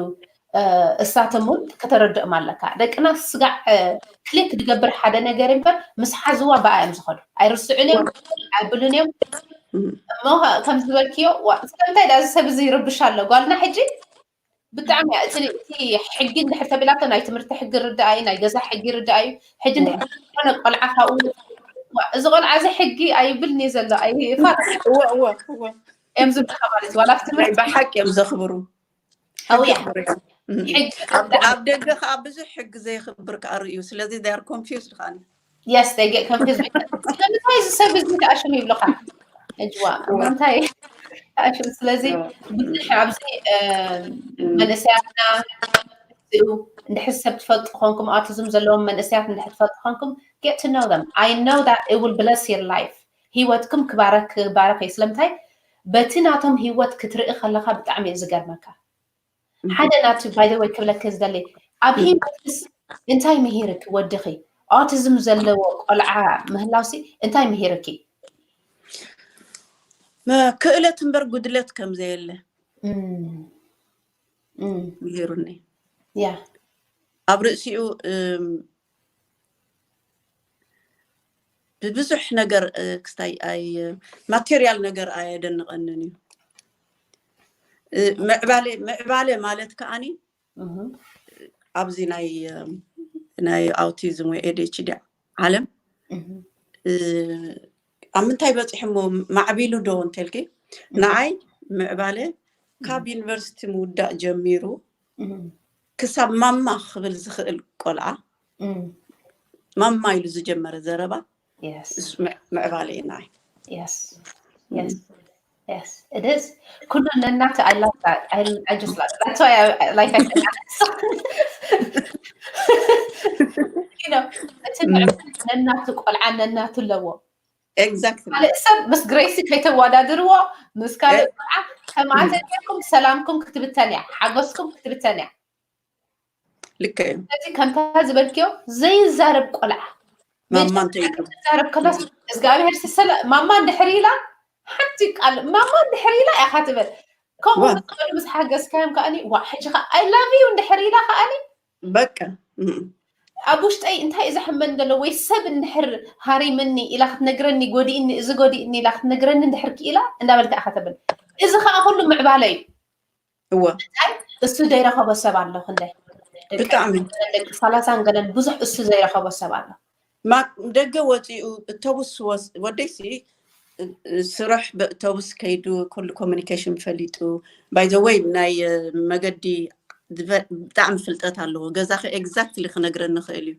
እሳቶም እውን ከተረድኦም ኣለካ። ደቅና ስጋዕ ክሊክ ድገብር ሓደ ነገር እምበር ምስ ሓዝዋ ብኣ እዮም ዝኸዱ። ኣይርስዑን እዮም ኣይብሉን እዮም። እሞ ከም ዝበልክዮ ስለምንታይ ዳ እዚ ሰብ እዚ ይርብሽ ኣሎ ጓልና ሕጂ ብጣዕሚ እቲ ሕጊ እንድሕር ተቢላቶ ናይ ትምህርቲ ሕጊ ርዳእ እዩ፣ ናይ ገዛ ሕጊ ርዳእ እዩ። ሕጂ እንድሕር ዝኾነ ቆልዓ ካብኡ እዚ ቆልዓ እዚ ሕጊ ኣይብልን እዩ ዘሎ ኣይፋት እዮም ዝብልካ ማለት እዩ። ዋላ ኣብ ትምህርቲ ብሓቂ እዮም ዘኽብሩ። ኣውያ ኣብ ደገ ከዓ ብዙሕ ሕጊ ዘየኽብር ከዓ ርእዩ። ስለዚ ር ኮንፊውስድ ከዓ Yes, they get confused. ስለምንታይ እዚ ሰብ እዚ ተኣሽሙ ይብሉካ? እጅዋ ምንታይ ተኣሽሙ? ስለዚ ብዙሕ ኣብዚ መንእሰያትና ዚኡ እንድሕር ሰብ ትፈልጡ ኮንኩም autism ዘለዎም መንእሰያት እንድሕር ትፈልጡ ኮንኩም get to know them. I know that it will bless your life. ህይወትኩም ክባረክ ክባረክ እዩ። ስለምንታይ በቲ ናቶም ህይወት ክትርኢ ከለካ ብጣዕሚ እዩ ዝገርመካ። ሓደ ናቱ by the way ክብለክ ዝደሊ ኣብ ሂወትስ እንታይ ምሂርክ ወድኺ autism ዘለዎ ቆልዓ ምህላውሲ እንታይ ምሂርኪ? ክእለት እምበር ጉድለት ከም ዘየለ ምሂሩኒ። ያ ኣብ ርእሲኡ ብብዙሕ ነገር ክስታይ ኣይ ማቴሪያል ነገር ኣየደንቐንን እዩ። ምዕባለ ምዕባለ ማለት ከዓኒ ኣብዚ ናይ ናይ autism ወይ ADHD ዓለም ኣብ ምንታይ በፂሑ እሞ ማዕቢሉ ዶ እንተልኪ ንዓይ ምዕባለ ካብ ዩኒቨርሲቲ ምውዳእ ጀሚሩ ክሳብ ማማ ክብል ዝኽእል ቆልዓ ማማ ኢሉ ዝጀመረ ዘረባ ምዕባለ እዩ ንዓይ። Yes, ኩሉ ነናቱ I love that. I, I just love that. That's why I, I like I said, you know, እቲ ነናቱ ቆልዓ ነናቱ ኣለዎ። Exactly. ካልእ ሰብ ምስ ግሬሲ ከይተወዳድርዎ ምስ ካልእ ቆልዓ ከምኣተኩም ሰላምኩም ክትብተን እያ፣ ሓጎስኩም ክትብተን እያ። ልክ እዩ። ስለዚ ከምታ ዝበልክዮ ዘይዛረብ ቆልዓ ማማ እንታይ ይብሉ? ትዛረብ ከላስ እግዚኣብሔር ስሰለ ማማ እንድሕር ኢላ ሓንቲ ቃል ማማ እንድሕር ኢላ ኢኻ ትብል። ከምኡ ምስ በሉ ምስ ሓገዝካዮም ከኣኒ ዋ ሕጂ ኸ I love you እንድሕር ኢላ ከኣኒ በቃ ኣብ ውሽጠይ እንታይ እዩ ዘሕመኒ ዘሎ ወይ ሰብ እንድሕር ሃሪምኒ ኢላ ክትነግረኒ ጎዲእኒ እዚ ጎዲእኒ ኢላ ክትነግረኒ እንድሕር ክኢላ እንዳበልካ ኢኻ ተብል። እዚ ኸኣ ኩሉ ምዕባለ እዩ። እወ እሱ ዘይረኸቦ ሰብ ኣሎ ክንደይ ብጣዕሚ ደቂ ሰላሳን ገለን ብዙሕ እሱ ዘይረኸቦ ሰብ ኣሎ። ደገ ወፂኡ እተውስ ወደይሲ ስራሕ ብእተውስ ከይዱ ኩሉ ኮሚኒኬሽን ፈሊጡ by the way ናይ መገዲ ብጣዕሚ ፍልጠት ኣለዎ። ገዛኺ exactly ክነግረኒ ይኽእል እዩ።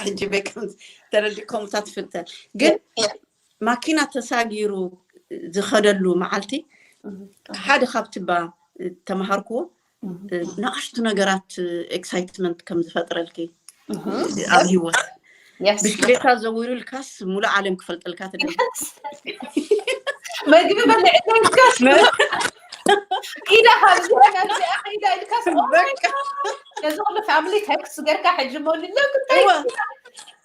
ሕጂ ቤከም ተረዲእኩም እታ ትፍልጠ ግን ማኪና ተሳጊሩ ዝኸደሉ መዓልቲ ሓደ ካብቲ ባ ተምሃርክዎ ንኣሽቱ ነገራት ኤክሳይትመንት ከም ዝፈጥረልኪ ኣብ ህይወት። ብሽክሌታ ዘዊሩልካስ ሙሉእ ዓለም ክፈልጠልካ ትደሊ። መግቢ በልዕካስ ኢዳ ካብዚ ናብዚኣ ኢዳ ኢልካስ ነዚ ኩሉ ፋሚሊ ቴክስት ገርካ ሕጂ ሞልሎ ክታይ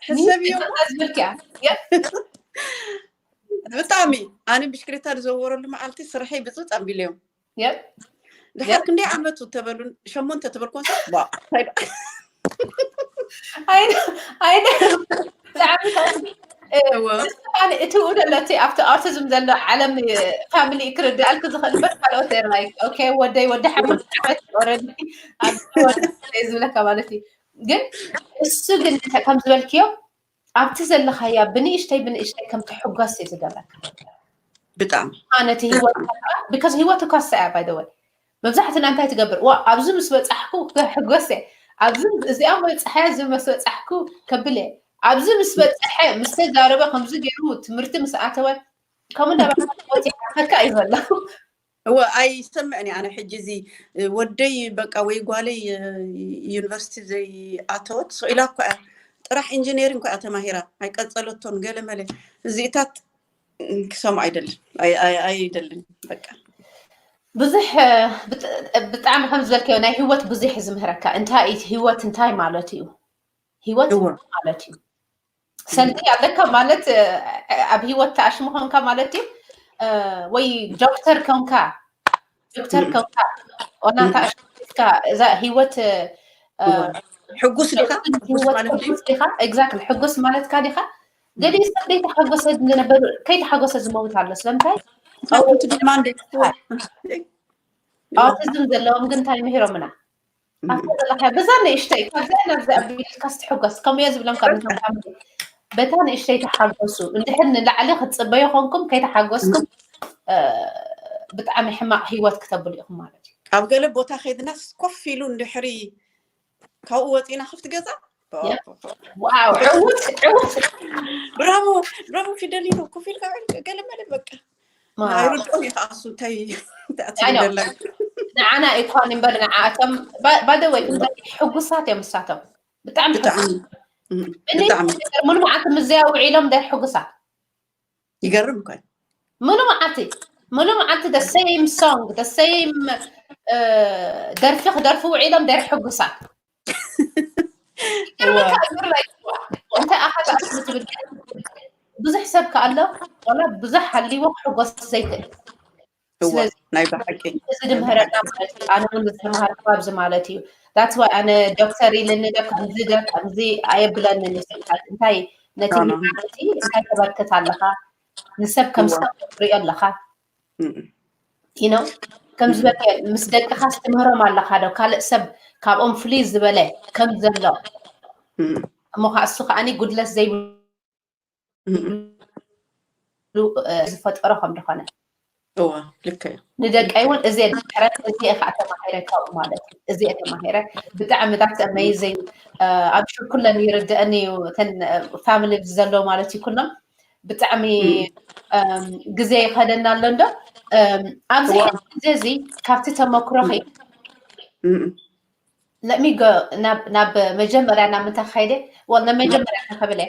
ሕሰብ እዮም ዝብልኪያ ብጣዕሚ ኣነ ብሽክሌታ ዝዘወረሉ መዓልቲ ስርሐይ ብፅብፅ ኣቢለ እዮም ድሓር ክንደይ ዓመቱ ተበሉን ሸሞንተ ተበልኮን ኣይነ ብጣዕሚ እቲ ውደለቲ ኣብቲ ኣውቲዝም ዘሎ ዓለም ፋሚሊ ክርድኣልክ ዝኽእል በር ካልኦት ር ላይክ ኦኬ ወደይ ወዲ ሓሙሽተ ዓመት ኦረዲ ዝብለካ ማለት እዩ ግን እሱ ግን ከም ዝበልክዮ ኣብቲ ዘለኻያ ብንእሽተይ ብንእሽተይ ከም ትሕጎስ እዩ ዝገብረካ ብጣዕሚ ነቲ ህይወት because ህይወት እኳ ሰያ ባይ ወይ መብዛሕትና እንታይ ትገብር ዋ ኣብዚ ምስ በፃሕኩ ክሕጎስ እየ ኣብዚ እዚኣ በፅሐ እዚ ምስ በፃሕኩ ከብል እየ ኣብዚ ምስ በፅሐ ምስ ተዛረበ ከምዚ ገይሩ ትምህርቲ ምስ ኣተወ ከምኡ እንዳበልካ እዩ ዘሎ እወ ኣይሰምዕን ኣነ ሕጂ እዚ ወደይ በቃ ወይ ጓለይ ዩኒቨርሲቲ ዘይኣተወት ስኢላ እኮ እያ ጥራሕ ኢንጂነሪንግ እኮ እያ ተማሂራ ኣይቀፀለቶን ገለ መለ እዚኢታት ክሰምዖ ኣይደልን ኣይደልን በቃ ብዙሕ ብጣዕሚ ከም ዝበልከዮ ናይ ህይወት ብዙሕ ዝምህረካ እንታይ ህይወት እንታይ ማለት እዩ ህይወት ማለት እዩ ሰልዲ ኣለካ ማለት ኣብ ህይወት ተኣሽሙ ኮንካ ማለት እዩ ወይ ዶክተር ኮንካ ዶክተር ኮንካ ኦና ተኣሽሙካ እዛ ህይወት ሕጉስ ዲካ ዲካ ኤግዛክትሊ ሕጉስ ማለትካ ዲካ ገሊኡ ሰብ ዘይተሓጎሰ ዝነበሩ ከይተሓጎሰ ዝመውት ኣሎ ስለምንታይ Welcome to the Monday. ኣውቲዝም ዘለዎም ግን እንታይ ምሂሮምና ኣብታ ዘለካ በዛ ንእሽተይ ካብዛ ናብዚ ኣቢልካ ስትሕጎስ ከምኡ እየ ዝብሎም ካብ ነቶም ፋሚሊ በታ ንእሽተይ ተሓጎሱ እንድሕር ንላዕሊ ክትፅበዩ ኮንኩም ከይተሓጎስኩም ብጣዕሚ ሕማቅ ሂወት ክተብሉ ኢኹም ማለት እዩ ኣብ ገለ ቦታ ከይድናስ ኮፍ ኢሉ እንድሕሪ ካብኡ ወፂና ክፍቲ ገዛ ዋው ዕውት ዕውት ብራቮ ብራቮ ፊደሊኖ ኮፍ ኢልካ ገለ መለ በቃ ኣይርድኦን እዩ ከኣሱ እንታይ ተኣትደላ ንዓና ኢኳን እምበር ንዓኣቶም ባደወይ ሕጉሳት እዮም ንሳቶም ብጣዕሚ ብጣዕሚ ብጣዕሚ ምሉእ መዓልቲ ምዘያ ውዒሎም ደ ሕጉሳት ይገርም እኮ ምሉእ መዓልቲ ምሉእ መዓልቲ the same song the same ደርፊ ክደርፉ ውዒሎም ደ ሕጉሳት እንታይ ኣኻ ትብል ብዙሕ ሰብ ከኣሎ ዋላ ብዙሕ ሃሊዎ ክሕጎስ ዘይክእል እወ ናይ ብሓቂ እዚ ድምህረና ማለት እዩ ኣነ እውን ዝተምሃርኩ ኣብዚ ማለት እዩ that's why ኣነ ዶክተር ኢልኒ ዶ ከምዚ ዶ ከምዚ ኣየብለንን እዩ ሰብታት እንታይ ነቲ ምሃርቲ እንታይ ተበርክት ኣለኻ ንሰብ ከም ሰብ ትሪኦ ኣለኻ you know ከም ዝበልከ ምስ ደቅኻ ትምህሮም ኣለኻ ዶ ካልእ ሰብ ካብኦም ፍልይ ዝበለ ከም ዘሎ እሞ ከዓ እሱ ከዓኒ ጉድለት ዘይብሉ ዝፈጠሮ ከም ዝኾነ እወ ልክ እዩ ንደቀይ እውን እዚ ድሕረት እዚ ከዓ ተማሂረ ካብኡ ማለት እዩ እዚ ተማሂረ ብጣዕሚ that's amazing ኣብ ኩለን ይርድአኒ እዩ እተን ፋሚሊ ዘለዎ ማለት እዩ ኩሎም ብጣዕሚ ግዜ ይኸደና ኣሎ እንዶ ኣብዚ ግዜ እዚ ካብቲ ተመክሮኺ let me go ናብ መጀመርያ ናብ ምንታይ ክኸይደ well ናብ መጀመርያ ከብለ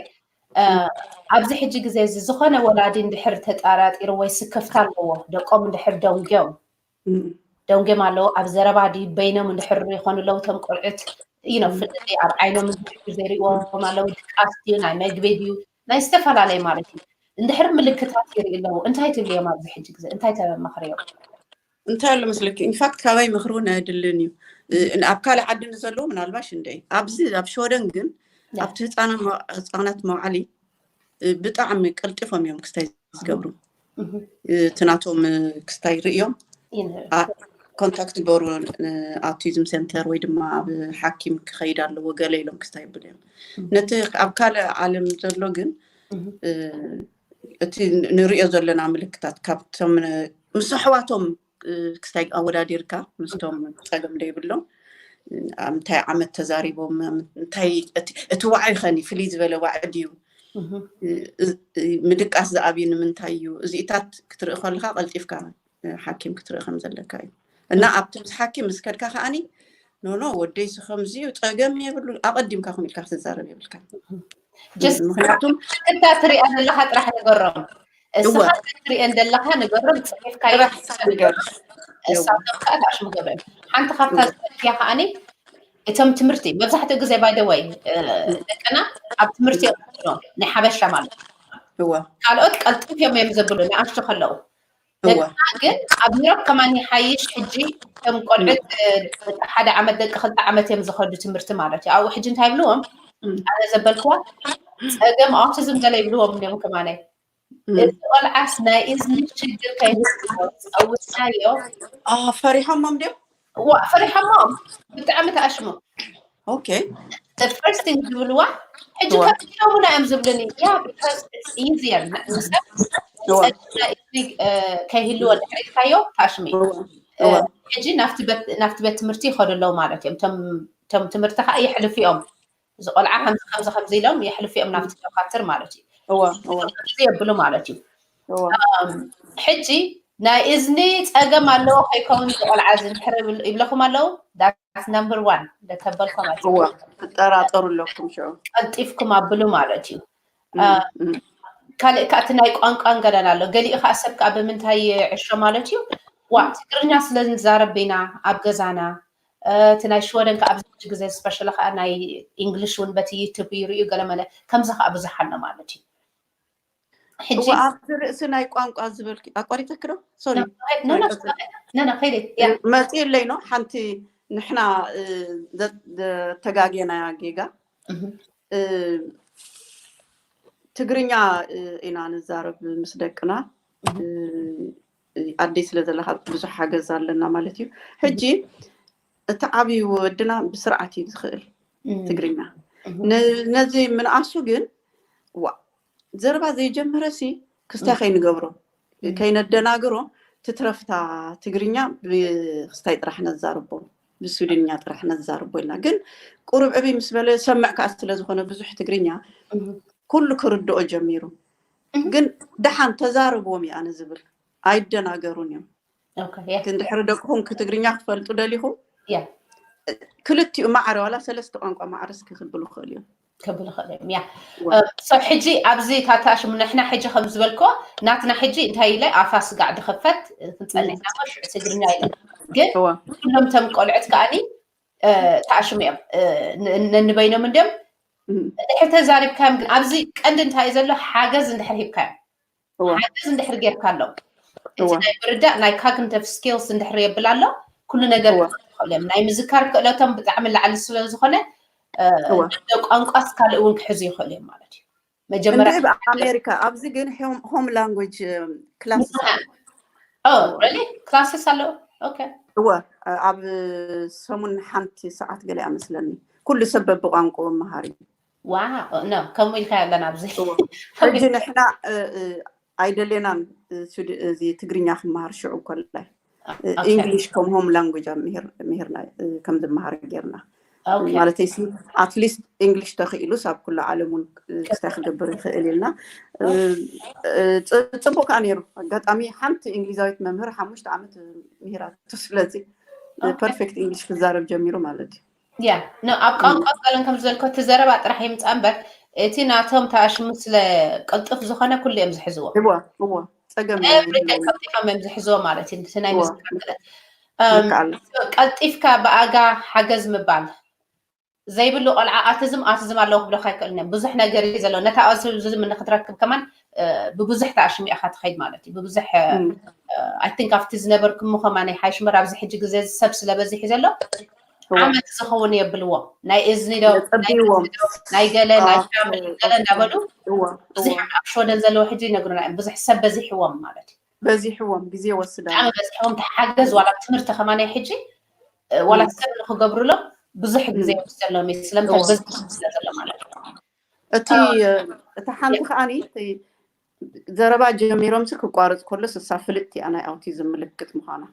ኣብዚ ሕጂ ግዜ እዚ ዝኾነ ወላዲ እንድሕር ተጠራጢሩ ወይ ስክፍታ ኣለዎ ደቆም እንድሕር ደንግዮም ደንግዮም ኣለዎ ኣብ ዘረባ ድዩ በይኖም እንድሕር ይኾኑ ኣለዉ እቶም ቆልዑት you know ፍልልይ ኣብ ዓይኖም እንድሕር ዘይርእዎም ኣለዉ ድቃስ ድዩ ናይ መግቢ ድዩ ናይ ዝተፈላለየ ማለት እዩ እንድሕር ምልክታት ይርኢ ኣለዉ እንታይ ትብልዮም ኣብዚ ሕጂ ግዜ እንታይ ተመኽርዮም እንታይ ኣሎ መስለኪ ኢንፋክት ካባይ ምኽሪ እውን ኣይድልን እዩ ኣብ ካልእ ዓዲ ንዘለዉ ምናልባሽ እንደ ኣብዚ ኣብ ሸወደን ግን ኣብቲ ህፃናት መውዓሊ ብጣዕሚ ቀልጢፎም እዮም ክስታይ ዝገብሩ እቲ ናቶም ክስታይ ርእዮም ኮንታክት ግበሩ ኣውቲዝም ሴንተር ወይ ድማ ኣብ ሓኪም ክኸይድ ኣለዎ ገለ ኢሎም ክስታይ ይብል እዮም ነቲ ኣብ ካልእ ዓለም ዘሎ ግን እቲ ንሪኦ ዘለና ምልክታት ካብቶም ምስ ኣሕዋቶም ክስታይ ኣወዳዲርካ ምስቶም ፀገም ዘይብሎም ኣብ ምንታይ ዓመት ተዛሪቦም እንታይ እቲ ዋዒ ኸኒ ፍልይ ዝበለ ዋዒ ድዩ ምድቃስ ዝኣብዩ ንምንታይ እዩ እዚኢታት ክትርኢ ከለካ ቀልጢፍካ ሓኪም ክትርኢ ከም ዘለካ እዩ እና ኣብቲ ምስ ሓኪም ምስ ከድካ ከዓኒ ኖኖ ወደይሲ ከምዚ እዩ ጸገም የብሉ ኣቐዲምካ ከም ኢልካ ክትዛረብ የብልካ። ምክንያቱም ክታ ትሪኣ ዘለካ ጥራሕ ንገሮም እስኻ ትሪኤን ዘለካ ንገሮም ጽሒፍካ እሳቶም ከዓ ታሽሙ ገብረን ሓንቲ ካብታ ዝያ ከዓኒ እቶም ትምህርቲ መብዛሕትኡ ግዜ ባይደወይ ደቅና ኣብ ትምህርቲ እዮም ናይ ሓበሻ ማለት ካልኦት ቀልጥፍ እዮም እዮም ዘብሉ ንኣሽቱ ከለዉ ደቅና ግን ኣብ ዩሮፕ ከማን ይሓይሽ ሕጂ ከም ቆልዑት ሓደ ዓመት ደቂ ክልተ ዓመት እዮም ዝኸዱ ትምህርቲ ማለት እዩ ኣብኡ ሕጂ እንታይ ይብልዎም ኣነ ዘበልክዋ ጸገም ኣውቲዝም ገለ ይብልዎም እዮም ከማናይ እዚ ቆልዓስ ናይ እዝኒ ሽግር ከይህልዎ ጸውናዮ ፈሪሖሞም ድዮም ዋ ፈሪሖሞም ብጣዕሚ ተኣሽሙ ኦኬ first thing ዝብልዋ ሕጂ ከፊቶምና እዮም ዝብልኒ ያ because it's easier ንሰብ ጸግና እዝኒ ከይህልዎ ድሕሪትካዮ ታሽሚ ሕጂ ናብቲ ቤት ትምህርቲ ይኸዱ ኣለዉ ማለት እዮም ቶም ትምህርቲ ከዓ የሕልፊኦም እዚ ቆልዓ ከምዚ ከምዚ ከምዚ ኢሎም የሕልፊኦም ናብቲ ዶካትር ማለት እዩ እዚ የብሉ ማለት እዩ ሕጂ ናይ እዝኒ ፀገም ኣለዎ ከይከውን ቆልዓ እዚ እንድሕር ይብለኹም ኣለዉ number one ለተበልኮ ማለት ትጠራጠሩ ኣለኩም ሽዑ ቀልጢፍኩም ኣብሉ ማለት እዩ ካልእ ከዓ እቲ ናይ ቋንቋን ገለን ኣሎ ገሊኡ ከዓ ሰብ ከዓ ብምንታይ ዕሾ ማለት እዩ ዋ ትግርኛ ስለ ንዛረብ ኢና ኣብ ገዛና እቲ ናይ ሽወደን ከዓ ኣብዚ ግዜ ስፐሻሊ ከዓ ናይ ኢንግሊሽ እውን በቲ ዩቱብ ይርእዩ ገለመለ ከምዚ ከዓ ብዙሕ ኣሎ ማለት እዩ ሕጂ ኣብዚ ርእሲ ናይ ቋንቋ ዝበልኪ ኣቋሪፀኪ ዶ ሶሪ ነና ከይደ ያ መፂእለይ ነው ሓንቲ ንሕና ዘተጋጌና ጌጋ ትግርኛ ኢና ንዛረብ ምስ ደቅና ኣደይ ስለ ዘለካ ብዙሕ ሓገዝ ኣለና ማለት እዩ ሕጂ እቲ ዓብዪ ወድና ብስርዓት እዩ ዝኽእል ትግርኛ ነዚ ምንኣሱ ግን ዋ ዘረባ ዘይጀመረ ሲ ክስታይ ከይንገብሮ ከይነደናግሮ ትትረፍታ ትግርኛ ብክስታይ ጥራሕ ነዛርቦ ብስዊድንኛ ጥራሕ ነዛርቦ ኢልና ግን ቁሩብ ዕብይ ምስ በለ ሰምዕ ከዓ ስለ ዝኾነ ብዙሕ ትግርኛ ኩሉ ክርድኦ ጀሚሩ ግን ደሓን ተዛረብዎም እዩ ኣነ ዝብል ኣይደናገሩን እዮም ግን ድሕሪ ደቅኹም ክትግርኛ ክፈልጡ ደሊኹም ክልቲኡ ማዕረ ዋላ ሰለስተ ቋንቋ ማዕረስ ክክብሉ ክኽእሉ እዮም ክብል ይኽእል እዮም ያ ሶ ሕጂ ኣብዚ ታታሽሙ ንሕና ሕጂ ከም ዝበልኮ ናትና ሕጂ እንታይ ኢለ ኣፋ ስጋዕ ድኸፈት ክንፀንሕና ሽዑ ትግርኛ ኢለ ግን ኩሎም ቶም ቆልዑት ከዓኒ ተኣሽሙ እዮም ነንበይኖም እንድም እንድሕር ተዛሪብካዮም ግን ኣብዚ ቀንዲ እንታይ እዩ ዘሎ ሓገዝ እንድሕር ሂብካዮም ሓገዝ እንድሕር ጌርካ ኣሎ እቲ ናይ ምርዳእ ናይ cognitive skills እንድሕር የብል ኣሎ ኩሉ ነገር ክኽእሉ እዮም ናይ ምዝካር ክእለቶም ብጣዕሚ ላዕሊ ስለ ዝኾነ ቋንቋስ ካልእ እውን ክሕዙ ይኽእሉ እዮም ማለት እዩ መጀመርያ ኣሜሪካ ኣብዚ ግን home language classes classes ኣለዉ እወ ኣብ ሰሙን ሓንቲ ሰዓት ገለ ኣመስለኒ ኩሉ ሰብ በብቋንቋ መሃሪ ዋው ከምኡ ኢልካ ኣለና ኣብዚ ሕጂ ንሕና ኣይደሌናን እዚ ትግርኛ ክመሃር ሽዑ ኮላይ English ከም home language ምሂርና ከም ዝመሃር ጌርና ማለተይ ሲ at least English ተኽኢሉስ ኣብ ኩሉ ዓለም እውን ክስታይ ክገብር ይኽእል ኢልና ፅቡቅ ከዓ ነይሩ ኣጋጣሚ ሓንቲ እንግሊዛዊት መምህር ሓሙሽተ ዓመት ምሂራቱ ስለዚ perfect English ክዛረብ ጀሚሩ ማለት እዩ ያ ኣብ ቋንቋ ቀለም ከም ዝበልኮ እቲ ዘረባ ጥራሕ ይምፃእ እምበር እቲ ናቶም ተኣሽሙ ስለ ቅልጡፍ ዝኾነ ኩሉ እዮም ዝሕዝዎ እዎ እዎ ፀገም everything ቀልጢፎም እዮም ዝሕዝዎ ማለት እዩ እቲ ናይ ምስክር ቀልጢፍካ ብኣጋ ሓገዝ ምባል ዘይብሉ ቆልዓ ኣትዝም ኣትዝም ኣለዎ ክብለካ ኣይክእልን እዮም ብዙሕ ነገር እዩ ዘለዎ ነታ ኣዝም ንክትረክብ ከማን ብብዙሕ ተኣሽሚእካ ትኸይድ ማለት እዩ ብብዙሕ I think ኣብቲ ዝነበርኩም ከማን ሓይሽመር ኣብዚ ሕጂ ግዜ ሰብ ስለበዚሑ ዘሎ ዓመት ዝኸውን የብልዎ ናይ እዝኒ ዶ ናይ ገለ ናይ ገለ እንዳበሉ ብዙሕ ኣብ ሽወደን ዘለዎ ሕጂ ይነግሩና እዮም ብዙሕ ሰብ በዚሕዎም ማለት እዩ በዚሕዎም ግዜ ወስዳ በዚሕዎም ተሓገዝ ዋላ ትምህርቲ ከማናይ ሕጂ ዋላ ሰብ ንክገብሩሎም ብዙሕ ግዜ ይወስደሎም እዩ ስለምንታይ በዚ ስለ ዘሎ ማለት እዩ እቲ እቲ ሓንቲ ከዓኒ ዘረባ ጀሚሮም ሲ ክቋርፅ ከሎ ስሳ ፍልጥቲ እያ ናይ ኣውቲዝም ምልክት ምዃና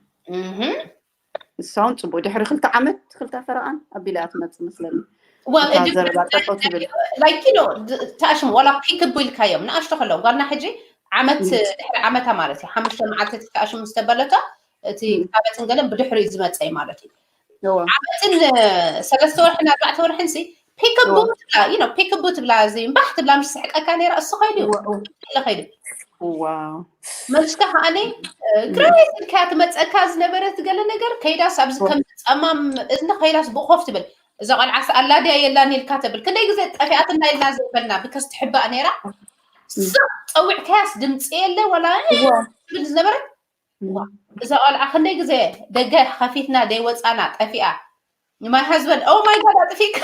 ንሳውን ፅቡቅ ድሕሪ ክልተ ዓመት ክልተ ፈረቓን ኣቢላ እያ ትመፅእ መስለኒ ዘረባ ጠጠው ትብል ላይኪኖ ተኣሽሙ ዋላ ፒክቡ ኢልካዮም ንኣሽቶ ከለዉ ጓልና ሕጂ ዓመት ድሕሪ ዓመታ ማለት እዩ ሓሙሽተ መዓልቲ ተኣሽሙ ዝተበለቶ እቲ ክታበትን ገለን ብድሕሪኡ ዝመፀ እዩ ማለት እዩ። ዓመትን ሰለስተ ወርሕን ኣርባዕተ ወርሕን ሲ ፒክቡ ትብላ ዩ ፒክቡ ትብላ እዚ እምባሕ ትብላ ምስ ስሕቀካ ነይራ እሱ ኸይዱ ኢለ ኸይዱ። መልስካ ከዓኒ ግሬት ኢልካ ትመፀካ ዝነበረት ገለ ነገር ከይዳስ ኣብዚ ከም ጸማም እዝኒ ከይዳስ ብኮፍ ትብል እዛ ቆልዓስ ኣላድያ የላን ኢልካ ተብል። ክንደይ ግዜ ጠፊኣትና ኢልና ዘይበልና ብከስ ትሕባእ ነይራ። ስቕ ጸዊዕካያስ ድምፂ የለ ወላ ትብል ዝነበረት። እዛ ቆልዓ ክንደይ ግዜ ደገ ከፊትና ደይወፃና ጠፊኣ። My husband, oh my God, ኣጥፊካ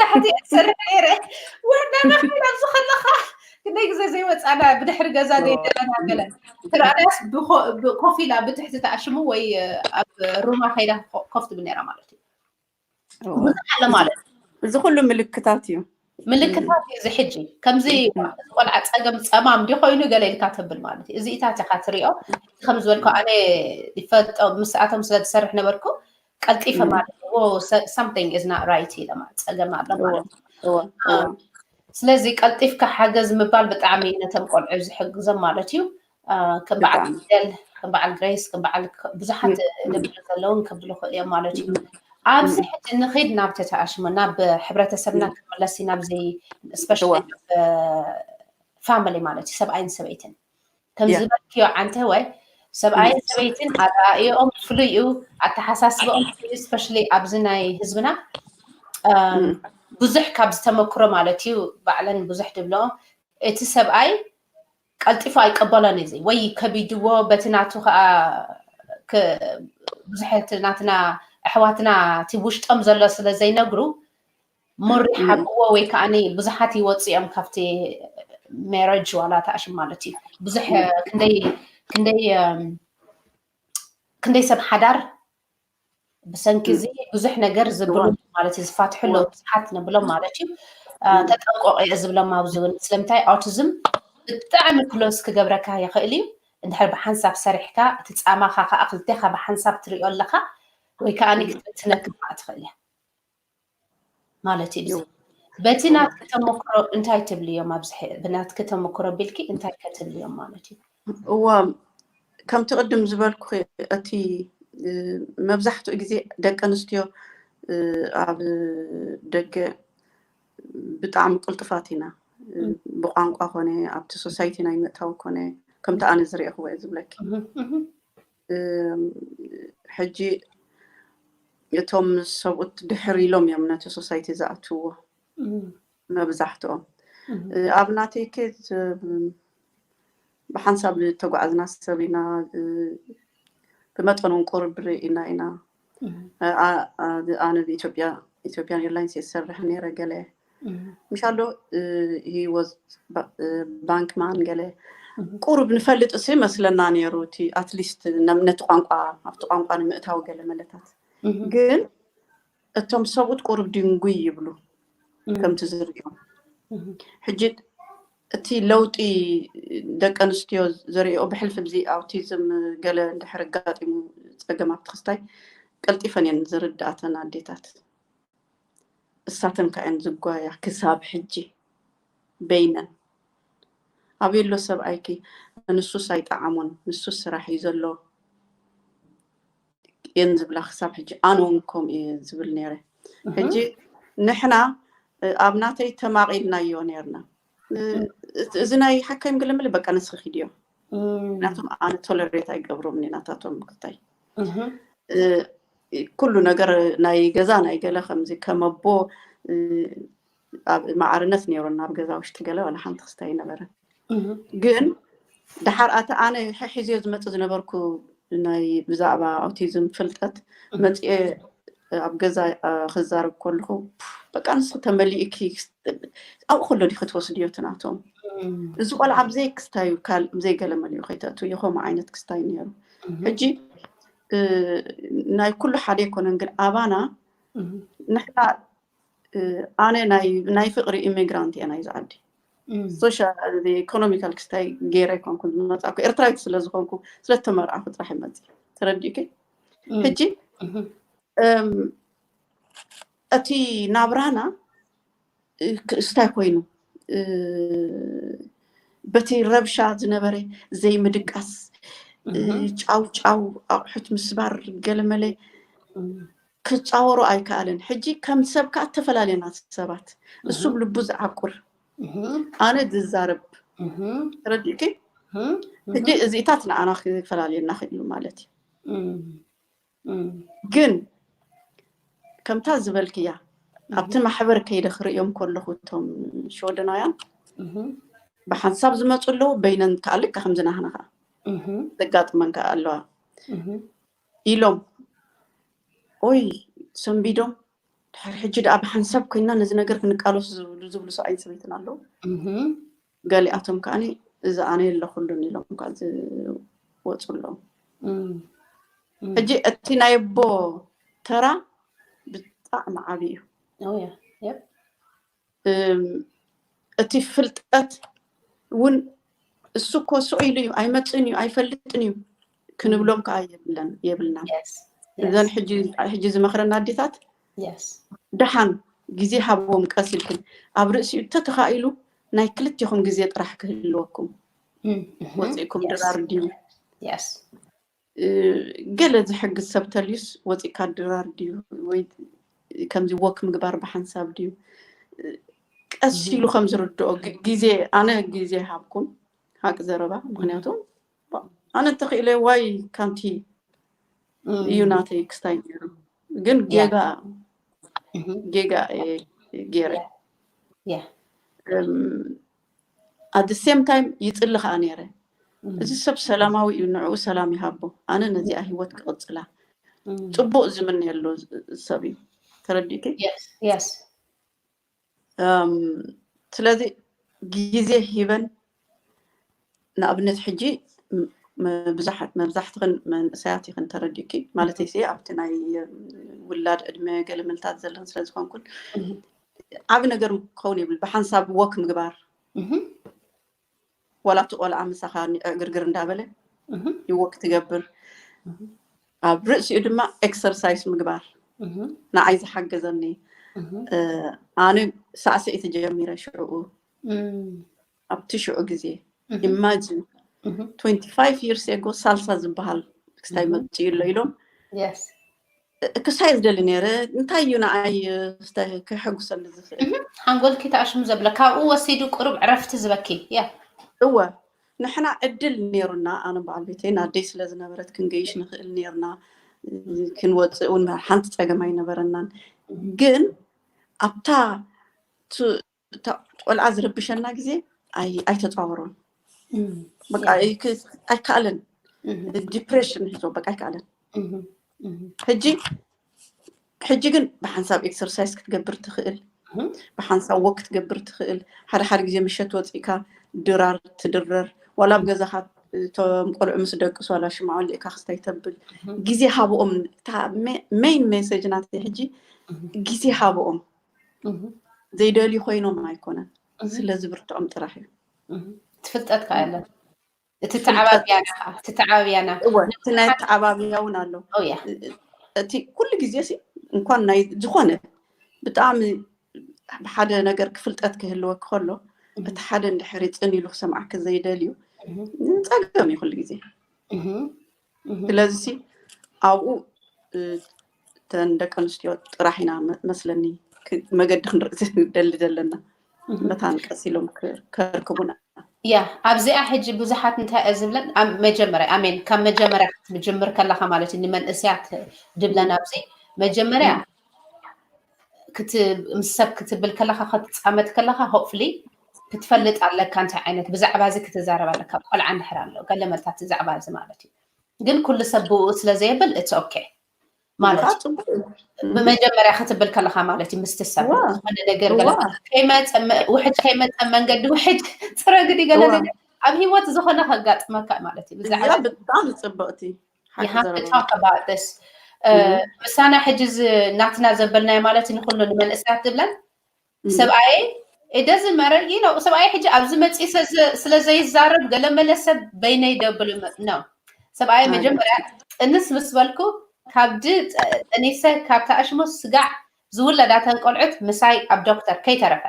ታሕቲ ሰርሕ ነይረ። ወዳና ከይድ ኣብዚ ከለኻ ክንደይ ግዜ ዘይወፃና ብድሕሪ ገዛ ዘይደለና ገለ ትርኣዳስ ኮፍ ኢላ ብትሕቲ ተኣሽሙ ወይ ኣብ ሩማ ከይዳ ኮፍ ትብል ነይራ ማለት እዩ። ብዙሕ ኣሎ ማለት እዩ። እዚ ኩሉ ምልክታት እዩ። ምልክታት እዩ እዚ ሕጂ ከምዚ ቆልዓ ፀገም ፀማም ዲ ኮይኑ ገለ ኢልካ ተብል ማለት እዩ። እዚ ኢታት ኢኻ ትሪኦ። ከም ዝበልኮ ኣነ ይፈልጦ ምስኣቶም ስለ ዝሰርሕ ነበርኩ ቀልጢፈ ማለት something is not right ኢለ ማለት ፀገም ኣሎ ማለት። ስለዚ ቀልጢፍካ ሓገዝ ምባል ብጣዕሚ ነቶም ቆልዑ ዝሕግዞም ማለት እዩ። ከም በዓል ፊደል ከም በዓል ግሬስ ከም በዓል ብዙሓት ድብሉ ዘለውን ከብሉ ክእል እዮም ማለት እዩ። ኣብዚ ሕጂ ንኺድ ናብ ተተኣሽሙ ናብ ሕብረተሰብና ክንመለስ ናብዚ ስፔሻሊ ፋሚሊ ማለት እዩ ሰብኣይን ሰበይትን ከም ዝበልክዮ ዓንተ ወይ ሰብኣይን ሰበይትን ኣረኣእኦም ፍሉይ እዩ፣ ኣተሓሳስበኦም ፍሉይ ስፔሻሊ ኣብዚ ናይ ህዝብና ብዙሕ ካብ ዝተመክሮ ማለት እዩ ባዕለን ብዙሕ ድብለኦ እቲ ሰብኣይ ቀልጢፉ ኣይቀበሎን እዚ ወይ ከቢድዎ በቲ ናቱ ከዓ ብዙሐት ናትና ኣሕዋትና እቲ ውሽጦም ዘሎ ስለ ዘይነግሩ ሞር ይሓብዎ ወይ ከዓ ብዙሓት ይወፁ እዮም ካብቲ ሜረጅ ዋላ ተኣሽም ማለት እዩ ብዙሕ ክንደይ ክንደይ ክንደይ ሰብ ሓዳር ብሰንኪ እዚ ብዙሕ ነገር ዝብሉ ማለት እዩ ዝፋትሑ ኣለዉ ብዙሓት ንብሎም ማለት እዩ። ተጠንቆቂ እየ ዝብሎም ኣብዚ እውን ስለምንታይ ኣውቲዝም ብጣዕሚ ክሎስ ክገብረካ ይኽእል እዩ። እንድሕር ብሓንሳብ ሰሪሕካ እቲ ፃማኻ ከዓ ክልቴኻ ብሓንሳብ ትሪኦ ኣለካ ወይ ከዓ ክትበትነክ ከዓ ትኽእል እያ ማለት እዩ። በቲ ናትኪ ተመክሮ እንታይ ትብልዮም? ኣብዚ ብናትኪ ተመክሮ ቢልኪ እንታይ ከትብልዮም ማለት እዩ? እዋ ከምቲ ቅድም ዝበልኩ እቲ መብዛሕትኡ ግዜ ደቂ ኣንስትዮ ኣብ ደገ ብጣዕሚ ቅልጡፋት ኢና። ብቋንቋ ኮነ ኣብቲ ሶሳይቲ ናይ ምእታው ኮነ ከምቲ ኣነ ዝሪእኽዎ እየ ዝብለኪ። ሕጂ እቶም ሰብኡት ድሕር ኢሎም እዮም ነቲ ሶሳይቲ ዝኣትውዎ መብዛሕትኦም። ኣብ ናተይ ኬዝ ብሓንሳብ ዝተጓዓዝና ሰብ ኢና፣ ብመጠን እውን ቁርብ ርኢና ኢና። ኣነ ብኢትዮጵያ ኢትዮጵያን ኤርላይንስ የሰርሕ ነይረ ገለ ምሻሎ ሂወዝ ባንክማን ገለ ቁሩብ ንፈልጥ ሲ መስለና ነይሩ እቲ ኣትሊስት ነቲ ቋንቋ ኣብቲ ቋንቋ ንምእታው ገለ መለታት ግን እቶም ሰብኡት ቁሩብ ድንጉይ ይብሉ ከምቲ ዝርእዮም ሕጂ እቲ ለውጢ ደቂ ኣንስትዮ ዘርእኦ ብሕልፊ ብዚ ኣውቲዝም ገለ እንድሕር ኣጋጢሙ ፀገም ኣብቲ ክስታይ ቀልጢፈን እየን ዝርዳእተን ኣዴታት እሳተን ከ እየን ዝጓያ ክሳብ ሕጂ በይነን ኣበይ ኣሎ ሰብኣይኪ ንሱስ ኣይጠዓሞን ንሱስ ስራሕ እዩ ዘሎ እየን ዝብላ ክሳብ ሕጂ ኣነ እውን ከምኡ እየ ዝብል ነይረ ሕጂ ንሕና ኣብ ናተይ ተማቒልናዮ ነርና እዚ ናይ ሓካይም ገለመለ በቃ ንስኺ ኪድዮ ምክንያቱም ኣነ ቶለሬት ኣይገብሮም ናታቶም ክታይ ኩሉ ነገር ናይ ገዛ ናይ ገለ ከምዚ ከመቦ ኣብ ማዕርነት ነይሮና ኣብ ገዛ ውሽጢ ገለ ዋላ ሓንቲ ክስታይ ኣይነበረን ግን ድሓር ኣቲ ኣነ ሕሒዝዮ ዝመፅእ ዝነበርኩ ናይ ብዛዕባ ኣውቲዝም ፍልጠት መፅኤ ኣብ ገዛ ክዛረብ ከለኹ በቃ ንስ ተመሊእኪ ኣብኡ ከሎ ዲ ክትወስድዮ ትናቶም እዚ ቆልዓ ብዘይ ክስታዩ ካልእ ብዘይ ገለ መሊኡ ከይተእትውዮ ከምኡ ዓይነት ክስታይ ነይሩ ሕጂ ናይ ኩሉ ሓደ ኣይኮነን ግን ኣባና ንሕና ኣነ ናይ ፍቅሪ ኢሚግራንት እየ ናይዚ ዓዲ ሶሻል ኢኮኖሚካል ክስታይ ገይረ ኣይኮንኩ ዝመፃኩ ኤርትራዊት ስለዝኮንኩ ስለተመርዓኩ ጥራሕ ይመፅ ተረዲእኪ ሕጂ እቲ ናብራና ክስታይ ኮይኑ በቲ ረብሻ ዝነበረ ዘይምድቃስ እ፣ ጫው ጫው፣ ኣቑሑት ምስባር፣ ገለመለ ክጻወሮ ኣይከኣልን። ሕጂ ከም ሰብ ከኣ ተፈላለየና ሰባት። እሱ ብልቡ ዝዓቁር፣ ኣነ ዝዛረብ። ተረዲእኪ? ሕጂ እዚታት ንኣና ክፈላለየና ክኢሉ ማለት እዩ። ግን ከምታ ዝበልክያ፣ ኣብቲ ማሕበር ከይደ ክርእዮም ከለኹ፣ እቶም ሽወደናውያን ብሓንሳብ ዝመፁ ኣለዉ፣ በይነን ከኣ ልክዕ ከምዚ ናህና ከኣ ዘጋጥመን ከኣ ኣለዋ ኢሎም፣ ኦይ፣ ሰንቢዶም፣ ድሕሪ ሕጂ ደኣ ብሓንሳብ ኮይና ነዚ ነገር ክንቃለሱ ዝብሉ፣ ዝብሉ ሰብኣይን ሰበይትን ኣለዉ። ገሊኣቶም ከኣ፣ እዚ ኣነ የለኹሉን ኢሎም ከኣ ዝወፁ ኣለዉ። ሕጂ እቲ ናይ ኣቦ ተራ ብጣዕሚ ዓቢ እዩ። እም፣ እቲ ፍልጠት እውን እሱ እኮ ስቕ ኢሉ እዩ፣ ኣይመጽእን እዩ፣ ኣይፈልጥን እዩ ክንብሎም ከኣ የብለን፣ የብልናን። እዘን ሕጂ፣ ሕጂ ዝመኽረና ኣዴታት፣ ደሓን ግዜ ሃብዎም፣ ቀስ ኢልክን ኣብ ርእሲኡ እንተተኻኢሉ ናይ ክልቴኹም ግዜ ጥራሕ ክህልወኩም። ወጺእኩም ድራር ድዩ? እ፣ ገለ ዝሕግዝ ሰብ ተልዩስ ወጺእካ ድራር ድዩ ወይ ከምዚ ወክ ምግባር ብሓንሳብ ድዩ? እ፣ ቀስ ኢሉ ከም ዝርድኦ ግ-፣ ግዜ፣ ኣነ ግዜ ሃብኩም፣ ሓቂ ዘረባ። ምኽንያቱ ኣነ እንተኽኢለ ዋይ ካንቲ እዩ ናተይ ክስታይ ነይሩ። ግን ጌጋ፣ ጌጋ እየ ገይረ። እም፣ at the same time ይጽሊ ከኣ ነይረ። እዚ ሰብ ሰላማዊ እዩ፣ ንዕኡ ሰላም ይሃቦ። ኣነ ነዚኣ ህይወት ክቕጽላ ጽቡቕ ዝምነየሉ ሰብ እዩ። ተረዲእኪ? እም፣ ስለዚ ግዜ ሂበን፣ ንኣብነት ሕጂ ም-፣ መብዛሕ-፣ መብዛሕትኽን መንእሰያት ኢኽን፣ ተረዲእኪ ማለተይ ሲ፣ ኣብቲ ናይ ውላድ ዕድመ ገለ መልታት ዘለኽን ስለ ዝኾንኩን፣ ዓቢ ነገር ክኸውን የብል፣ ብሓንሳብ ወክ ምግባር። ዋላ እቲ ቆልዓ ምሳኻ ዕግርግር እንዳበለ ይወክ ትገብር። ኣብ ርእሲኡ ድማ ኤክሰርሳይስ ምግባር ንዓይ ዝሓገዘኒ። እ፣ ኣነ ሳዕስዒት ጀሚረ ሽዕኡ፣ ኣብቲ ሽዑ ግዜ። ኢማጂን፣ twenty five years ago ሳልሳ ዝበሃል ክስታይ መጽኡ ኣሎ ኢሎም፣ ክሳይ ዝደሊ ነይረ። እንታይ እዩ ንዓይ ክሕጉሰሉ ዝኽእል? ሓንጎልኪ ተኣሽሙ ዘብለ፣ ካብኡ ወሲዱ ቁሩብ ዕረፍቲ ዝበኪ። ያ። እወ፣ ንሕና ዕድል ነይሩና፣ ኣነ በዓል ቤተይን ኣደይ ስለ ዝነበረት ክንገይሽ ንኽእል ነይርና፣ ክንወፅእ እውን ሓንቲ ፀገም ኣይነበረናን። ግን ኣብታ ቱ-፣ እታ ቆልዓ ዝረብሸና ግዜ ኣይ-፣ ኣይተፃወሮን። በቃ፣ ያ። ኣይክ-፣ ኣይከኣልን። ዲፕሬሽን ሒዞ፣ በቃ፣ ኣይከኣልን። ሕጂ፣ ሕጂ ግን ብሓንሳብ ኤክሰርሳይዝ ክትገብር ትኽእል፣ ብሓንሳብ ወክ ክትገብር ትኽእል። ሓደ ሓደ ግዜ ምሸት ወፂእካ ድራር ትድረር፣ ዋላ ኣብ ገዛኻ እቶም ቆልዑ ምስ ደቅሱ ዋላ ሽምዓ ወሊዕካ ክስታይ ተብል። ግዜ ሃብኦም። እታ ሜ-፣ ሜይን ሜሴጅ ናተይ ሕጂ ግዜ ሃብኦም። ዘይደልዩ ኮይኖም ኣይኮነን፣ ስለ ዝብርትዖም ጥራሕ እዩ። እቲ ፍልጠት ከኣ የለን። እቲ ፍልጠት ተዓባብያና ከኣ፣ እቲ ተዓባብያና። እወ፣ እቲ ናይ ተዓባብያ እውን ኣሎ። ኦ፣ ያ። እቲ ኩሉ ግዜ ሲ፣ እንኳን ናይ ዝኾነ ብጣዕሚ ብሓደ ነገር ክፍልጠት ክህልወኪ ከሎ፣ እቲ ሓደ እንድሕር ጽን ኢሉ ክሰምዓኪ ዘይደልዩ፣ ጸገም እዩ ኩሉ ግዜ። ስለዚ ሲ ኣብኡ፣ እ፣ እተን ደቂ ኣንስትዮ ጥራሕ ኢና መ-፣ መስለኒ ክ-፣ መገዲ ክንርኢ ዝደሊ ዘለና። መታን ቀስ ኢሎም ክ-፣ ከርክቡና። ያ፣ ኣብዚኣ ሕጂ ብዙሓት እንታይ እየ ዝብለን፣ ኣብ መጀመርያ፣ ኣሜን፣ ካብ መጀመርያ ክትጅምር ከለኻ ማለት እዩ፣ ንመንእሰያት ድብለን ኣብዚ መጀመርያ ክት-፣ ምስ ሰብ ክትብል ከለኻ፣ ክትጻመድ ከለኻ፣ ሆፕፍሊ ክትፈልጥ ኣለካ እንታይ ዓይነት፣ ብዛዕባ እዚ ክትዛረብ ኣለካ፣ ቆልዓ እንድሕር ኣሎ፣ ገለ መልታት ብዛዕባ እዚ ማለት እዩ። ግን ኩሉ ሰብ ብኡ ስለ ዘየብል፣ it's okay ማለት እዩ። ጽቡቅ እዩ። ብመጀመርያ ክትብል ከለኻ ማለት እዩ፣ ምስቲ ሰብ ዝኾነ ነገር ገለ ከይመጸ፣ መ-፣ ውሕጅ ከይመጸ፣ መንገዲ ውሕጅ፣ ጽረግዲ ገለ ነገር ኣብ ህይወት ዝኾነ ከጋጥመካ ማለት እዩ። ብዛዕባ እዚኣ ብጣዕሚ ጽብቕቲ ሓቂ you have to ዘረባ። Talk about this። እ፣ ምሳና ሕጂ ዝ-፣ ናትና ዘበልናዮ ማለት እዩ፣ ንኹሉ ንመንእሰያት ዝብለን ሰብኣየ፣ it doesn't matter፣ you know፣ ሰብኣየ ሕጂ ኣብዚ መጺ ስለ ዘ-፣ ስለ ዘይዛረብ ገለ መለ ሰብ በይነይ ደብል መ-፣ no። ሰብኣየ መጀመርያ ጥንስ ምስ በልኩ፣ ካብ ድ-፣ ጠ-፣ ጠኒሰ፣ ካብ ተኣሽሞ ስጋዕ ዝውለዳ ተን ቆልዑት ምሳይ ኣብ ዶክተር ከይተረፈ።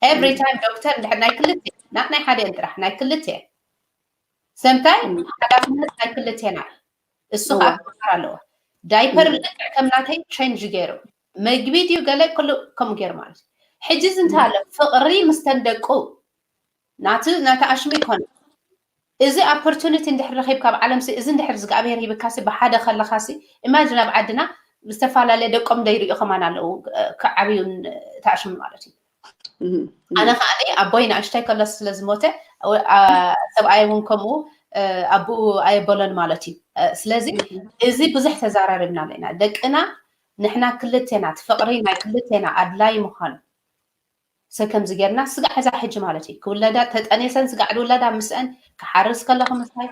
Every time ዶክተር እንድሕር ናይ ክልተ፣ not ናይ ሓደ ጥራሕ፣ ናይ ክልተ። ሰምታይ ሓላፍነት ናይ ክልቴና እዩ። እሱ ከዓ ክመሃር ኣለዎ። ዳይፐር ልክዕ ከም ናተይ ቸንጅ ገይሩ፣ መግቢ ድዩ ገለ፣ ኩሉ ከምኡ ገይሩ ማለት እዩ። ሕጂ እዚ እንታይ ኣሎ? ፍቕሪ ምስተን ደቁ ናቲ ናቲ ኣሽሙ ይኮነ። እዚ ኦፖርቹኒቲ እንድሕር ረኺብካ ኣብ ዓለም ሲ፣ እዚ እንድሕር እግዚኣብሔር ሂብካ ሲ፣ ብሓደ ከለኻ ሲ፣ ኢማጂን ኣብ ዓድና ዝተፈላለየ ደቆም ደይሪኡ ከማን ኣለዉ፣ ክዓብዩን ተኣሽሙ ማለት እዩ። ኣነ ከዓ ኣቦይ ንእሽተይ ከሎ ስለ ዝሞተ፣ ሰብኣይ እውን ከምኡ ኣቦኡ ኣየበሎን ማለት እዩ። ስለዚ እዚ ብዙሕ ተዛራሪብና ኣለና። ደቅና ንሕና ክልቴና፣ እቲ ፍቕሪ ናይ ክልቴና ኣድላይ ምዃኑ ሰብ ከምዚ ጌርና ስጋዕ ሕዛ ሕጂ ማለት እዩ። ክውለዳ ተጠኔሰን ስጋዕ ድውለዳ ምስአን ክሓርስ ከለኹ ምስታይ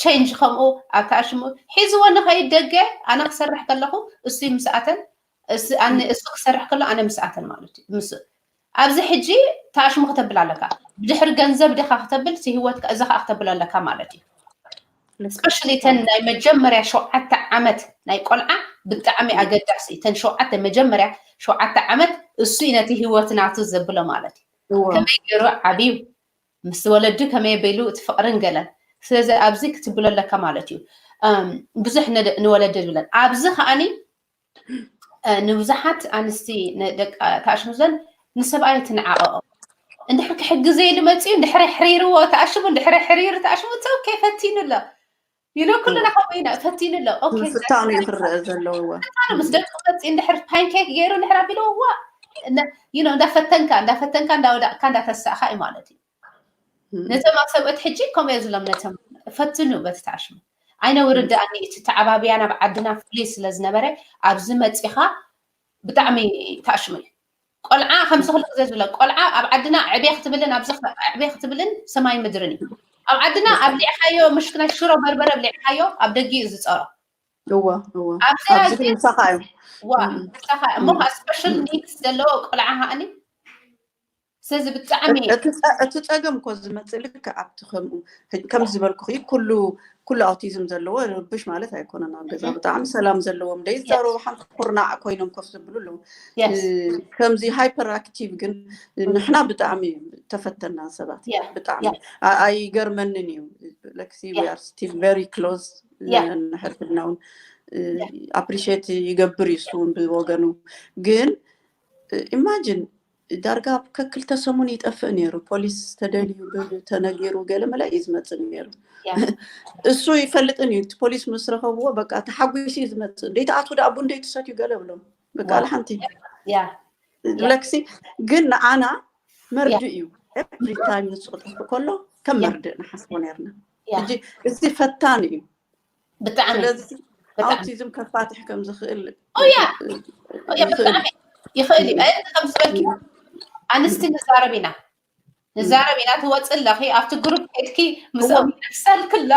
ቸንጅ ከምኡ ኣብታ ኣሽሙ ሒዝዎ ንኸይድ ደገ ኣነ ክሰርሕ ከለኹ እሱ ምስኣተን እሱ ክሰርሕ ከሎ ኣነ ምስኣተን ማለት እዩ። ምስ ኣብዚ ሕጂ ታሽሙ ክተብል ኣለካ። ብድሕሪ ገንዘብ ዲኻ ክተብል ህይወትካ እዚ ከዓ ክተብል ኣለካ ማለት እዩ። ስፔሻሊ ተን ናይ መጀመርያ ሸውዓተ ዓመት ናይ ቆልዓ ብጣዕሚ ኣገዳሲ። ተን ሸውዓተ መጀመርያ ሸውዓተ ዓመት እሱ እዩ ነቲ ህይወት ናቱ ዘብሎ ማለት እዩ። ከመይ ገይሩ ዓብዩ ምስ ወለዱ ከመይ ኣቢሉ እቲ ፍቕርን ገለን። ስለዚ ኣብዚ ክትብሎ ኣለካ ማለት እዩ። ብዙሕ ንወለዲ ብለን ኣብዚ ከዓኒ ንብዙሓት ኣንስቲ ታሽሙ ዘን ንሰብኣይ ትንዓቐኦ። እንድሕር ክሕግዘ ኢሉ መፅኡ እንድሕር ሕሪርዎ ተኣሽሙ እንድሕር ሕሪሩ ተኣሽሙ ኦኬ ፈቲኑ ኣሎ። ይኖ ኩልና ከምኡ ኢና ፈቲኑ ኣሎ። ኦኬ ምፍታኑ እዩ ክረአ ዘለዎ። ምስ ደቂ መፅኡ እንድሕር ፓንኬክ ገይሩ እንድሕር ኣቢልዎ ዋ ይኖ እንዳፈተንካ እንዳፈተንካ እንዳወዳቕካ እንዳተሳእካ እዩ ማለት እዩ። ነቶም ኣብ ሰብኡት ሕጂ ከምኡ እየ ዝሎም ነቶም ፈትኑ በቲ ተኣሽሙ ኣይነ ውርዳእኒ እቲ ተዓባብያ ናብ ዓድና ፍሉይ ስለ ዝነበረ ኣብዚ መፂኻ ብጣዕሚ ተኣሽሙ እዩ። ቆልዓ ከምዚ ክሉ ግዜ ዝብለ ቆልዓ ኣብ ዓድና ዕብየ ክትብልን ኣብዚ ዕብየ ክትብልን ሰማይ ምድርን እዩ። ኣብ ዓድና ኣብ ሊዕካዮ ምሽክና ሽሮ በርበረ ኣብ ሊዕካዮ ኣብ ደጊ እዩ ዝፀሮ። እዋ እዋ ኣብዚ ኣብዚ ግን ምሳኻ እዩ ዋ ምሳኻ እሞ ከዓ ስፔሻል ኒድስ ዘለዎ ቆልዓ ከዓኒ ስለዚ ብጣዕሚ እቲ ፀ- እቲ ፀገም እኮ ዝመፅእ ልክዕ ኣብቲ ከምኡ ሕጂ ከም ዝበልኩ ኩሉ ኩሉ ኣውቲዝም ዘለዎ ርብሽ ማለት ኣይኮነን። ኣብ ገዛ ብጣዕሚ ሰላም ዘለዎም ደይዛረቡ ሓንቲ ኩርናዕ ኮይኖም ኮፍ ዝብሉ ኣለዉ። የስ ከምዚ ሃይፐር ኣክቲቭ ግን ንሕና ብጣዕሚ ተፈተና ሰባት Yeah, ብጣዕሚ yeah. ኣ- ኣይገርመንን እዩ። ለክሲ Yeah. ር ስቲል ቨሪ ክሎዝ Yeah. ንሕርድና እውን ኣፕሪሽት ይገብር እዩ እሱ እውን ብወገኑ። ግን ኢማጂን ዳርጋ ከክልተ ሰሙን ይጠፍእ ነይሩ። ፖሊስ ተደልዩ ተነጊሩ ገለ መለ እዩ ዝመፅእ ነይሩ። Yeah. እሱ ይፈልጥን እዩ። እቲ ፖሊስ ምስ ረኸብዎ በቃ ተሓጒሱ እዩ ዝመፅእ። እንዴት ኣቱ ዳኣ ቡን ደይ ትሰትዩ ገለ ብሎም በቃ Yeah. ሓንቲ Yeah. ለክሲ ግን ንዓና መርድእ እዩ። ኤቭሪ ታይም ንሱ ክጠፍእ ከሎ ከም መርድእ ንሓስቦ ነርና። Yeah. ሕጂ እዚ ፈታኒ እዩ። ብጣዕሚ ስለዚ ብጣዕሚ ኣውቲዝም ከፋትሕ ከም ዝኽእል ኦያ ኦያ ብጣዕሚ ይኽእል እዩ። እዚ ከም ዝበልክዮ ኣንስቲ ንዛረብ ኢና ንዛረብ ኢና ትወፅእ ኣለኺ ኣብቲ ግሩፕ ከድኪ ምስኦም ይነፍሰልክ ኣሎ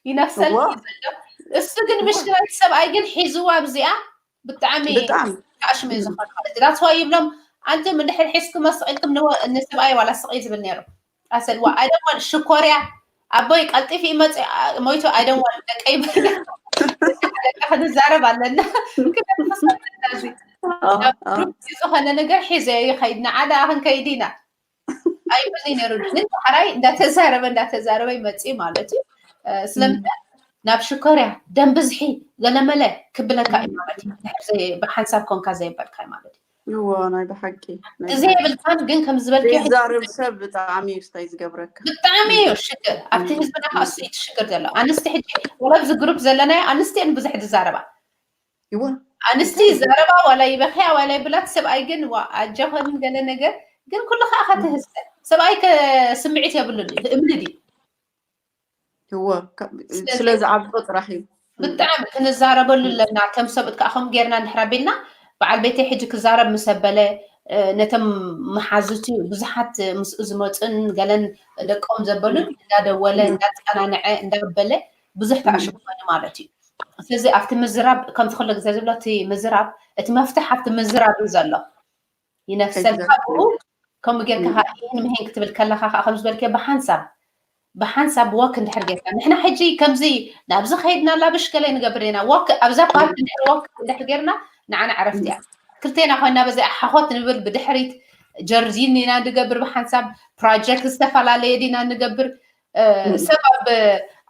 ይነፍሰልክ እዩ ዘሎ። እሱ ግን ምሽ ናይቲ ሰብኣይ ግን ሒዝዋ ኣብዚኣ ብጣዕሚ ብጣዕሚ ኣሽሙ እዩ ዝኾነ ማለት እዩ። ዳትስ ዋይ ይብሎም ኣንቱም እንድሕር ሒዝኩም መስቕ ኢልኩም ንወ- ንሰብኣይ ዋላ ስቕ እዩ ዝብል ነይሩ። ኣሰልዋ ኣይደንዋል ሽኮርያ ኣቦይ ቀልጢፍ ይመፅ ሞይቱ ኣይደንዋል ደቀይ ደቀ ክንዛረብ ኣለና። ክነፍሰልና እዚ አ- አ- ግሩፕ ዝኾነ ነገር ሒዘ ይኸይድ ንዓዳ ክንከይድ ኢና ኣይብልኒ ነይሩ። ግን ሓራይ እንዳተዛረበ እንዳተዛረበ ይመፅእ ማለት እዩ። ስለምንታይ ናብ ሽኮርያ ደም ብዝሒ ገለመለ ክብለካ እዩ ማለት እዩ። ብሓንሳብ ኮንካ ዘየበልካ ማለት እዩ። እዎ ናይ ብሓቂ ናይ እዚ የብልካን ግን ከም ዝበልክ ዘይዛረብ ሰብ ብጣዕሚ እዩ ስታይ ዝገብረካ። ብጣዕሚ እዩ ሽግር ኣብቲ ህዝብና ከዓ እሱ እዩ እቲ ሽግር ዘሎ። ኣንስቲ ሕጂ ወላ ኣብዚ ግሩፕ ዘለናዮ ኣንስቲ እየን ብዙሕ ዝዛረባ ይዋ ኣንስቲ ይዛረባ ዋላ ይበኽያ ዋላ ይብላት ሰብኣይ ግን ዋ ኣጃኸን ገለ ነገር ግን ኩሉ ከዓ ካተህስተ ሰብኣይ ከ ስምዒት የብሉን እዩ እምኒ ድዩ ይዋ ስለዚ- ስለ ዝዓብጦ ጥራሕ እዩ። ብጣዕሚ ክንዛረበሉ ኣለና። ከም ሰብኡት ከዓ ከም ጌርና እንድሕር ኣቢልና በዓል ቤተይ ሕጂ ክዛረብ ምስ ኣበለ እ፣ ነቶም መሓዙቲ ብዙሓት ምስኡ ዝመፁን ገለን ደቆም ዘበሉን እንዳደወለ እንዳፀናንዐ እንዳበለ ብዙሕ ተኣሽሙ ኮይኑ ማለት እዩ። ስለዚ ኣብቲ ምዝራብ ከምቲ ኩሉ ግዜ ዝብሎ እቲ ምዝራብ እቲ መፍትሕ ኣብቲ ምዝራብ እዩ ዘሎ። ይነፍሰልካ Exactly. ብኡ ከምኡ ጌርካ ከዓ ይህን ምሄን ክትብል ከለካ ከዓ ከም ዝበልከ ብሓንሳብ ብሓንሳብ ወክ እንድሕር ጌርካ ንሕና ሕጂ ከምዚ ናብዚ ከይድና ላብሽ ገለ ንገብር ኢና ወክ ኣብዛ ፓርክ እንድሕር ወክ እንድሕር ጌርና ንዓና ዕረፍቲ እያ። ክልቴና ኮይና በዚኣ ሓኾት ንብል ብድሕሪት ጀርዚን ኢና ንገብር ብሓንሳብ ፕሮጀክት ዝተፈላለየ ዲና ንገብር ሰብ ኣብ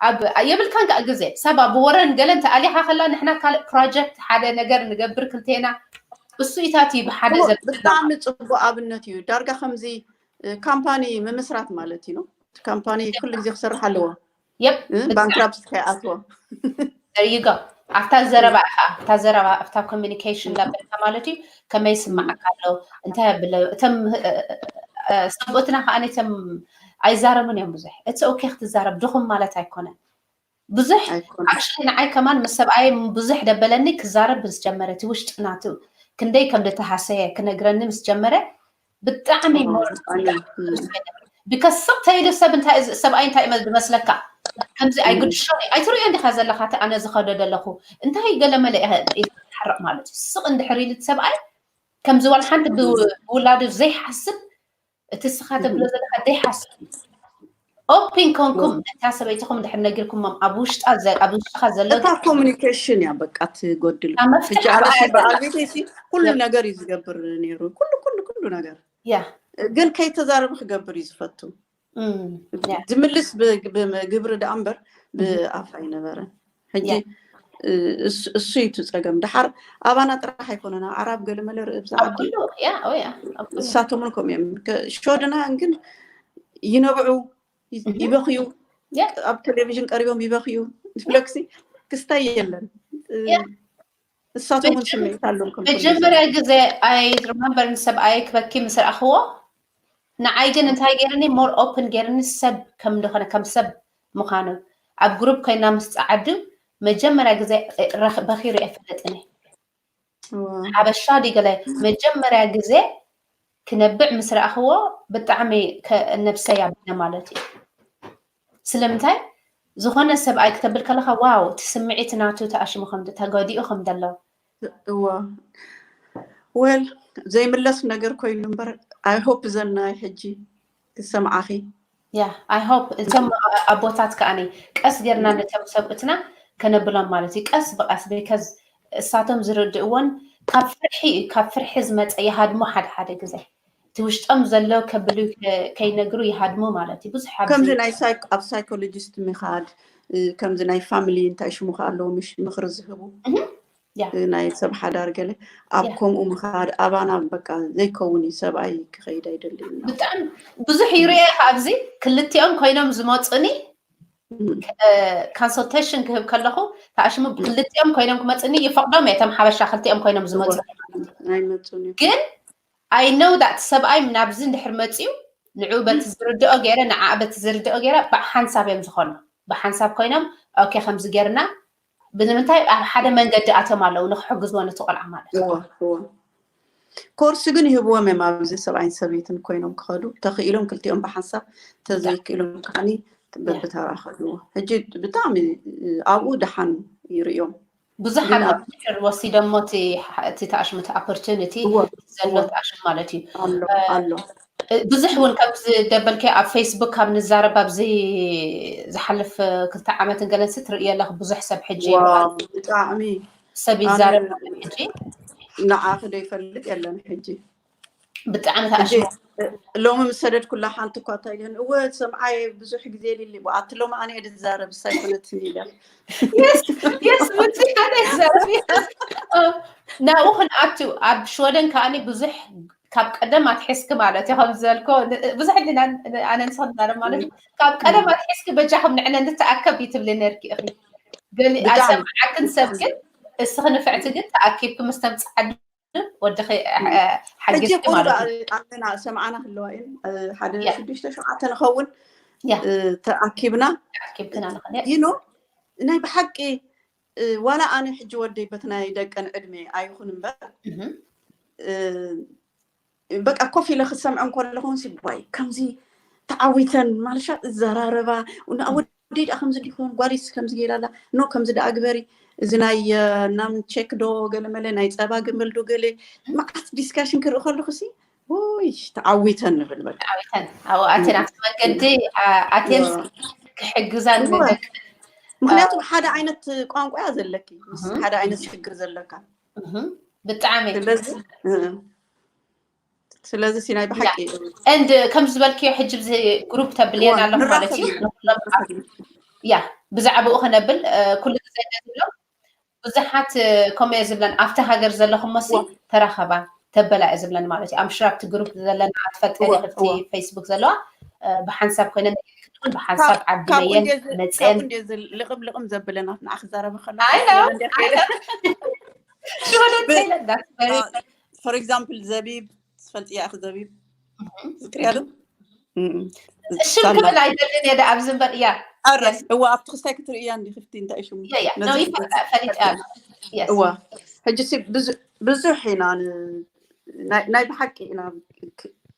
ኣብ የብልካን ከዓ ግዜ ሰብ ኣብ ወረን ገለን ተኣሊኻ ከላ ንሕና ካልእ ፕሮጀክት ሓደ ነገር ንገብር ክልቴና እሱ ኢታት እዩ ብሓደ ጽቡቅ፣ ዘብልና ብጣዕሚ ጽቡቅ ኣብነት እዩ። ዳርጋ ከምዚ እ፣ ካምፓኒ ምምስራት ማለት እዩ። ካምፓኒ ኩሉ ግዜ ክሰርሕ ኣለዎ። የብ እ፣ ባንክራፕስቲ ከይኣትዎ። ይጎ ኣብታ ዘረባ ኢኻ ኣብታ ዘረባ ኣብታ ኮሚኒኬሽን ዳበልካ ማለት እዩ። ከመይ ስማዓካ ኣሎ እንታይ ኣብለ እቶም እ፣ እ፣ እ፣ ሰብኡትና ከዓ ነቶም ኣይዛረቡን እዮም ብዙሕ እቲ ኦኬ ክትዛረብ ድኹም ማለት ኣይኮነን። ብዙሕ ኣይኮነ ኣክሽሊ ንዓይ ከማን ምስ ሰብኣይ ብዙሕ ደበለኒ ክዛረብ ምስ ጀመረ እቲ ውሽጢ ናቱ ክንደይ ከም ዝተሃሰየ ክነግረኒ ምስ ጀመረ ብጣዕሚ ሞር ኣነ፣ እ፣ ቢካስ ስቕ ተይሉ ሰብ እንታይ እዚ ሰብኣይ እንታይ እዩ ዝመስለካ ከምዚ ኣይግድሾን እዩ ኣይትርእዮ እንዲኻ ዘለኻ እቲ ኣነ ዝኸዶ ዘለኹ እንታይ ገለመለ ኢኻ ኢልካ ትሓርቕ ማለት እዩ ስቕ እንድሕር ኢሉ እቲ ሰብኣይ ከምዚ ዋላ ሓንቲ ብ- ብውላዱ ዘይሓስብ እቲ ስኻ ተብሎ ዘለካ ዘይሓስብ ኦፕን ኮንኩም ነታ ሰበይትኹም ድሕር ነጊርኩሞም ኣብ ውሽጣ ዘ- ኣብ ውሽጥኻ ዘሎ እታ ኮሚኒኬሽን እያ በቃ ትጎድል። እታ መፍትሕ ሕጂ ኣነ ኣብኣ ሲ እያ በዓል ዘላ። ቤተይ ሲ ኩሉ ነገር እዩ ዝገብር ነይሩ። ኩሉ ኩሉ ኩሉ ነገር ያ ግን ከይተዛረበ ክገብር እዩ ዝፈቱ። እም፣ ያ ዝምልስ ብ- ብ- ግብሪ ደኣ እምበር እም፣ ብኣፍ ኣይነበረን። ሕጂ ያ እ፣ እሱ እሱ እዩ እቲ ጸገም። ደሓር ኣባና ጥራሕ ኣይኮነን፣ ኣብ ዓራብ ገለመለ ርኢ ብዛ ኣብ ዓዲ ኩሉ ያ ኦ ያ ኣብ ኩሉ እሳቶምን ከምኡ እዮም። ከ- ሸወደናውያን ግን ይነብዑ፣ ይ- እህ፣ ይበኽዩ፣ ያ ኣብ ቴሌቪዥን ቀሪቦም ይበኽዩ። ያ ብለክሲ ክስታይ የለን። እ፣ ያ እሳቶምን መጀ- ስምዒት ኣለዎም ከም መጀመሪያ ግዜ ኣይ ሪመምበር ንሰብኣይ ክበኪ ምስ ረኣኽዎ ንዓይ ግን እንታይ ገይርኒ ሞር ኦፕን ገይርኒ ሰብ ከም እንደኾነ ከም ሰብ ምዃኑ ኣብ ግሩፕ ኮይና ምስ ጸዓዱ መጀመርያ ግዜ ረኽ- በኺሩ እየ ፈለጥኒ ዋ፣ ሓበሻ ድዩ ገለ መጀመርያ ግዜ ክነብዕ ምስ ረኣኽዎ ብጣዕሚ ከ- ነብሰይ ኣቢለ ማለት እዩ ስለምንታይ ዝኾነ ሰብኣይ ክተብል ከለኻ ዋው እቲ ስምዒት ናቱ ተኣሽሙ ከም ተገዲኡ ከም ዘሎ እዋ፣ ወል ዘይምለስ ነገር ኮይኑ እምበር፣ ኣይ ሆፕ ዘናይ ሕጂ ክሰምዓኺ። ያ ኣይ ሆፕ እቶም ኣቦታት ከኣኒ ቀስ ጌርና ነቶም ሰብኡትና ከነብሎም ማለት እዩ ቀስ ብቀስ ቢከዝ እሳቶም ዝርድእዎን ካብ ፍርሒ እዩ ካብ ፍርሒ ዝመፀ ይሃድሙ ሓደ ሓደ ግዜ እቲ ውሽጦም ዘሎ ከብሉ ከይነግሩ ይሃድሙ ማለት እዩ ብዙሕ ኣብዚ ከምዚ ናይ ሳይክ- ኣብ ሳይኮሎጂስት ምኻድ እ፣ ከምዚ ናይ ፋሚሊ እንታይ ሽሙ ከ ኣለዎ ምሽ ምኽሪ ዝህቡ እህ፣ ያ እ፣ ናይ ሰብ ሓዳር ገለ ኣብ ያ ከምኡ ምኻድ ኣባና በቃ ዘይከውን እዩ ሰብኣይ ክኸይድ ኣይደልን ኢና ብጣዕሚ ብዙሕ ይርኤ ኣብዚ ክልቲኦም ኮይኖም ዝመፁኒ እም፣ ኮንሰልቴሽን ክህብ ከለኹ ተኣሽሙ ክልቲኦም ኮይኖም ክመፅኒ ይፈቅዶም እየ እቶም ሓበሻ ክልቲኦም ኮይኖም እወ ዝመፁ ኣይመፁን እዩ ግን ኣይ ነው ዳት ሰብኣይ ናብዚ እንድሕር መፅዩ ንዑ በቲ ዝርድኦ ገይረ ንዓ በቲ ዝርድኦ ገይረ ብሓንሳብ እዮም ዝኾኑ ብሓንሳብ ኮይኖም ኦኬ ከምዚ ገይርና ብምንታይ ኣብ ሓደ መንገዲ ኣቶም ኣለዉ ንክሕግዝዎ ነቲ ቆልዓ ማለት እዩ እወ እወ ኮርስ ግን ይህብዎም እዮም ኣብዚ ሰብኣይን ሰበይትን ኮይኖም ክኸዱ ተኽኢሎም ክልቲኦም ብሓንሳብ ያ ተዘይክኢሎም ከዓኒ ያ በብተራ ከድዎ ሕጂ ብጣዕሚ እ፣ ኣብኡ ደሓን ይርእዮም ብዙሓት ግን ኣብ ኣብ ትዊተር ወሲዶሞ እቲ እቲ ተኣሽሙ እቲ ኦፖርቹኒቲ እወ ዘሎ እወ ተኣሽሙ ማለት እዩ ኣሎ ኣሎ ብዙሕ እውን ከምዚ ደበልከ ኣብ ፌስቡክ ካብ ንዛረብ ኣብዚ ዝሓልፍ ክልተ ዓመትን ገለንሲ ትርእዮ ኣለክ ብዙሕ ሰብ ሕጂ ዋው ይበሃል ብጣዕሚ ሰብ ኣነ ይዛረብ ሕጂ ንዓኺ ዶ ይፈልጥ የለን ሕጂ ብጣዕሚ ሕጂ ተኣሽሙ ሎሚ ምስ ሰደድኩላ ሓንቲ እኳ እንታይ ኢለን እወ ሰምዓየ ብዙሕ ግዜ ሊሊ ኣቲ ሎሚ ኣነ እየ ዝዛረብ እሳ ኣይኮነትን ኢለ የስ የስ ምንታይ ሓደ ይዛረብ ናብኡ ክንኣቱ ኣብ ሽወደን ከኣኒ ብዙሕ ካብ ቀደም ኣትሒዝኪ ማለት እዩ ከም ዝበልኮ ብዙሕ ጊዜ ኣነ ንስኽ ንዛረብ ማለት እዩ ካብ ቀደም ኣትሒዝኪ በጃኹም ንዕነ ንተኣከብ እዩ ትብሊ ነርኪ ኢኺ ገሊ ብጣዕሚ ኣሰምዓክን ሰብ ግን እስኺ ንፍዕቲ ግን ተኣኪብኪ ምስ ተምፅዓዱ ወድኺ ሓጊዝኪ ማለት እዩ ኣለና ሰምዓና ክለዋ እየን ሓደ ያ ሽዱሽተ ሸውዓተ ንኸውን ያ ተኣኪብና ተኣኪብክን ኣለኽን ይኖ ናይ ብሓቂ ዋላ ኣነ ሕጂ ወደይ በቲ ናይ ደቀን ዕድመ ኣይኹን እምበር በቃ ኮፍ ኢለ ክሰምዐን ከለኹን ሲ ዋይ ከምዚ ተዓዊተን ማለሻ እዘራረባ ወዲ ዳ ከምዚ ዲኮን ጓሊስ ከምዚ ገይራ ኣላ ኖ ከምዚ ዳ ግበሪ እዚ ናይ ናም ቼክ ዶ ገለመለ ናይ ፀባ ግምል ዶ ገለ መዓት ዲስካሽን ክርኢ ከለኹ ሲ ውይ ተዓዊተን ንብል በቃ ተዓዊተን ኣብኡ ኣቴን ኣብቲ መንገዲ ኣቴን ክሕግዛን ንደቂ ምክንያቱ ሓደ ዓይነት ቋንቋ እያ ዘለኪ ምስ ሓደ ዓይነት ሽግር ዘለካ ብጣዕሚ ስለዚ ስለዚ ሲ ናይ ብሓቂ and ከም ዝበልክዮ ሕጂ ብዚ ግሩፕ ተብልየን ኣለኹ ማለት እዩ። ንኩሎም ያ ብዛዕባኡ ክነብል ኩሉ ግዜ ዝብሎም ብዙሓት ከምኡ ዝብለን ኣብቲ ሃገር ዘለኹም መሲ ተራኸባ ተበላ እየ ዝብለን ማለት እዩ። ኣምሽር ኣብቲ ግሩፕ ዘለና ትፈልጥ ክፍቲ ፌስቡክ ዘለዋ ብሓንሳብ ኮይነን ብሓንሳብ ዓዲ መየን መፅየን ልቕም ልቕም ዘብለና ንዓ ክዛረበ ከሎ for example ዘቢብ ትፈልጥያ ኢኺ ዘቢብ ዝክርያ ዶ ሽም ክብል ኣይደልን እየ ኣብዚ እምበር እያ ኣረስ እዋ ኣብቲ ክስታይ ክትርእያ እንዲ ክፍቲ እንታይ ሽሙ ፈሊጠ እዋ ሕጂ ብዙሕ ኢና ናይ ብሓቂ ኢና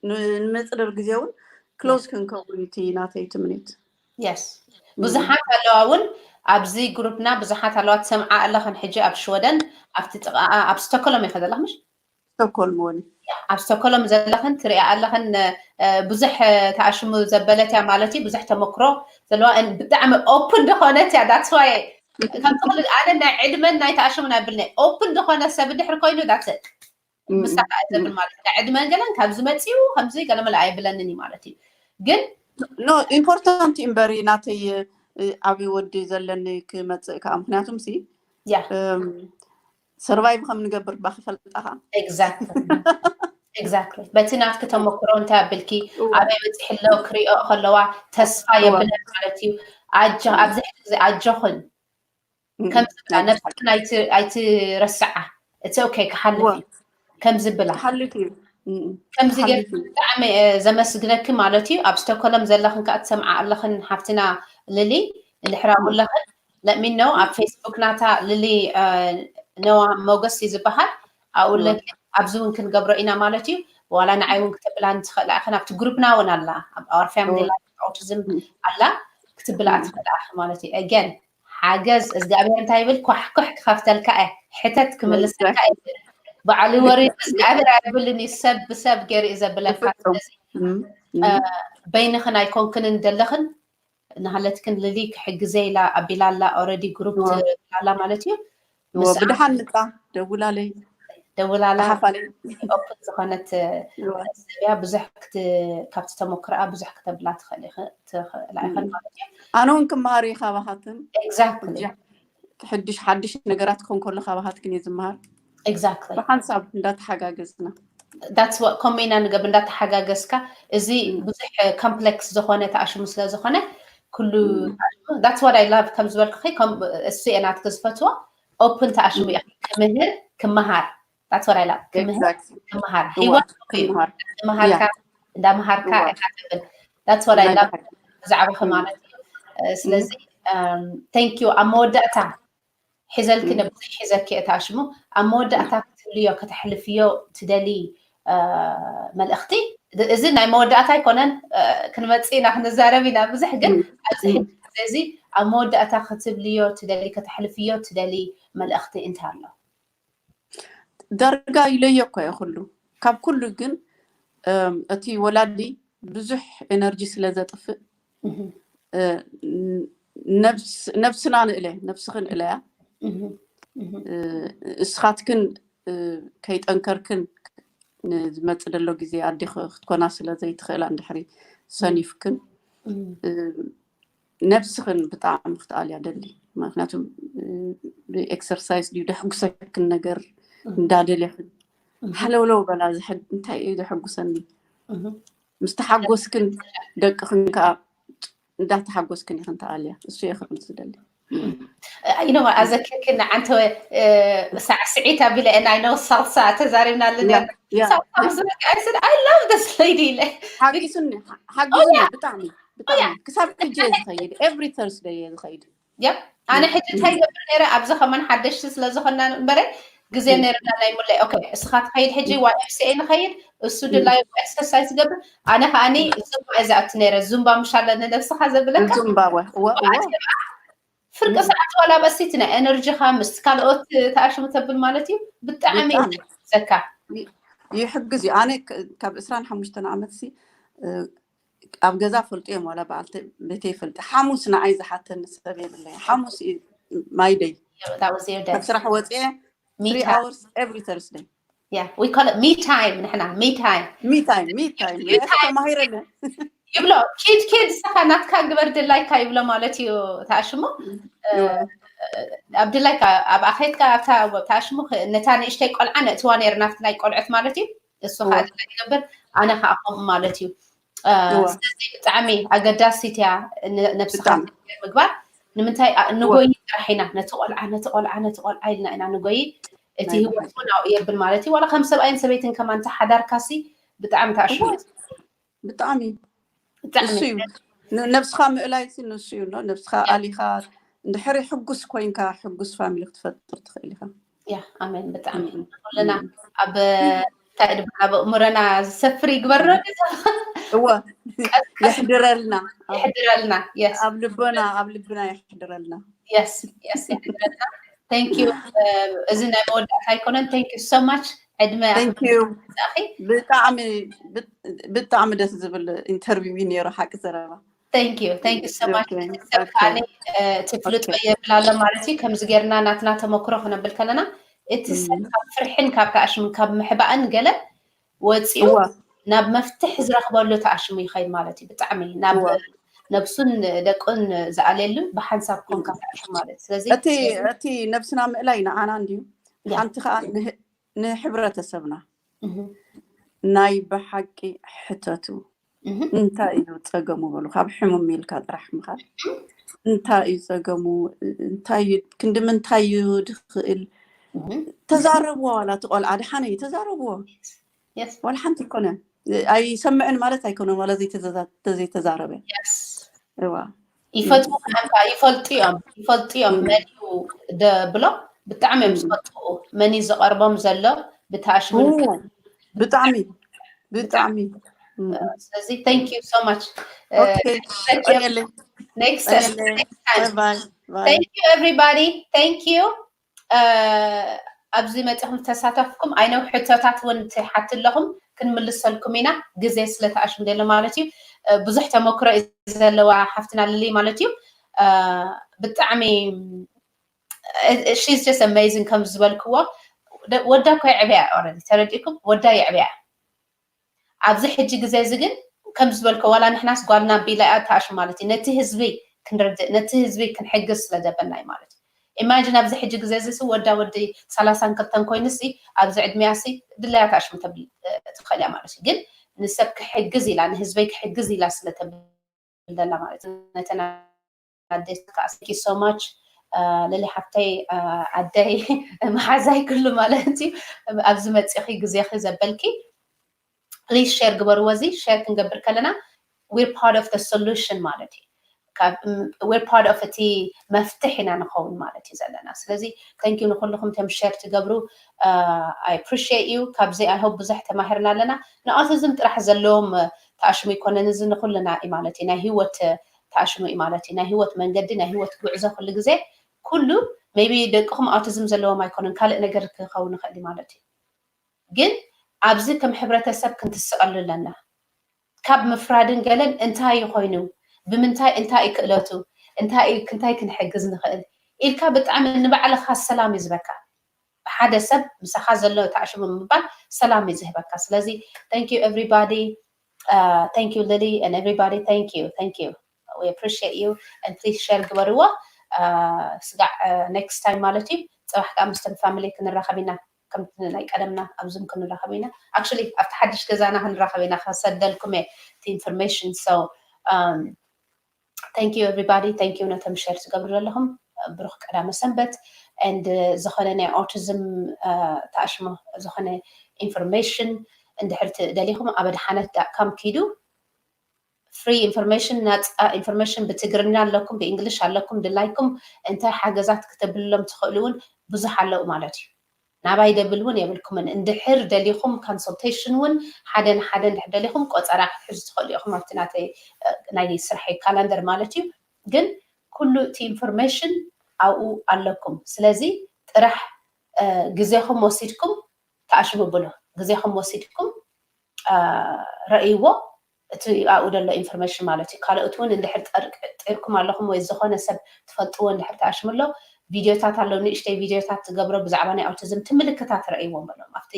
ንመፅደር ግዜ እውን ክሎዝ ክንከውን እቲ ናተይ ትምኒት የስ ብዙሓት ኣለዋ እውን ኣብዚ ግሩፕና ብዙሓት ኣለዋ ትሰምዓ ኣለኽን ሕጂ ኣብ ሽወደን ኣብቲ ጥቃ ኣብ ስቶኮሎም ኢኸ ዘለኽ ምሽ ስቶኮልም ወኒ ኣብ ስቶኮሎም ዘለኽን ትሪኣ ኣለኽን ብዙሕ ተኣሽሙ ዘበለት እያ ማለት እዩ ብዙሕ ተመክሮ ዘለዋ ብጣዕሚ ኦፕን ዝኾነት እያ that's why ከምቲ ኣነ ናይ ዕድመን ናይ ተኣሽሙን ኣይብልኒ ኦፕን ዝኾነ ሰብ ድሕር ኮይኑ that's it ምሳኻ ዘብል ማለት እዩ ዕድመን ገለን ካብ ዝመፅኡ ከምዚ ገለመለ ኣይብለንን እዩ ማለት እዩ ግን no important እምበሪ ናተይ ዓብዪ ወዲ ዘለኒ ክመፅእ ከዓ ምክንያቱም ሲ ያ survive ከም ንገብር ባ ክፈልጣ ከዓ exactly በቲ ናትኪ ተመክሮ እንታይ ኣብልኪ ኣበይ በፂሒ ኣለዉ ክሪኦ ከለዋ ተስፋ የብለን ማለት እዩ ኣብዚ ሕዚ ግዜ ኣጆኽን ከም ዝብላ ነብስክን ኣይትረስዓ እቲ okay ክሓልፍ እዩ ከም ዝብላ ክሓልፍ እዩ ከምዚ ጌርኪ ብጣዕሚ ዘመስግነኪ ማለት እዩ ኣብ ስቶኮሎም ዘለኽን ከዓ ትሰምዓ ኣለኽን ሓፍትና ልሊ እንድሕር ኣብኡ ኣለኽን let me know ኣብ ፌስቡክ ናታ ልሊ ነዋ ሞገስ እዩ ዝበሃል ኣብኡ ኣለኪ ኣብዚ እውን ክንገብሮ ኢና ማለት እዩ ዋላ ንዓይ እውን ክተብላ ንትኽእላ ኢኽን ኣብቲ ግሩፕና እውን ኣላ ኣብ our family life autism ኣላ ክትብላ ትኽእላ ኢኺ ማለት እዩ again ሓገዝ እግዚኣብሔር እንታይ ይብል ኳሕኩሕ ክኸፍተልካ እየ ሕተት ክምልሰልካ እየ ባዕሉ ወሪዱ እግዚኣብሔር ኣይብልን እዩ ሰብ ብሰብ ገይሩ እዩ ዘብለካ ስለዚ በይንኽን ኣይኮንክንን ዘለኽን ናሃለትክን ልሊ ክሕግዘ ኢላ ኣቢላ ኣላ already group ትብላላ ማለት እዩ ብድሓን ምፃ ደውላለይ ደውላላ ሓፋለይ ኦፕን ዝኾነት ሰብያ ብዙሕ ካብቲ ተመክሮኣ ብዙሕ ክተብላ ትኽእላ ይኽእል ማለት እዩ ኣነ እውን ክመሃር እዩ ካባኻትን exactly ሕድሽ ሓድሽ ነገራት ክኾን ከሎ ካባኻትክን እየ ዝመሃር exactly ብሓንሳብ እንዳተሓጋገዝና that's what ከምኡ ኢና ንገብ እንዳተሓጋገዝካ እዚ ብዙሕ ኮምፕሌክስ ዝኾነ ተኣሽሙ ስለ ዝኾነ ኩሉ that's what I love ከም ዝበልኩ እሱ እየ ናትክ ዝፈትዎ ኦፕን ተኣሽሙ እያ ክምህር ክመሃር that's what I love ክምህር ክመሃር ሂወት ክመሃርካ እንዳመሃርካ ኢካ ትብል that's what I love ብዛዕባኺ ማለት እዩ ስለዚ thank you ኣብ መወዳእታ ሒዘልኪ ነብዙ ሒዘኪ እታ ሽሙ ኣብ መወዳእታ ክትብልዮ ከተሕልፍዮ ትደሊ መልእኽቲ እዚ ናይ መወዳእታ ኣይኮነን ክንመፅእ ኢና ክንዛረብ ኢና ብዙሕ ግን ኣብዚ እዚ ኣብ መወዳእታ ክትብልዮ ትደሊ ከተሕልፍዮ ትደሊ መልእኽቲ እንታይ ኣሎ ዳርጋ ኢለዮ እኮ እየ ኩሉ ካብ ኩሉ ግን እቲ ወላዲ ብዙሕ ኤነርጂ ስለ ዘጥፍእ ነብስና ንእለ ነብስኺ ንእለያ እስኻትክን ከይጠንከርክን ንዝመፅ ደሎ ግዜ ኣዴ ክትኮና ስለ ዘይትኽእላ እንድሕሪ ሰኒፍክን ነብስኽን ብጣዕሚ ክትኣልያ ደሊ ምክንያቱ ብኤክሰርሳይዝ ድዩ ደሕጉሰክን ነገር እንዳደልኽን ሓለውለው በላ እንታይ እዩ ደሐጉሰኒ ምስ ተሓጎስክን ደቅኽን ከዓ እንዳተሓጎስክን ኢኽን ተኣልያ እሱ እየ ክብል ዝደሊ you know ኣዘክርክን ዓንተ ሳዕስዒት ኣቢለ ናይ ነው ሳልሳ ተዛሪብና ኣለና ሳልሳ ምስ በቃ I said I love this lady ኢለ ሓጊሱኒ ሓጊሱኒ ብጣዕሚ ብጣዕሚ ክሳብ ሕጂ እየ ዝኸይድ every Thursday እየ ዝኸይድ ያ ኣነ ሕጂ እንታይ ገብር ነረ ኣብዚ ከማን ሓደሽቲ ስለ ዝኾና እምበረ ግዜ ነርና ናይ ሙላይ okay እስኻ ትኸይድ ሕጂ ዋይ ኤፍ ሲ ኤ ንኸይድ እሱ ድላዩ ኤክሰርሳይዝ ገብር ኣነ ከዓኒ ዙምባ እየ ዝኣቱ ነረ ዙምባ ምሻለ ንነብስኻ ዘብለካ ዙምባ ፍርቂ ሰዓት ዋላ በሲት ናይ ኤነርጂኻ ምስ ካልኦት ተኣሽሙ ተብል ማለት እዩ ብጣዕሚ ዘካ ይሕግዝ እዩ ኣነ ካብ ዕስራን ሓሙሽተን ዓመት ሲ ኣብ ገዛ ፈልጡ እዮም ዋላ በዓልተ ቤተይ ፈልጡ ሓሙስ ንዓይ ዝሓተኒ ሰብ የብለይ ሓሙስ ማይደይ ካብ ስራሕ ወፅየ three hours every Thursday Yeah, we call it me time ንሕና me time me time me time You time. ተማሂረለ ይብሎ ኪድ ኪድ ንስኻ ናትካ ግበር ድላይካ ይብሎ ማለት እዩ። ተኣሽሙ ኣብ ድላይካ ኣብ ኣኼትካ ኣብታ ተኣሽሙ ነታ ንእሽተይ ቆልዓ ነእትዋ ነይርና ኣብቲ ናይ ቆልዑት ማለት እዩ። እሱ ከዓ ድላይ ይገብር ኣነ ከዓ ከምኡ ማለት እዩ። ስለዚ ብጣዕሚ ኣገዳሲት እያ ነብስኻ ምግባር። ንምንታይ ንጎይ ጥራሕ ኢና ነቲ ቆልዓ ነቲ ቆልዓ ነቲ ቆልዓ ኢልና ኢና ንጎይ። እቲ ህይወት እውን ኣብኡ የብል ማለት እዩ። ዋላ ከም ሰብኣይን ሰበይትን ከማን ተሓዳርካሲ ብጣዕሚ ተኣሽሙ ብጣዕሚ ንሱ እዩ ነብስኻ ምእላይ ንሱ እዩ። ነብስኻ ኣሊኻ እንድሕሪ ሕጉስ ኮይንካ ሕጉስ ፋሚሊ ክትፈጥር ትኽእል ኢኻ። ያ ኣሜን። ብጣዕሚ ኩልና ኣብ እንታይ ድብ ኣብ እምሮና ዝሰፍር ይግበሮ። እወ የሕድረልና ይሕድረልና። Yes ኣብ ልቦና ኣብ ልብና የሕድረልና። Yes yes ይሕድረልና። Thank you። እዚ ናይ መወዳእታ ኣይኮነን። Thank you so much። ዕድመ Thank you። ብጣዕሚ ብጣዕሚ ደስ ዝብል ኢንተርቪው እዩ ነይሩ ሓቂ ዘረባ። Thank you thank you so much። ሰብ ከዓኒ እቲ ፍልጦ የብል ኣሎ ማለት እዩ። ከምዚ ጌርና ናትና ተመክሮ ክነብል ከለና እቲ ሰብ ካብ ፍርሕን ካብ ተኣሽምን ካብ ምሕባእን ገለ ወፂኡ ናብ መፍትሒ ዝረኽበሉ ተኣሽሙ ይኸይድ ማለት እዩ። ብጣዕሚ ናብ ነብሱን ደቁን ዝኣልየሉ ብሓንሳብ ኮንካ ተኣሽሙ ማለት እዩ። ስለዚ እቲ ነብስና ምእላይ ንዓና እንድዩ ሓንቲ ከዓ ንሕብረተሰብና ናይ ብሓቂ ሕተቱ እንታይ እዩ ፀገሙ በሉ። ካብ ሕሙም ኢልካ ጥራሕ ምኻድ እንታይ እዩ ፀገሙ? እንታይ ክንዲ ምንታይ እዩ ድኽእል? ተዛረብዎ ዋላ እቲ ቆልዓ ድሓነ እዩ ተዛረብዎ። ዋላ ሓንቲ ይኮነ ኣይሰምዕን ማለት ኣይኮነ ዋላ ዘይተዘይተዛረበ እዋ ይፈትዉ ከዓንካ ይፈልጡ እዮም ይፈልጡ እዮም መን እዩ ደብሎ ብጣዕሚ እዮም ዝፈልጡ መን እዩ ዝቐርቦም ዘሎ ብታሽሙ ብጣዕሚ ብጣዕሚ ስለዚ thank you so much okay next next time thank you everybody thank you ኣብዚ መፂኹም ዝተሳተፍኩም ኣይነው ሕቶታት እውን ትሓት ኣለኹም ክንምልሰልኩም ኢና ግዜ ስለተኣሽም ደሎ ማለት እዩ ብዙሕ ተመክሮ እዩ ዘለዋ ሓፍትና ልሊ ማለት እዩ ብጣዕሚ she's just amazing ከም ዝበልክዎ ወዳ እኮ የዕብያ already ተረዲእኩም ወዳ የዕብያ ኣብዚ ሕጂ ግዜ እዚ ግን ከም ዝበልኮ ዋላ ንሕናስ ጓልና ቢላ እያ ተኣሽ ማለት እዩ ነቲ ህዝቢ ክንርድእ ነቲ ህዝቢ ክንሕግዝ ስለ ዘለና እዩ ማለት እዩ imagine ኣብዚ ሕጂ ግዜ እዚ ወዳ ወዲ ሰላሳን ክልተን ኮይኑ ሲ ኣብዚ ዕድሚያ ሲ ድላያ ተኣሽሙ ተብል ትኽእል እያ ማለት እዩ ግን ንሰብ ክሕግዝ ኢላ ንህዝበይ ክሕግዝ ኢላ ስለተብል ዘላ ማለት እዩ ነተን ኣዴታት ከዓ thank you so much ልሊ ሓፍተይ ኣደይ መሓዛይ ኩሉ ማለት እዩ ኣብዚ መፂኺ ግዜኺ ዘበልኪ please share ግበርዎ እዚ share ክንገብር ከለና we're part of the solution ማለት እዩ we're part of እቲ መፍትሕ ኢና ንኸውን ማለት እዩ ዘለና ስለዚ thank you ንኩልኩም ቶም share ትገብሩ I appreciate you ካብዚ I hope ብዙሕ ተማሂርና ኣለና ንኣውቲዝም ጥራሕ ዘለዎም ተኣሽሙ ይኮነን እዚ ንኩልና እዩ ማለት እዩ ናይ ህይወት ተኣሽሙ እዩ ማለት እዩ ናይ ህይወት መንገዲ ናይ ህይወት ጉዕዞ ኩሉ ግዜ ኩሉ maybe ደቅኹም ኣውቲዝም ዘለዎም ኣይኮነን ካልእ ነገር ክኸውን ይኽእል እዩ ማለት እዩ ግን ኣብዚ ከም ሕብረተሰብ ክንትስቐሉ ኣለና ካብ ምፍራድን ገለን እንታይ ኮይኑ ብምንታይ እንታይ ክእለቱ እንታይ እንታይ ክንሕግዝ ንኽእል ኢልካ ብጣዕሚ ንባዕልኻ ሰላም እዩ ዝበካ ሓደ ሰብ ምሳኻ ዘሎ ተኣሽሙ ምባል ሰላም እዩ ዝህበካ ስለዚ thank you everybody thank you Lily and everybody thank you thank you we appreciate you and please share ግበርዎ ስጋዕ next time ማለት እዩ ፅባሕ ከዓ ምስቶም family ክንራኸብ ኢና ከምቲ ናይ ቀደምና ኣብ ዙም ክንራኸብ ኢና actually ኣብቲ ሓድሽ ገዛና ክንራኸብ ኢና ከሰደልኩም እየ እቲ information so thank you everybody thank you ነቶም share ትገብሩ ዘለኹም ብሩክ ቀዳመ ሰንበት and ዝኾነ ናይ autism ተኣሽሞ ዝኾነ information እንድሕር ደሊኹም ኣብ ኣድሓነት dot com ኪዱ free information ናፃ information ብትግርኛ ኣለኩም ብ English ኣለኩም ድላይኩም እንታይ ሓገዛት ክተብልሎም ትኽእሉ እውን ብዙሕ ኣለዉ ማለት እዩ ናባይ ደብል እውን የብልኩምን እንድሕር ደሊኹም consultation እውን ሓደ ንሓደ እንድሕር ደሊኹም ቆፀራ ክትሕዙ ትኽእሉ ኢኹም ኣብቲ ናተይ ናይ ስርሐይ calendar ማለት እዩ ግን ኩሉ እቲ information ኣብኡ ኣለኩም ስለዚ ጥራሕ ግዜኹም ወሲድኩም ተኣሽሙ ብሎ ግዜኹም ወሲድኩም ረእይዎ እቲ ኣብኡ ዘሎ information ማለት እዩ ካልኦት እውን እንድሕር ጠርጢርኩም ኣለኹም ወይ ዝኾነ ሰብ ትፈልጥዎ እንድሕር ተኣሽሙ ኣሎ ቪድዮታት ኣለዉ፣ ንእሽተይ ቪድዮታት ዝገብሮ ብዛዕባ ናይ ኣውቲዝም ትምልክታት ረእይዎም በሎም። ኣብቲ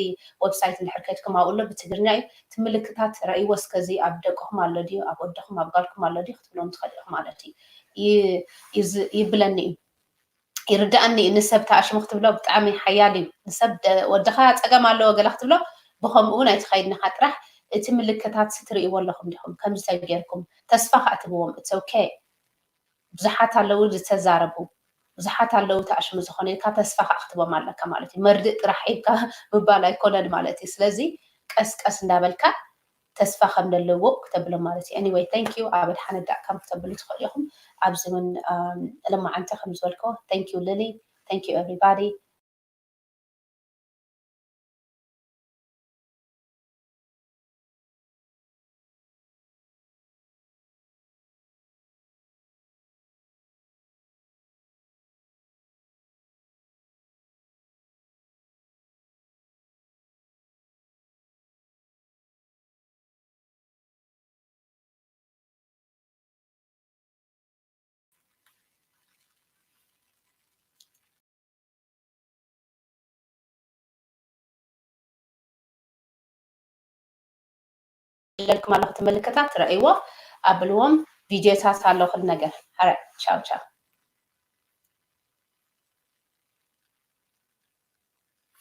ዌብሳይት እንድሕር ከድኩም ኣብኡ ኣሎ ብትግርኛ እዩ። ትምልክታት ረእይዎ እስከ፣ እዚ ኣብ ደቅኹም ኣሎ ድዩ፣ ኣብ ወድኹም ኣብ ጓልኩም ኣሎ ድዩ ክትብሎም ትኽእል ኢኹም ማለት እዩ። ይ- ይዝ- ይብለኒ እዩ፣ ይርዳእኒ እዩ። ንሰብ ተኣሽሙ ክትብሎ ብጣዕሚ ሓያል እዩ። ንሰብ ደ- ወድኻ ጸገም ኣለዎ ገለ ክትብሎ ብኸምኡ እውን ኣይትኸይድንኻ። ጥራሕ እቲ ምልክታት ትርእይዎ ኣለኹም ዲኹም? ከምዚ ተገይርኩም ተስፋ ከኣ ትብዎም። It's okay። ብዙሓት ኣለዉ ዝተዛረቡ፣ ብዙሓት ኣለዉ ተኣሽሙ ዝኾነ ኢልካ ተስፋ ከኣ ክትቦም ኣለካ ማለት እዩ። መርድእ ጥራሕ ሂብካ ምባል ኣይኮነን ማለት እዩ። ስለዚ ቀስ ቀስ እንዳበልካ ተስፋ ከም ዘለዎ ክተብሎም ማለት እዩ። Anyway, thank you። ኣብ ኣድሓነ ዳት ካም ክተብሉ ትኽእሉ ኢኹም። ኣብዚ እውን ኣም፣ ለማዓንቲ ከም ዝበልኮ፣ thank you Lily፣ thank you everybody። ኢለልኩም ኣለኹ፣ እቲ ምልክታት ረእይዎ ኣብልዎም። ቪድዮታት ኣሎ፣ ኩሉ ነገር። All right, ciao ciao።